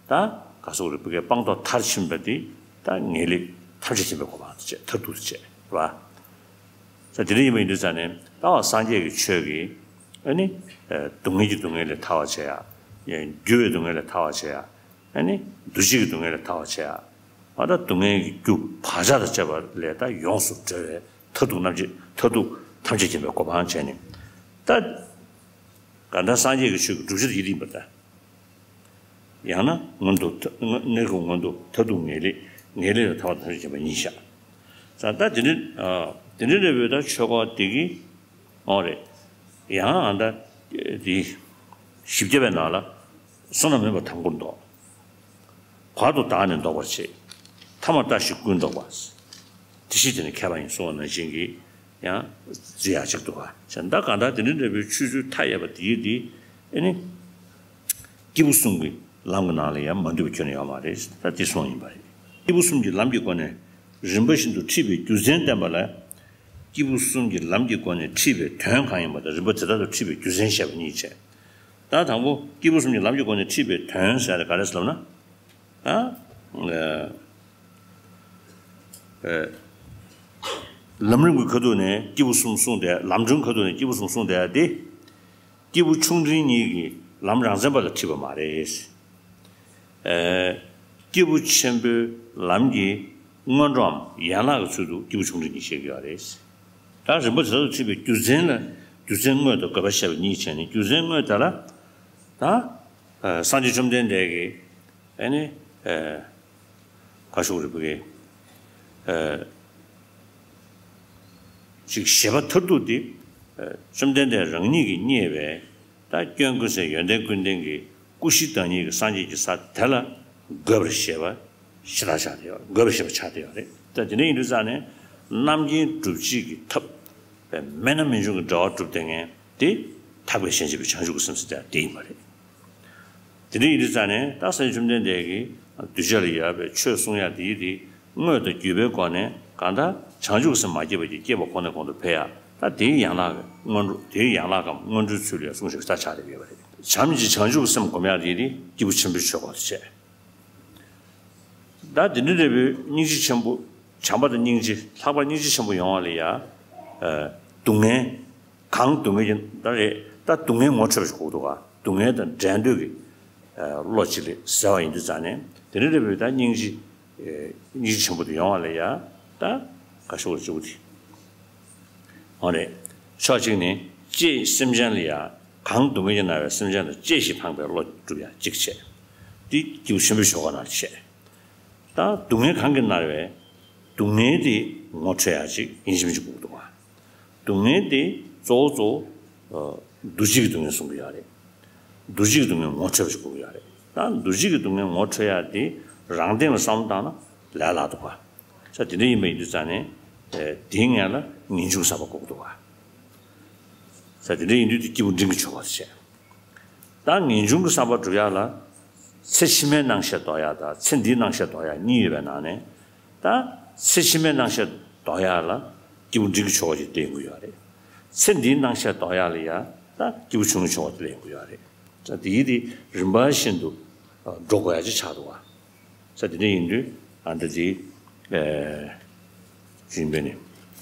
ད་ག་ཟེར་དགོས་རེད། བུ་གའི་སྤངས་རྟོགས་མཐར་ཕྱིན་པ་འདི་ད་ངེས་ལེགས་ཐམས་ཅད་མཁྱེན་པའི་གོ་འཕང་དུ་བྱས། མཐར་ཐུག་ཏུ་བྱས་རེད་པ། ས་དེ་འདྲ་ཡིན་པ་ཡིན་དུས་ཙང་ནས་ད་སངས་རྒྱས་ཀྱི་ཆོས་ཀྱིས་ཨ་ནི་སྡུག་བསྔལ་གྱི་སྡུག་བསྔལ་ལས་ཐར་བར་བྱེད་ཡ། འགྱུར་བའི་སྡུག་བསྔལ་ལས་ཐར་བར་བྱེད་ཡ། ཨ་ནི་འདུ་བྱེད་ཀྱི་སྡུག་བསྔལ་ལས་ཐར་བར་བྱེད་ཡ། ཨ་ད་སྡུག་བསྔལ་གྱི་རྒྱུ་བག་ཆགས་དང་བཅས་པ་ལས་ད་ཡོངས་སུ་གྲོལ་བའི་མཐར་ཐུག་རྣམ་འབྱེད། མཐར་ཐུག་ཐམས་ཅད་མཁྱེན་པའི་གོ་འཕང་བྱས་ནས་ད། གང་ལྟར་སངས་རྒྱས་ཀྱི་ཆོས་ཀྱི་བསྒྲུབ་བྱ་དེ་ཡིད་ཡིན་པར་ལྟ། ཡང་ན་མངོན་མཐོ། གནས་སྐབས་མངོན་མཐོ་མཐར་ཐུག་ངེས་ལེགས། ངེས་ལེགས་ལ་ཐར་པ་དང་ཐམས་ཅད་མཁྱེན་པ་གཉིས་བཞག་ད་ད་དེ་འདྲ། ཨ། དེ་འདྲ་རེད་པས། ད་ཆོས་འཁོར་དེ་གི་འོ་རེད། ཡང་ཨ་ད་དེ་བཞི་བརྒྱ་པའི་ནང་ལ། བསོད་ནམས་མེད་པར་དང་པོར་ལྡོག་བར་དུ་བདག་ནི་ལྡོག་པར་བྱེད། ཐ་མར་ལྟ་ཞིག་ཀུན་ལྡོག་པ། དེ་ཤེས་བྱས་ནས་མཁས་པ་ཡིན་གསུངས་པ་ནང་བཞིན་གྱི་ཡང་རྩི་ཡག་ཅིག་འདུག་ག་ད་གང་ལྟར་དེ་འདྲ་འདྲ་བའི་ཆོས་ཚུལ་མཐའ་ཡས་པ་དེའི་དེ་ཨེ་ནི། སྐྱེས་བུ་གསུམ་གྱི་ལམ་གྱི་ནང་ལ་ཡང་མ་འདུས་པ་ཁྱོན་ནས་ཡོད་མ་རེད། ད་དེ་གསུངས་ཡིན་པ་རེད། སྐྱེས་བུ་གསུམ་གྱི་ལམ་གྱི་སྒོ་ནས་རིམ་པ་བཞིན་དུ་ཁྲིད་པའི་རྒྱུ་མཚན་བསྟན་པ་ལ། སྐྱེས་བུ་གསུམ་གྱི་ལམ་གྱི་སྒོ་ནས་ཁྲིད་པའི་དོན་གང་ཡིན་པ་དང་། རིམ་པ་དེ་དག་ཏུ་ཁྲིད་པའི་རྒྱུ་མཚན་བཤད་པ་གཉིས་བྱས། ད་དང་པོ་སྐྱེས་བུ་གསུམ་གྱི་ལམ་གྱི་སྒོ་ནས་ཁྲིད་པའི་དོན་ཟེར་ཡ་དེ་ག་རེ་ཟེར་ལབ་ན། ད་ ཨ། ཨ། ལམ་རིམ་གྱི་ཁ་ཐུག་ནས་སྐྱེས་བུ་གསུམ་གསུངས་ཏེ། ལམ་སྒྲོན་ཁ་ཐུག་ནས་སྐྱེས་བུ་གསུམ་གསུངས་ཏེ་ཡ་དེ། སྐྱེས་བུ་ཆུང་འབྲིང་གཉིས་ཀྱིས་ལམ་རང་མཚན་པ་ལ་ཁྲིད་པ་མ་རེད། ཨ། སྐྱེས་བུ་ཆེན་པོའི་ལམ་གྱི་སྔོན་འགྲོའམ་ཡན་ལག་གི་ཚུལ་དུ་སྐྱེས་བུ་ཆུང་འབྲིང་གཉིས་བཤད་ཀྱི་ཡོད་རེད། ད་རིམ་པ་དེ་ལྟར་དུ་ཁྲིད་པའི་རྒྱུ་མཚན་ལ། རྒྱུ་མཚན་དངོས་དང་དགོས་པ་བཤད་པ་གཉིས་བྱས་ནས། རྒྱུ་མཚན་དངོས་དེ་ལ་ད། ཨ། སངས་རྒྱས་བཅོམ་ལྡན་འདས་ཀྱིས། ཨ་ནི། ཨ། ག་ཞུ་དགོས་རེད། བུ་གའི། ཨ། ཅིག་བཞེད་པ་མཐར་ཐུག་དེ། ཨ། བཅོམ་ལྡན་འདས་རང་ཉིད་ཀྱིས་རྙེད་པའི། ད་སྐྱོན་ཀུན་ཟད་ཡོན་ཏན་ཀུན་ལྡན་གྱི་སྐུ་བཞི་བདག་ཉིད་ཀྱི་སངས་རྒྱས་ཀྱི་ས་དེ་ལ་འགོད་པར་བཞེད་པ་ཞེ་དྲག་ཆགས་བསྡད་ཡོད། འགོད་པར་བཞེད་པ་ཆགས་བསྡད་ཡོད་རེད། ད་དེ་འདྲ་ཡིན་དུས་ཙང་ནས། རྣམ་མཁྱེན་སྒྲུབ་བྱེད་ཀྱི་ཐབས་མེད་ན་མི་འབྱུང་གི་འབྲེལ་བ་སྒྲུབ་བསྡད་མཁན་དེ། ཐེག་པའི་གཞན་གཅེས་པའི་བྱང་ཆུབ་ཀྱི་སེམས་ཟེར་དེ་ཡིན་པ་རེད། དེ་འདྲ་ཡིན་དུས་ཙང་ནས། ད་སངས་རྒྱས་བཅོམ་ལྡན་འདས་ཀྱིས་གདུལ་བྱ་ལ་ཡོད་པའི་ཆོས་གསུང་ཡ་དེ་ཡིན་དེ། དངོས་དང་བརྒྱུད་པའི་སྒོ་ནས་གང་ལྟར་བྱང་ཆུབ་སེམས་མ་སྐྱེས་པ་ཅིག་སྐྱེས་པ་ཁོ་ནའི་གོང་དུ་འཕེལ་ཡ། ད་དེའི་ཡན་ལག་གི་སྔོན་འགྲོ། དེའི་ཡན་ལག་གམ་སྔོན་འགྲོའི་ཚུལ་ལ་གསུངས་བཞག་པའི་ས་ཆ་དེ་ཡོད་པ་རེད། བྱམས་ཀྱི་བྱང་ཆུབ་སེམས་སྒོམ་ཡ་དེ་ཡིན་དེ། སྐྱེས་བུ་ཆེན་པོའི་ཆོས་སྐོར་དུ་བྱས། ད་དེ་འདྲ་འདྲ་བོའི་སྙིང་རྗེ་ཆེན་པོ། བྱམས་པ་དང་སྙིང་རྗེ། ལྷག་པར་སྙིང་རྗེ་ཆེན་པོ་ཡོང་བ་ལ་ཡ། ཨ། སྡུག་བསྔལ། གང་སྡུག་བསྔལ་གྱི། ད་རེད། ད་སྡུག་བསྔལ་ངོ་འཕྲོད་པ་ཞིག་དགོས་འདུག་ག་སྡུག་བསྔལ་དང་བྲལ་འདོད་ཀྱི། ཨ། བློ་ཅིག་ལ་ཟེར་བ་ཡིན་དུས་ཙང་ནས། དེ་འདྲ་འདྲ་བོའི་ད་སྙིང་རྗེ། ཨ། སྙིང་རྗེ་ཆེན་པོ་དེ་ཡོང་བ་ལ་ཡ། ད་ག་ཞུ་དགོས་རེད། གཅིག་པུ་དེ། འོ་རེད། ཕྱོགས་གཅིག་ནས་ཅེས་སེམས་ཅན་ལ་ཡ། གང་སྡུག་བསྔལ་གྱིས་མནར་བའི་སེམས་ཅན་ལ་གཅེས་ཤིང་ཕངས་པའི་བློ་སྒྲུབ་ཡ་གཅིག་བྱས། འདི་སྐྱེས་བུ་ཆེན་པོའི་ཆོས་སྐོར་ནང་བཤད། ད་སྡུག་བསྔལ་གང་གིས་མནར་བའི། སྡུག་བསྔལ་དེ་ངོ་འཕྲོད་ཡ་ཅིག་ཡིན་གཅིག་མིན་གཅིག་དགོས་ཀྱི་འདུག་ག་སྡུག་བསྔལ་དེ་གཙོ་བོ་གཙོ་བོ། ཨ། འདུ་བྱེད་ཀྱི་སྡུག་བསྔལ་གསུང་གི་ཡོད་རེད། འདུ་བྱེད་ཀྱི་སྡུག་བསྔལ་ངོ་འཕྲོད་པ་ཞིག་དགོས་ཀྱི་ཡོད་རེད། ད་འདུ་བྱེད་ཀྱི་སྡུག་བསྔལ་ངོ་འཕྲོད་ཡ་དེ་རང་སྟེང་ལ་བསམ་བློ་བཏང་ན་ལས་སླ་འདུག་ག་ས་དེ་འདྲ་ཡིན་པ་ཡིན་དུས་ཙང་ནས། ཨ། དེའི་སྔོན་ལ་ངེས་འབྱུང་བསམ་པ་དགོས་ཀྱི་འདུག་ག་ས་དེ་འདྲ་ཡིན་དུས་དེ་སྐྱེས་བུ་འབྲིང་གི་ཆོས་སྐོར་དུ་བཤད། ད་ངེས་འབྱུང་གི་བསམ་པ་སྒྲུབ་ཡ་ལ། ཚེ་ཕྱི་མའི་སྣང་ཤས་ལྡོག་ཡ་དང་ཚེ་འདིའི་སྣང་ཤས་ལྡོག་ཡ་གཉིས་ཡོད་པའི་ནང་ནས། ད་ཚེ་ཕྱི་མའི་སྣང་ཤས་ལྡོག་ཡ་ལ་སྐྱེས་བུ་འབྲིང་གི་ཆོས་སྐོར་ཅིག་སླེབས་ཡོང་གི་ཡོད་རེད། ཚེ་འདིའི་སྣང་ཤས་ལྡོག་ཡ་ལ་ཡ་ད་སྐྱེས་བུ་ཆུང་ངུའི་ཆོས་སྐོར་དེ་སླེབས་ཡོང་གི་ཡོད་རེད། ད་དེ་ཡིན་དེ་རིམ་པ་བཞིན་དུ་འགྲོ་དགོས་ཡ་ཅིག་ཆགས་འདུག་ག་ས་དེ་འདྲ་ཡིན་དུས། ཨ། ད་དེ། ཨ། ཡིན་པས་ནི།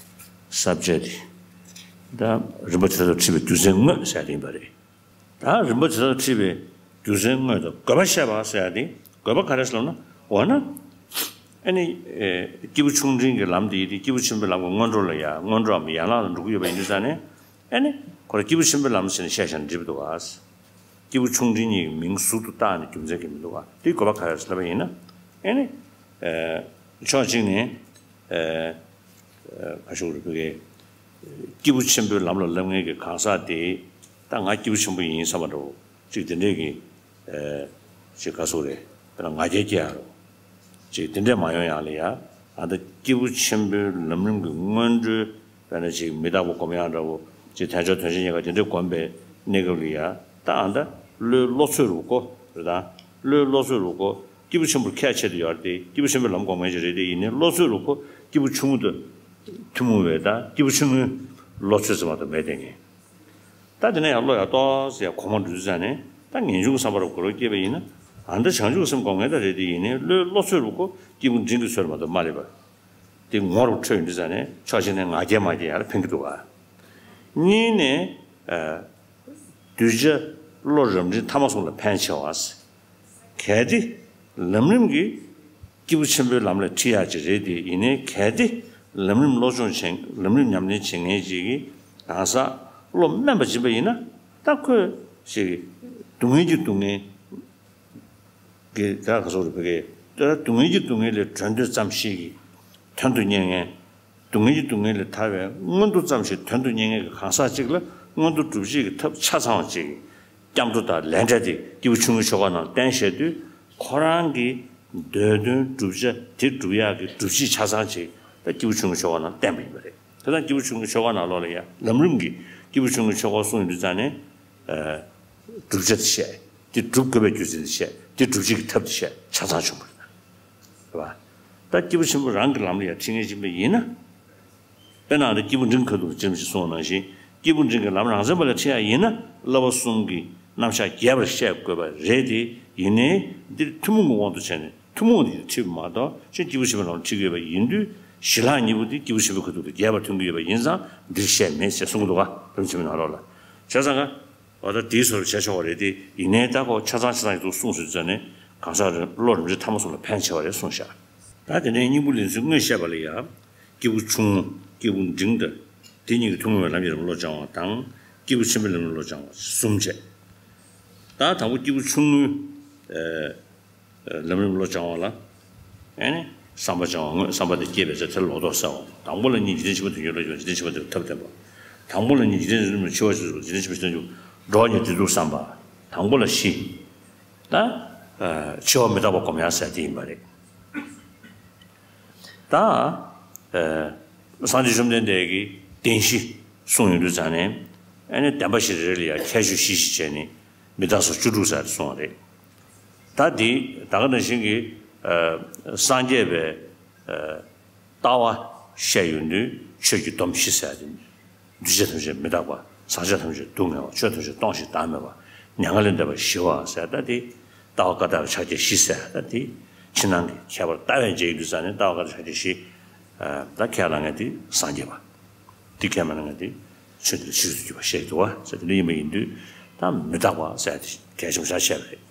ས་བཅད་དེ། ད་རིམ་པ་དེ་ལྟར་ཁྲིད་པའི་རྒྱུ་མཚན་དངོས་ཟེར་ཡ་དེ་ཡིན་པ་རེད། ད་རིམ་པ་དེ་ལྟར་ཁྲིད་པའི་རྒྱུ་མཚན་དངོས་དང་དགོས་པ་བཤད་པ་ཟེར་ཡ་དེ། དགོས་པ་ག་རེ་ཟེར་ལབ་ན། འོ་ན། ཨ་ནི། ཨེ། སྐྱེས་བུ་ཆུང་འབྲིང་གི་ལམ་དེ་ཡིན་དེ། སྐྱེས་བུ་ཆེན་པོའི་ལམ་གྱི་སྔོན་འགྲོ་ལ་ཡ། སྔོན་འགྲོའམ་ཡན་ལག་ལ་འགྲོ་གི་ཡོད་པ་ཡིན་དུས་ཙང་ནས། ཨ་ནི། ཁོ་ལ་སྐྱེས་བུ་ཆེན་པོའི་ལམ་ཟེར་ནས་བཤད་བཞག་ན་འགྲིག་པ་འདུག་ག་སྐྱེས་བུ་ཆུང་འབྲིང་གཉིས་ཀྱི་མིང་ཟུར་དུ་བཏགས་ནས་རྒྱུ་མཚན་གྱིས་མི་འདུག་ག་དེའི་དགོས་པ་ག་རེ་ཟེར་ལབ་པ་ཡིན་ན། ཨ་ནི། ཨེ། ཕྱོགས་གཅིག་ནས། ཨེ། ཨེ། ག་ཞུ་དགོས་རེད། བོད་སྐད། སྐྱེས་བུ་ཆེན་པོའི་ལམ་ལ་སླེབས་མཁན་གྱི་གང་ཟག་དེ། ད་ང་སྐྱེས་བུ་ཆེན་པོ་ཡིན་བསམ་པ་འདྲ་བོ་ཅིག་དེ་འདྲས་ཀྱི། ཨེ། ཅིག་ག་ཟེར་དགོས་རེད། དཔེར་ན་ང་རྒྱལ་སྐྱེ་ཡ་རོ། ཅིག་དེ་འདྲས་མ་ཡོང་ཡ་ལ་ཡ། ད་ལྟ་སྐྱེས་བུ་ཆེན་པོའི་ལམ་རིམ་གྱི་སྔོན་འགྲོའི། དཔེར་ན་ཅིག་མི་རྟག་པ་སྒོམ་ཡ་འདྲ་བོ། ཅིག་དལ་འབྱོར་དོན་ཆེན་རྙེད་དཀའ་དེ་འདྲས་སྒོམ་པའི་གནས་སྐབས་ལ་ཡ། ད་ཨ། ད་བློའི་བློ་ཚོད་རུ་ཀོ་རེད། ད་བློའི་བློ་ཚོད་རུ་ཀོ། སྐྱེས་བུ་ཆེན་པོར་ཁས་འཆེ་དུ་ཡོད་རེད་དེ། སྐྱེས་བུ་ཆེན་པོའི་ལམ་སྒོམ་མཁན་ཅིག་རེད་དེ། ཡིན་ནའི་བློ་ཚོད་རུ་ཀོ་སྐྱེས་བུ་ཆུང་ངུ་དང་ཐུན་མོང་བའི། ད་སྐྱེས་བུ་ཆུང་ངུའི་བློ་ཚོད་ཙམ་མ་གཏོགས་མེད་དེ་ངས། ད་དེ་ནས་ཡང་བློ་ཡར་ཏོག་ཙམ་ཡར་གོང་མར་འགྲོ་དུས་ཙང་ནས། ད་ངེས་འབྱུང་གི་བསམ་པ་རུ་གོ་རུ་སྐྱེས་པ་ཡིན་ན། ཨ། ད་བྱང་ཆུབ་སེམས་སྒོམ་མཁན་ད་རེད་དེ། ཡིན་ནའི་བློའི་བློ་ཚོད་རུ་ཀོ་སྐྱེས་བུ་འབྲིང་གི་ཚོད་མ་གཏོགས་མ་སླེབས་པ། དེ་ངོ་རུ་འཕྲོད་ཡོང་དུས་ཙང་ནས། ཕྱོགས་གཅིག་ནས་ང་རྒྱལ་མ་རྒྱལ་ཡར་ཕན་གྱི་འདུག་ག་གཉིས་ནས། ཨ། གདུལ་བྱ་བློ་རབ་འབྲིང་ཐ་མ་གསུམ་ལ་ཕན་ཆེ་བ། གལ་ཏེ་ལམ་རིམ་གྱིས་སྐྱེས་བུ་ཆེན་པོའི་ལམ་ལ་ཁྲིད་ཡག་ཅིག་རེད་དེ། ཡིན་ནའི་གལ་ཏེ་ལམ་རིམ་སློབ་སྦྱོང་བྱེད། ལམ་རིམ་ཉམས་ལེན་བྱེད་མཁན་ཅིག་གིས་གང་ཟག་བློ་དམན་པ་སྦྱིན་པ་ཡིན་ན། ད་ཁོས་ཅིག་སྡུག་བསྔལ་གྱི་སྡུག་བསྔལ་གྱི། ད་ག་ཟེར་དགོས་རེད། བོད་སྐད། ད་སྡུག་བསྔལ་གྱི་སྡུག་བསྔལ་ལས་གྲོལ་འདོད་ཙམ་ཞིག་གིས་དོན་དུ་གཉེར་མཁན། སྡུག་བསྔལ་གྱི་སྡུག་བསྔལ་ལས་ཐར་བའི་མངོན་མཐོ་ཙམ་ཞིག་དོན་དུ་གཉེར་མཁན་གྱི་གང་ཟག་ཅིག་ལ་མངོན་མཐོ་སྒྲུབ་བྱེད་ཀྱི་ཐབས་ཆ་ཚང་བ་ཅིག་གི་སྐྱབས་འགྲོ་དང་ལས་འབྲས་དེ་སྐྱེས་བུ་ཆུང་ངུའི་ཆོས་སྐོར་ནང་བསྟན་བཞག་དུས། ཁོ་རང་གི་འདོད་དོན་བསྒྲུབ་བྱ་དེ་སྒྲུབ་ཡག་གི་སྒྲུབ་བྱེད་ཆ་ཚང་ཅིག་ད་སྐྱེས་བུ་ཆུང་ངུའི་ཆོས་སྐོར་ནང་བསྟན་པ་ཡིན་པ་རེད། དེ་ཙང་སྐྱེས་བུ་ཆུང་ངུའི་ཆོས་སྐོར་ནང་ལོགས་ལ་ཡ། ལམ་རིམ་གྱིས་སྐྱེས་བུ་ཆུང་ངུའི་ཆོས་སྐོར་གསུངས་ཡོང་དུས་ཙང་ནས། ཨ། བསྒྲུབ་བྱ་དེ་བཤད། དེ་སྒྲུབ་དགོས་པའི་རྒྱུ་མཚན་དེ་བཤད། དེ་སྒྲུབ་བྱེད་ཀྱི་ཐབས་དེ་བཤད། ཆ་ཚང་བྱུང་བ་རེད། རེད་པ། ད་སྐྱེས་བུ་ཆེན་པོ་རང་གི་ལམ་ལ་ཡར་ཁྲིད་མཁན་ཅིག་ཡིན་པ་ཡིན་ན། དཔེར་ན་ད་སྐྱེས་བུ་འབྲིང་ཁ་ཐུག་ཅེས་གསུངས་པ་ནང་བཞིན། སྐྱེས་བུ་འབྲིང་གི་ལམ་རང་མཚན་པ་ལ་ཁྲིད་ཡག་ཡིན་ན། བསླབ་པ་གསུམ་གྱི་རྣམ་གཞག་རྒྱས་པར་བཤད་དགོས་པ་རེད་དེ། ཡིན་ནའི་འདིར་ཐུན་མོང་གི་དབང་དུ་བྱས་ནས། ཐུན་མོང་དེ་ཁྲིད་པ་མ་གཏོགས་ཕྱིན་སྐྱེས་བུ་ཆེན་པོའི་ལམ་ལ་ཁྲིད་ཀྱི་ཡོད་པ་ཡིན་དུས། གཞི་ལྷག་གཉིས་པོ་དེ་སྐྱེས་བུ་ཆེན་པོའི་ཁ་ཐུག་ཏུ་རྒྱས་པར་ཐོན་གྱི་ཡོད་པ་ཡིན་ཙང་འདིར་བཤད་མེད་ཅེས་གསུང་གི་འདུག་ག། ཕལ་ཆེར་ནང་ལོགས་ལ། བྱས་ཙང་ག། འོ་ད་དེའི་བཟོ་འདྲ་བྱས་ཆོག་པ་རེད་དེ། ཡིན་ནའི་ད་ཁོ་ཆ་ཚང་ཆ་ཚང་ཞིག་ཏུ་གསུངས་སོང་ཙང་ནས། གང་ཟག་རིམ་བློ་རིམ་གྲོ་ཐ་མ་གསུམ་ལ་ཕན་ཆེ་བ་རེད་གསུངས་བཞག། ད་དེ་ནས་སྙིང་པོ་ལེན་ཚུལ་དངོས་བཤད་པ་ལ་ཡང་། སྐྱེས་བུ་ཆུང་ངུ། སྐྱེས་བུ་འབྲིང་དང་། དེ་གཉིས་ཀྱི་ཐུན་མོང་བའི་ལམ་གྱི་རིམ་བློ་སྦྱང་བ་དང་། སྐྱེས་བུ་ཆེན་པོའི་ལམ་རིམ་བློ་སྦྱང་བ་གསུམ་བྱས། ད་དང་པོ་སྐྱེས་བུ་ཆུང་ངུའི་ལམ་རིམ་བློ་སྦྱང་བ་ལ། ཨེ་ནི། བསམ་པ་སྦྱང་བ་དངོས། བསམ་པ་དེ་སྐྱེས་པའི་ཚེ་དེར་ལོག་རྟོག་སེལ་བ། དང་པོ་ལ་གཉིས། འཇིག་རྟེན་ཆེན་པོའི་དོན་རྒྱུན་བསླུ་བ། འཇིག་རྟེན་ཆེན་པོའི་དོན་ཐབས་བསྟན་པ། དང་པོ་ལ་གཉིས། འཇིག་རྟེན་ཆེན་པོའི་དོན་འཆི་བ་ཆོས་སུ་འཇིག་རྟེན་ཆེན་པོའི་དོན་འཇུག་འགྲོ་བ་ཉིད་བདེ་སྡུག་བསམ་པ། དང་པོ་ལ་བཞི། ད། འཆི་བ་མི་རྟག་པ་སྒོམ་ཡག་ཟེར་དེ་ཡིན་པ་རེད། ད། སངས་རྒྱས་བཅོམ་ལྡན་འདས་ཀྱིས་བདེན་བཞི་གསུངས་ཡོང་དུས་ཙང་ནས། ཨ་ནི་བདེན་པ་བཞི་རེ་རེ་ལ་ཡང་ཁྱད་ཆོས་བཞི་བཞི་བྱས་ནས་མི་རྟག་སོགས་བཅུ་དྲུག་ཟེར་ཏེ་གསུངས་པ་རེད། ད་འདི་ད་ག་ནང་བཞིན་གྱི། སངས་རྒྱས་པའི་ལྟ་བ་བཤད་ཡོང་དུས་ཆོས་ཀྱི་སྡོམ་བཞི་ཟེར་ཏེ། འདུས་བྱས་ཐམས་ཅད་མི་རྟག་པ། ཟག་བཅས་ཐམས་ཅད་སྡུག་བསྔལ་བ། ཆོས་ཐམས་ཅད་སྟོང་ཞིང་བདག་མེད་པ། མྱ་ངན་ལས་འདས་པ་ཞི་བ་ཟེར། ད་དེ་ལྟ་བ་བཀའ་རྟགས་ཕྱག་རྒྱ་བཞི་ཟེར། ད་དེ་ཕྱི་ནང་གི་ཁྱད་པར་ལྟ་བས་འབྱེད་ཡོང་དུས་ཙང་ནས། ལྟ་བ་བཀའ་རྟགས་ཕྱག་རྒྱ་བཞི། ད་ཁས་བླངས་མཁན་དེ་སངས་རྒྱས་པ། དེ་ཁས་མ་བླངས་མཁན་དེ་ཆོས་འདི་ལ་ཕྱིས་སུ་འགྱུར་བ་བཤད་འདུག་བ་ཟེར། དེ་འདྲ་ཡིན་པ་ཡིན་དུས་ད་མི་རྟག་པ་ཟེར་དེ་གལ་ཆེན་པོ་ཆགས་བཤད་པ་རེད།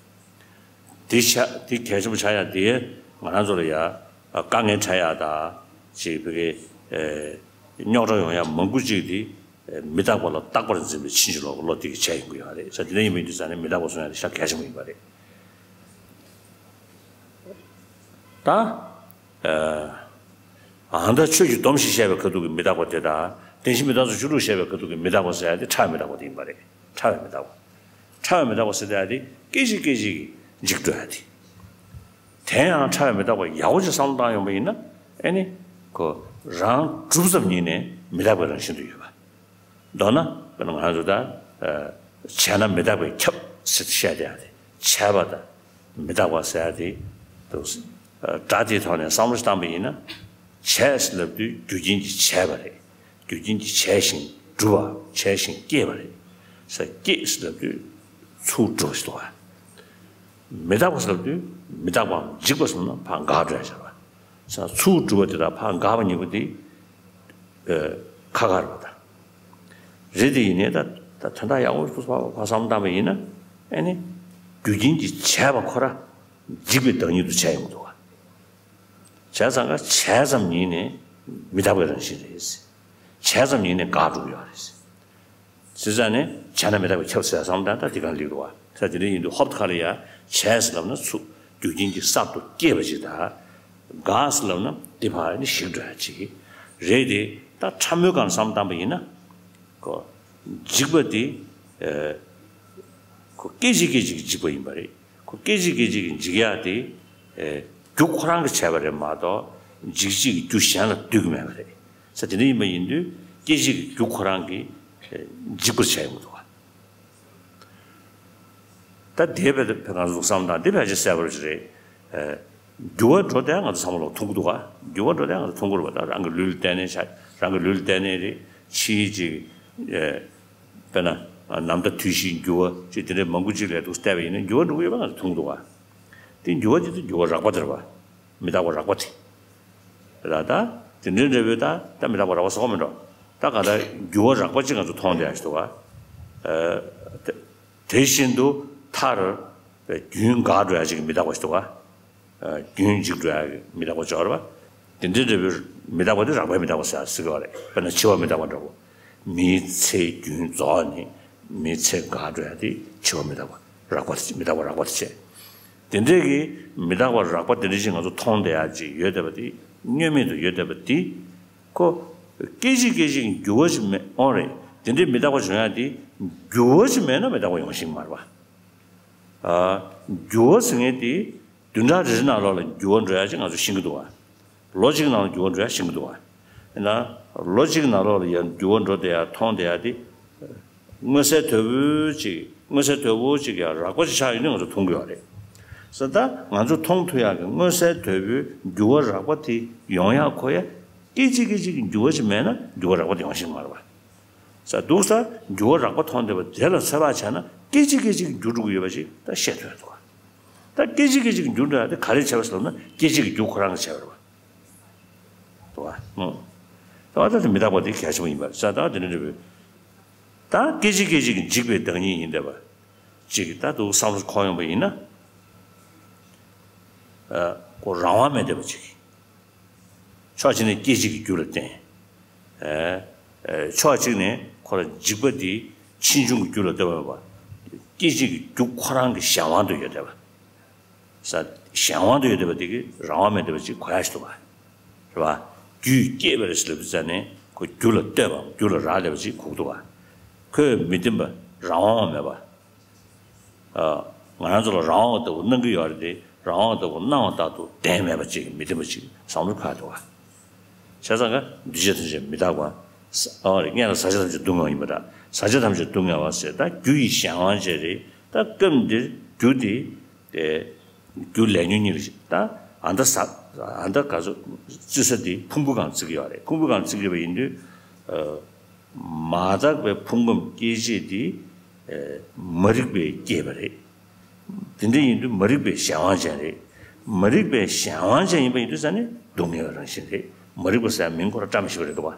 དེ་ཆ་དེ་གལ་ཆེན་པོ་ཆགས་ཡག་དེ། ང་རང་ཚོ་ལ་ཡ་དཀའ་ངལ་འཕྲད་ཡག་དང་། ཅིག་བོད་སྐད་རྙོག་དྲ་ཡོང་ཡག་མང་པོ་ཅིག་དེ་མི་རྟག་པ་ལ་རྟག་པར་འཛིན་པའི་ཕྱིན་ཅི་ལོག་གི་བློ་དེ་གིས་བྱས་ཡོང་གི་ཡོད་རེད་ཟེར། དེ་འདྲ་ཡིན་པ་ཡིན་དུས་ཙང་ནས་མི་རྟག་པ་གསུང་ཡག་དེ་ཤ་གལ་ཆེན་པོ་ཡིན་པ་རེད། ད། ཨ། ད་ཆོས་ཀྱི་སྡོམ་བཞི་བཤད་པའི་ཁ་ཐུག་གི་མི་རྟག་པ་དེ་དང་། བདེན་བཞི་མི་རྟག་སོགས་བཅུ་དྲུག་བཤད་པའི་ཁ་ཐུག་གི་མི་རྟག་པ་ཟེར་ཡག་དེ་ཕྲ་བའི་མི་རྟག་པ་དེ་ཡིན་པ་རེད། ཕྲ་བའི་མི་རྟག་པ། ཕྲ་བའི་མི་རྟག་པ་ཟེར་ཡག་དེ་སྐད་ཅིག་སྐད་ཅིག་གིས་འཇིག་འགྲོ་ཡག་དེ། དེ་ཡང་ཕྲ་བའི་མི་རྟག་པ་ཡག་པོ་ཅིག་བསམ་བློ་བཏང་ཡོང་པ་ཡིན་ན། ཨེ་ནི། ཁོ་རང་གྲུབ་ཙམ་ཉིད་ནས་མི་རྟག་པའི་རང་བཞིན་དུ་ཡོད་པ། མདོར་ན་དཔེར་ན་ང་ཚོ་ད། ཨ། བྱས་ན་མི་རྟག་པས་ཁྱབ་ཟེར་བཤད་བསྡད་ཡག་དེ། བྱས་པ་དང་མི་རྟག་པ་ཟེར་ཡག་དེ་འདུག། ཨ། སྒྲ་དེའི་ཐོག་ནས་བསམ་བློ་ཞིག་བཏང་པ་ཡིན་ན། བྱས་ཟེར་ལབ་དུས་རྒྱུ་རྐྱེན་གྱིས་བྱས་པ་རེད། རྒྱུ་རྐྱེན་གྱིས་བྱས་ཤིང་གྲུབ་པ། བྱས་ཤིང་སྐྱེས་པ་རེད་ཟེར། སྐྱེས་ཟེར་ལབ་དུས་ཚུར་འགྲོ་ཞིག་འདུག་བ། མི་རྟག་པ་ཟེར་ལབ་དུས་མི་རྟག་པའམ་འཇིག་པ་ཟེར་ན་ཕར་འགག་འགྲོ་ཡག་བྱས་པ། ས་ཚུར་གྲུབ་པ་དེ་དང་ཕར་འགག་པ་གཉིས་པོ་དེ། ཨ། ཁ་ཁ་རེད་པ། ད་རེད། དེ་ཡིན་ནའི་ད་ད་དོན་དག་ཡག་པོ་ཕར་ཕར་བསམ་བཏང་པ་ཡིན་ན། ཨེ་ནི། རྒྱུ་རྐྱེན་གྱིས་བྱས་པ་ཁོ་རང་འཇིག་པའི་བདག་ཉིད་དུ་བྱས་ཡོང་གི་འདུག་བ། བྱས་ཙང་ཀ་བྱས་ཙམ་ཉིད་ནས་མི་རྟག་པའི་རང་བཞིན་རེད། བྱས་ཙམ་ཉིད་ནས་འགག་འགྲོ་གི་ཡོད་རེད། བྱས་ཙང་ནས་བྱས་ན་མི་རྟག་པས་ཁྱབ་ཟེར་བསམ་བཏང་། ད་དེ་གང་ལེགས་འདུག་བ། ས་དེ་འདྲ་ཡིན་དུས་ཧོབ་ཁ་ལ་ཡ་བྱས་ཟེར་ལབ་ན་ཚུར་རྒྱུ་རྐྱེན་གྱིས་གསར་དུ་སྐྱེས་པ་ཅིག་དང་། འགག་ཟེར་ལབ་ན་དེ་ཕར་ནི་ཞིག་འགྲོ་ཡག་ཅིག་རེད་དེ། ད་ཕྲ་མོའི་སྒང་བསམ་བཏང་པ་ཡིན་ན། ཁོ་འཇིག་པ་དེ། ཨ། ཁོ་སྐད་ཅིག་སྐད་ཅིག་གིས་འཇིག་པ་ཡིན་པ་རེད། ཁོ་སྐད་ཅིག་སྐད་ཅིག་གིས་འཇིག་ཡག་དེ། ཨ། རྒྱུ་ཁོ་རང་གིས་བྱས་པ་རེད་མ་གཏོགས་འཇིག་བྱེད་ཀྱི་རྒྱུ་གཞན་ལ་ལྟོས་ཀྱི་མེད་པ་རེད། ས་དེ་འདྲ་ཡིན་པ་ཡིན་དུས་སྐད་ཅིག་གི་རྒྱུ་ཁོ་རང་གིས། ཨ། འཇིག་པར་བྱས་ཡོང་གི་འདུག་བ། ད་དེ་བས་ད་ང་ཚོ་བསམ་བཏང་། དེ་ཕལ་ཆེར་གསལ་པོ་ཞིག་རེད། ཨ། འགྱུར་བ་འགྲོ་དེ་ང་ཚོ་ཚང་མ་ལ་མཐོང་གི་འདུག་ག། འགྱུར་བ་འགྲོ་དེ་ང་ཚོ་མཐོང་གི་རེད་པ། ད་རང་གི་ལུས་ལ་བརྟེན་ནས་ཆ། རང་གི་ལུས་ལ་བརྟེན་ནས་རེད། ཕྱིའི་ཅིག། ཨ། དཔེར་ན་ནམ་ཟླ་དུས་བཞིའི་འགྱུར་བ་ཅིག་དེ་འདྲའི་མང་པོ་ཅིག་ལ་འདུག་བལྟས་པ་ཡིན་ན་འགྱུར་བ་འགྲོ་གི་ཡོད་པ་ང་ཚོ་མཐོང་གི་འདུག་ག། དེ་འགྱུར་བ་དེ་ཚོ་འགྱུར་བ་རགས་པ་དེ་རེད་པ། མི་རྟག་པ་རགས་པ་དེ། ད་ད་དེ་འདྲའི་འདྲ་བོའི་ད་ད་མི་རྟག་པ་རགས་པ་ཟེར་གོ་མི་འགྲོ། ད་ག་ད་འགྱུར་བ་རགས་པ་ཅིག་ང་ཚོ་མཐོང་བསྡད་ཡག་ཞིག་འདུག་ག། ཨ། དེ་དེ་བཞིན་དུ་མཐར་རྒྱུན་འགག་འགྲོ་ཡག་ཅིག་གི་མི་རྟག་པ་ཞིག་འདུག་ག། ཨ། རྒྱུན་འཇིག་འགྲོ་ཡག་གི་མི་རྟག་པ་ཅིག་ཡོད་རེད་པ། དེ་འདྲའི་འདྲ་བོའི་མི་རྟག་པ་དེ་རགས་པའི་མི་རྟག་པ་ཟེར་ཟེར་གི་ཡོད་རེད། དཔེར་ན་འཆི་བ་མི་རྟག་པ་འདྲ་བོ། མིའི་ཚེ་རྒྱུན་རྫོགས་ནས་མིའི་ཚེ་འགག་འགྲོ་ཡག་དེ་འཆི་བ་མི་རྟག་པ་རགས་པ་དེ། མི་རྟག་པ་རགས་པ་དེ་བྱས། དེ་འདྲའི་གི་མི་རྟག་པ་རགས་པ་དེ་འདྲ་ཞིག་ང་ཚོ་མཐོང་བསྡད་ཡག་ཅིག་ཡོད་བསྡད་པ་དེ། བསྙོན་མེད་དུ་ཡོད་བསྡད་པ་དེ། ཁོ་སྐད་ཅིག་སྐད་ཅིག་འགྱུར་བ་ཞིག་མེད། འོ་རེད། དེ་འདྲའི་མི་རྟག་པ་བྱུང་ཡག་དེ་འགྱུར་བ་ཞིག་མེད་ན་མི་རྟག་པ་ཡོང་ཤེས་ཀྱི་མ་རེད་པ། ཨ། འགྱུར་བ་ཟེར་མཁན་དེ་བདུན་ཕྲག་རེ་རེ་ནང་ལོགས་ལ་འགྱུར་བ་འགྲོ་ཡག་ཅིག་ང་ཚོ་ཤེས་ཀྱི་འདུག་ག། ལོ་གཅིག་ནང་ལ་འགྱུར་བ་འགྲོ་ཡག་ཤེས་ཀྱི་འདུག་ག། ཡིན་ན་ལོ་གཅིག་ནང་ལོགས་ལ་ཡང་འགྱུར་བ་འགྲོ་བསྡད་ཡག་མཐོང་བསྡད་ཡག་དེ། མངོན་གསལ་དོད་པོ་ཅིག། མངོན་གསལ་དོད་པོ་ཅིག་ཡང་རགས་པ་ཅིག་ཆགས་ཡོད་ན་ང་ཚོ་མཐོང་གི་ཡོད་རེད། ས་ད་ང་ཚོ་མཐོང་ཐུབ་ཡག་གི་མངོན་གསལ་དོད་པོའི་འགྱུར་བ་རགས་པ་དེ་ཡོང་ཡག་ཁོ་ཡ། སྐད་ཅིག་སྐད་ཅིག་གི་འགྱུར་བ་ཅིག་མེད་ན་འགྱུར་བ་རགས་པ་དེ་ཡོང་ཤེས་ཀྱི་མ་རེད་པ། ས་འདུག་ས། འགྱུར་བ་རགས་པ་མཐོང་བསྡད་པ་དེ་ལ་ཚོད་དཔག་བྱས་ན་སྐད་ཅིག་སྐད་ཅིག་གིས་འགྱུར་འགྲོ་གི་ཡོད་པ་ཅིག་ད་ཤེས་ཐུབ་ཡག་འདུག་ག། ད་སྐད་ཅིག་སྐད་ཅིག་གི་རྒྱུ་འདྲ་དེ་ག་རེ་བྱས་པ་ཟེར་ན་སྐད་ཅིག་གི་རྒྱུ་ཁོ་རང་གིས་བྱས་པ་རེད་བ། འདུག་བ། ད་བ་ད་དེ་མི་རྟག་པ་དེ་གལ་ཆེན་པོ་ཡིན་པ་རེད་ས། ད་དེ་འདྲ་འདྲ་བོ། ད་སྐད་ཅིག་སྐད་ཅིག་གི་འཇིག་པའི་བདག་ཉིད་ཡིན་བསྡད་པ་ཅིག་ད་འདུག་བསམ་བློ་འཁོར་ཡོང་པ་ཡིན་ན། ཨ་ཁོ་རང་དབང་མེད་བསྡད་པ་ཅིག་ཕྱོགས་གཅིག་ནས་སྐད་ཅིག་གི་རྒྱུ་ལ་བརྟེན། ཨེ། ཨེ། ཕྱོགས་གཅིག་ནས་ཁོ་རང་འཇིག་པ་འདི་ཕྱིས་འབྱུང་གི་རྒྱུ་ལ་ལྟོས་པ་མེད་པ། སྐད་ཅིག་གི་རྒྱུ་ཁོ་རང་གི་གཞན་དབང་དུ་ཡོད་བསྡད་པ། ས། གཞན་དབང་དུ་ཡོད་བསྡད་པ་འདི་གི་རང་དབང་མེད་བསྡད་པ་ཅིག་གོ་ཡ་ཞིག་འདུག་བ། རེད་བ། རྒྱུས་སྐྱེས་པ་རེད་ཟེར་ལབ་དུས་ཙ་ནས་ཁོ་རྒྱུ་ལ་ལྟོས་པའམ་རྒྱུ་ལ་རག་ལས་པ་ཅིག་གོ་གི་འདུག་བ། ཁོས་མི་བདེན་པ་རང་དབང་མེད་པ། ཨ། ང་རང་ཚོ་ལ་རང་དབང་ལྟ་བུ་གནང་གི་ཡོད་རེད་དེ། རང་དབང་ལྟ་བུ་གནང་བ་ལྟར་དུ་བདེན་མེད་པ་ཅིག་མི་བདེན་པ་ཅིག་བསམ་བློ་འཁོར་འདུག་བ། བྱས་ཙང་ཀ་འདུས་བྱས་ཐམས་ཅད་མི་རྟག་པ། ཨ་རེ་སྔོན་ལ་ཟག་བཅས་ཐམས་ཅད་སྡུག་བསྔལ་བ་ཡིན་པ་འདྲ། ཟག་བཅས་ཐམས་ཅད་སྡུག་བསྔལ་བ་ཟེར་ད་རྒྱུ་ཡི་གཞན་དབང་ཅན་རེད། ད་སྐབས་འདིར་རྒྱུ་དེ་དེ་རྒྱུ་ལས་ཉོན་གཉིས་ལ་ད་ཨ་མདའ་ཟ་ཨ་མདའ་ག་ཚོད་བརྩི་ས་དེ་ཕུང་པོའི་སྒང་བརྩི་གི་ཡོད་རེད། ཕུང་པོའི་སྒང་བརྩི་གི་ཡོད་པ་ཡིན་དུས། ཨ། མ་དག་པའི་ཕུང་ཁམས་སྐྱེད་བྱེད་དེ། ཨེ། མ་རིག་པས་བསྐྱེད་པ་རེད། དེ་འདྲ་ཡིན་དུས་མ་རིག་པའི་གཞན་དབང་ཅན་རེད། མ་རིག་པའི་གཞན་དབང་ཅན་ཡིན་པ་ཡིན་དུས་ཙ་ནས་སྡུག་བསྔལ་བའི་རང་བཞིན་རེད། མ་རིག་པ་ཟེར་ཡ་མིང་ཁོ་རང་བཀྲ་མི་ཤིས་པ་རེད་འདུག་བ།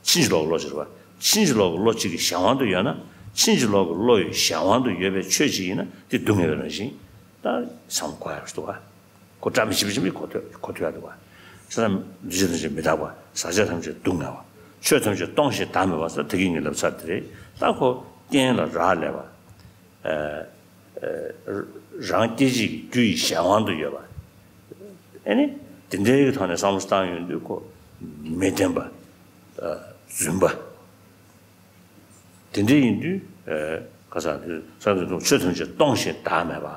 ཕྱིན་ཅི་ལོག་གི་བློ་ཅིག་རེད་བ། ཕྱིན་ཅི་ལོག་གི་བློ་གཅིག་གི་གཞན་དབང་དུ་ཡོད་ན། ཕྱིན་ཅི་ལོག་གི་བློ་ཡི་གཞན་དབང་དུ་ཡོད་པའི་ཆོས་ཅིག་ཡིན་ན་དེ་སྡུག་བསྔལ་བའི་རང་བཞིན། ད་བསམ་བློ་འཁོར་ཡ་རེད་འདུག་བ། ཁོ་བཀྲ་མི་ཤིས་པ་ཅིག་མིན་གོ་ཐོས་གོ་ཐོས་ཡ་འདུག་བ། བྱས་ཙང་འདུས་བྱས་ཐམས་ཅད་མི་རྟག་པ། ཟག་བཅས་ཐམས་ཅད་སྡུག་བསྔལ་བ། ཆོས་ཐམས་ཅད་སྟོང་ཞིང་བདག་མེད་པ་ཟེར་ད་གིན་ངས་ལབ་ཚར་དེ་རེད། ད་ཁོ་རྐྱེན་ལ་རག་ལས་པ། ཨ། ཨ། རང་སྐད་ཅིག་གི་རྒྱུ་ཡི་གཞན་དབང་དུ་ཡོད་པ། ཨེ་ནི། དེ་འདྲའི་གི་ཐོག་ནས་བསམ་བློ་བཏང་ཡོང་དུས་ཁོ་མི་བདེན་པ། ཨ། རྫུན་པ། དེ་འདྲ་ཡིན་དུས། ཨ། ཁ་སང་དེ་སངས་རྒྱས་ཀྱི་ཆོས་ཐམས་ཅད་སྟོང་ཞིང་བདག་མེད་པ།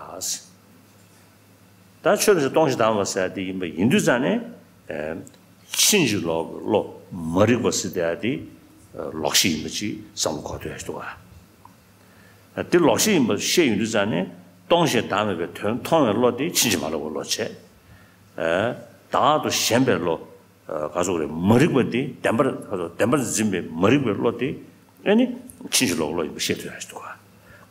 ད་ཆོས་ཐམས་ཅད་སྟོང་ཞིང་བདག་མེད་པ་ཟེར་ཡ་དེ་ཡིན་པ་ཡིན་དུས་ཙང་ནས། ཨ། ཕྱིན་ཅི་ལོག་གི་བློ་མ་རིག་པ་ཟེར་དེ་ཡ་དེ། ཨ། ལོག་ཤེས་ཡིན་པ་ཅིག་བསམ་བློ་འཁོར་ཐུབ་ཡ་ཞིག་འདུག་ག་ཨ། དེ་ལོག་ཤེས་ཡིན་པ་ཤེས་ཡོང་དུས་ཙང་ནས་སྟོང་ཞིང་བདག་མེད་པའི་དོན་མཐོང་བའི་བློ་དེ་ཕྱིན་ཅི་མ་ལོག་པའི་བློ་བྱས། ཨ། བདག་ཏུ་ཞེན་པའི་བློ། ཨ། ག་ཚོད་རེད། མ་རིག་པ་དེ་བདེན་པར་ག་ཚོད་བདེན་པར་འཛིན་པའི་མ་རིག་པའི་བློ་དེ། ཨ་ནི་ཕྱིན་ཅི་ལོག་གི་བློ་ཡིན་པ་ཤེས་ཐུབ་ཡ་ཞིག་འདུག་ག་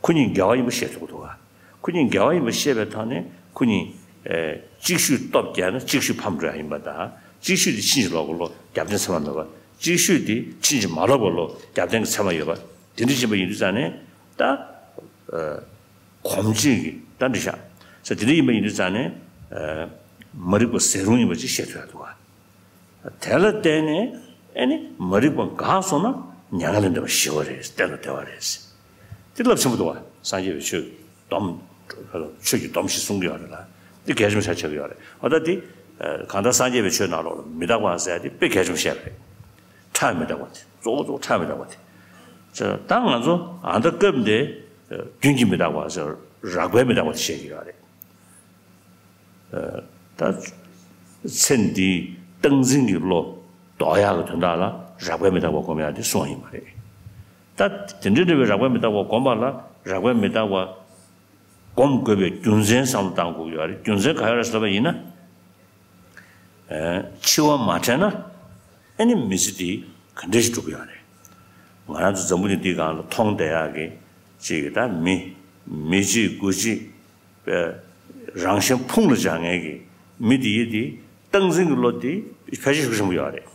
ཁོ་གཉིས་འགལ་བ་ཡིན་པ་ཤེས་ཐུབ་ཀྱི་འདུག་ག་ཁོ་གཉིས་འགལ་བ་ཡིན་པ་ཤེས་པའི་ཐོག་ནས་ཁོ་གཉིས། ཨེ། ཅིག་ཤོས་སྟོབས་རྒྱས་ན་ཅིག་ཤོས་ཕམ་འགྲོ་ཡ་ཡིན་པ་དང་། ཅིག་ཤོས་དེ་ཕྱིན་ཅི་ལོག་གི་བློ་རྒྱབ་རྟེན་ཚད་མ་མེད་པ། ཅིག་ཤོས་དེ་ཕྱིན་ཅི་མ་ལོག་པའི་བློ་རྒྱབ་རྟེན་གྱི་ཚད་མ་ཡོད་པ། དེ་འདྲ་ཕྱིན་པ་ཡིན་དུས་ཙང་ནས་ད། ཨ། གོམས་གཅིག་གི་ད་འདྲ་བཞག་ས་དེ་འདྲ་ཡིན་པ་ཡིན་དུས་ཙང་ནས། ཨ། མ་རིག་པ་ཟད་རུང་ཡིན་པ་ཅིག་ཤེས་ཐུབ་ཡ་འདུག་ག་དེ་ལ་བརྟེན་ནས་ཨེ་ནི་མ་རིག་པ་འགགས་སོང་ན་མྱ་ངན་ལས་འདས་པ་ཞི་བ་རེད། གཏན་དུ་བདེ་བ་རེད། འདི་རླབས་ཆེན་པོ་འདུག་བ། སངས་རྒྱས་པའི་ཆོས་སྡོམ། ཆོས་ཀྱི་སྡོམ་ཞིག་གསུང་གི་ཡོད་རེད་ལ། འདི་གལ་ཆེན་པོ་ཆགས་ཆགས་ཀྱི་ཡོད་རེད། འོ་ད་འདི་གང་ལྟར་སངས་རྒྱས་པའི་ཆོས་ནང་ལོགས་ལ་མི་རྟག་པ་ཟེར་ཡ་འདི་དཔེ་གལ་ཆེན་པོ་བཤད་པ་རེད། ཁྲ་མི་རྟག་པ་དེ་གཙོ་བོ་གཙོ་བོ་ཁྲ་མི་རྟག་པ་དེ། ད་ང་ཚོ་ཨ་ད་སྐབས་འདི་རྒྱུན་གྱི་མི་རྟག་པ་ཟེར་རགས་པའི་མི་རྟག་པ་དེ་བཤད་ཀྱི་ཡོད་རེད། ད་ཚེ་འདིའི་སྟངས་འཛིན་གྱི་བློ་ལྡོག་ཡག་གི་དོན་དག་ལ་རགས་པའི་མི་རྟག་པ་སྒོམ་ཡག་དེ་གསུངས་པ་ཡིན་པ་རེད། ད་དེ་འདྲའི་འདྲ་བའི་རགས་པའི་མི་རྟག་པ་སྒོམ་པ་ལ་རགས་པའི་མི་རྟག་པ་སྒོམ་དགོས་པའི་རྒྱུ་མཚན་བསམ་བློ་བཏང་དགོས་ཀྱི་ཡོད་རེད། རྒྱུ་མཚན་ག་ཡོད་རེད་ཟེར་ལབ་པ་ཡིན་ན། འཆི་བ་མ་དྲན་ན་ཨེ་ནི་མི་ཚེ་འདི་ག་འདྲ་ཞིག་འགྲུབ་ཀྱི་ཡོད་རེད། ང་རང་ཚོ་འཛམ་བུ་གླིང་འདིའི་སྒང་ལ་མཐོང་བསྡད་ཡག་གི་ཅིག་ད་མི་མི་གཅིག་དགུ་གཅིག་རང་གཞན་ཕུང་ལ་སྦྱར་མཁན་གྱི་མི་དེ་ཡི་དེ་སྟངས་འཛིན་གྱི་བློ་དེ་ཕལ་ཆེར་ཤུགས་ཆེན་པོ་ཡོད་རེད།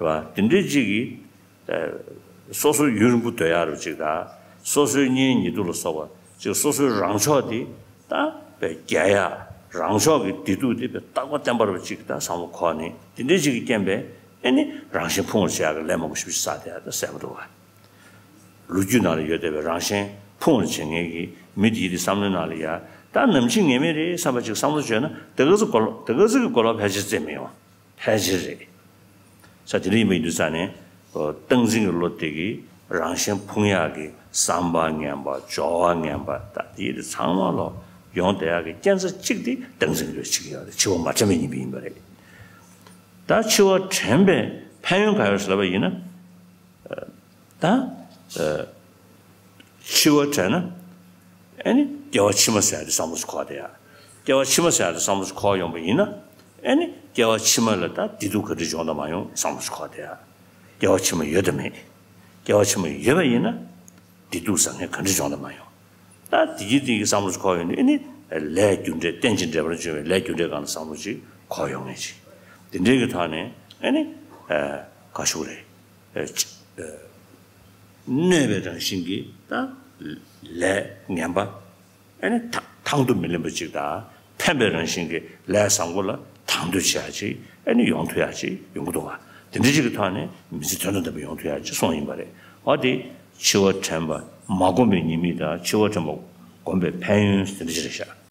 རེད་བ། དེ་འདྲའི་ཅིག་གིས་སོ་སོའི་ཡུན་རིང་པོ་སྡོད་ཡག་རུ་ཅིག་དང་། སོ་སོའི་གཉེན་ཉེ་དུ་ལ་སོགས་པ་ཅིག་སོ་སོའི་རང་ཕྱོགས་དེ་ད་བས་རྒྱ་ཡག་རང་ཕྱོགས་ཀྱི་བདེ་སྡུག་དེ་བས་རྟག་པ་བརྟན་པ་རུ་ཅིག་ད་བསམ་བློ་འཁོར་ནས་དེ་འདྲའི་ཅིག་གི་རྐྱེན་པས་ཨེ་ནི་རང་གཞན་ཕུང་བར་བྱེད་ཡག་གི་ལས་མང་པོ་ཞིག་བསགས་བསྡད་ཡག་ད་གསལ་པོ་འདུག་བ། ལོ་རྒྱུས་ནང་ལ་ཡོད་བསྡད་པའི་རང་གཞན་ཕུང་བར་བྱེད་མཁན་གྱི་མི་དེའི་དེ་བསམ་བློའི་ནང་ལ་ཡ། ད་ནམ་འཆི་ངེས་མེད་རེད་བསམ་པ་ཅིག་བསམ་བློ་བཅོས་ན་དེ་ག་ཚོད་གོ་ལོག་དེ་ག་ཚོད་ཀྱི་གོ་ལོག་ཕལ་ཆེར་བཙལ་མི་ཡོང་། ཕལ་ཆེར་རེད། ས་དེ་འདྲ་ཡིན་པ་ཡིན་དུས་ཙང་ནས་སྟངས་འཛིན་གྱི་བློ་དེ་གིས་རང་གཞན་ཕུང་ཡག་གི་བསམ་པ་ངན་པ་སྦྱོར་བ་ངན་པ་ད་དེའི་དེ་ཚང་མ་ལོག་ཡོང་བསྡད་ཡག་གི་རྐྱེན་རྩ་གཅིག་དེ་སྟངས་འཛིན་གྱི་བློ་བྱེད་ཀྱི་ཡོད་རེད། འཆི་བ་མ་དྲན་པའི་ཉེན་པ་ཡིན་པ་རེད། ད་འཆི་བ་དྲན་པའི་ཕན་ཡོན་ག་ཡོད་ཟེར་ལབ་པ་ཡིན་ན། ད། ཨ། འཆི་བ་དྲན་ན། ཨེ་ནི་སྐྱེ་བ་ཕྱི་མ་ཟེར་ཡ་དེ་བསམ་བློ་ཞིག་འཁོར་བསྡད་ཡ། སྐྱེ་བ་ཕྱི་མ་ཟེར་ཡ་དེ་བསམ་བློ་ཞིག་འཁོར་ཡོང་པ་ཡིན་ན། ཨེ་ནི་སྐྱེ་བ་ཕྱི་མ་ལ་ད་བདེ་སྡུག་ག་འདྲ་འབྱུང་དང་མ་འབྱུང་བསམ་བློ་ཞིག་འཁོར་བསྡད་ཡ། སྐྱེ་བ་ཕྱི་མ་ཡོད་དམ་མེད། སྐྱེ་བ་ཕྱི་མ་ཡོད་པ་ཡིན་ན། བདེ་སྡུག་བཟང་ངན་ག་འདྲ་འབྱུང་དང་མ་འབྱུང་། ད་བདེ་སྐྱིད་དེ་གི་བསམ་བློ་ཞིག་འཁོར་ཡོང་དུས་ཨེ་ནི་ ལས་རྒྱུ་འབྲས་རྟེན་ཅིང་འབྲེལ་པར་འབྱུང་བའི་ལས་རྒྱུ་འབྲས་སྒང་ལ་བསམ་བློ་ཅིག་འཁོར་ཡོང་ངེས་ཅིག་དེ་འདྲའི་གི་ཐོག་ནས་ཨ་ནི་ཨ་ག་ཞུ་རེད། ཨ་ཅི་ཨ་གནོད་པའི་རང་བཞིན་གྱི་ད་ལས་ངན་པ་ཨ་ནི་ཐ་དང་དུ་མི་ལེན་པ་ཅིག་དང་ཕན་པའི་རང་བཞིན་གྱི་ལས་བཟང་པོ་ལ་དང་དུ་བྱེད་ཡ་ཅིག་ཨ་ནི་ཡོང་ཐུབ་ཡ་ཅིག་ཡོང་གི་འདུག་བ། དེ་འདྲ་ཅིག་གི་ཐོག་ནས་མི་ཚེ་དོན་དང་ལྡན་པ་ཡོང་ཐུབ་ཡ་ཅིག་གསུངས་ཡིན་པ་རེད། འོ་དེ་འཆི་བ་དྲན་པ་མ་བསྒོམས་པའི་ཉེས་དམིགས་དང་འཆི་བ་དྲན་པ་བསྒོམས་པའི་ཕན་ཡོན་དེ་འདྲ་ཅིག་རེད་ཤག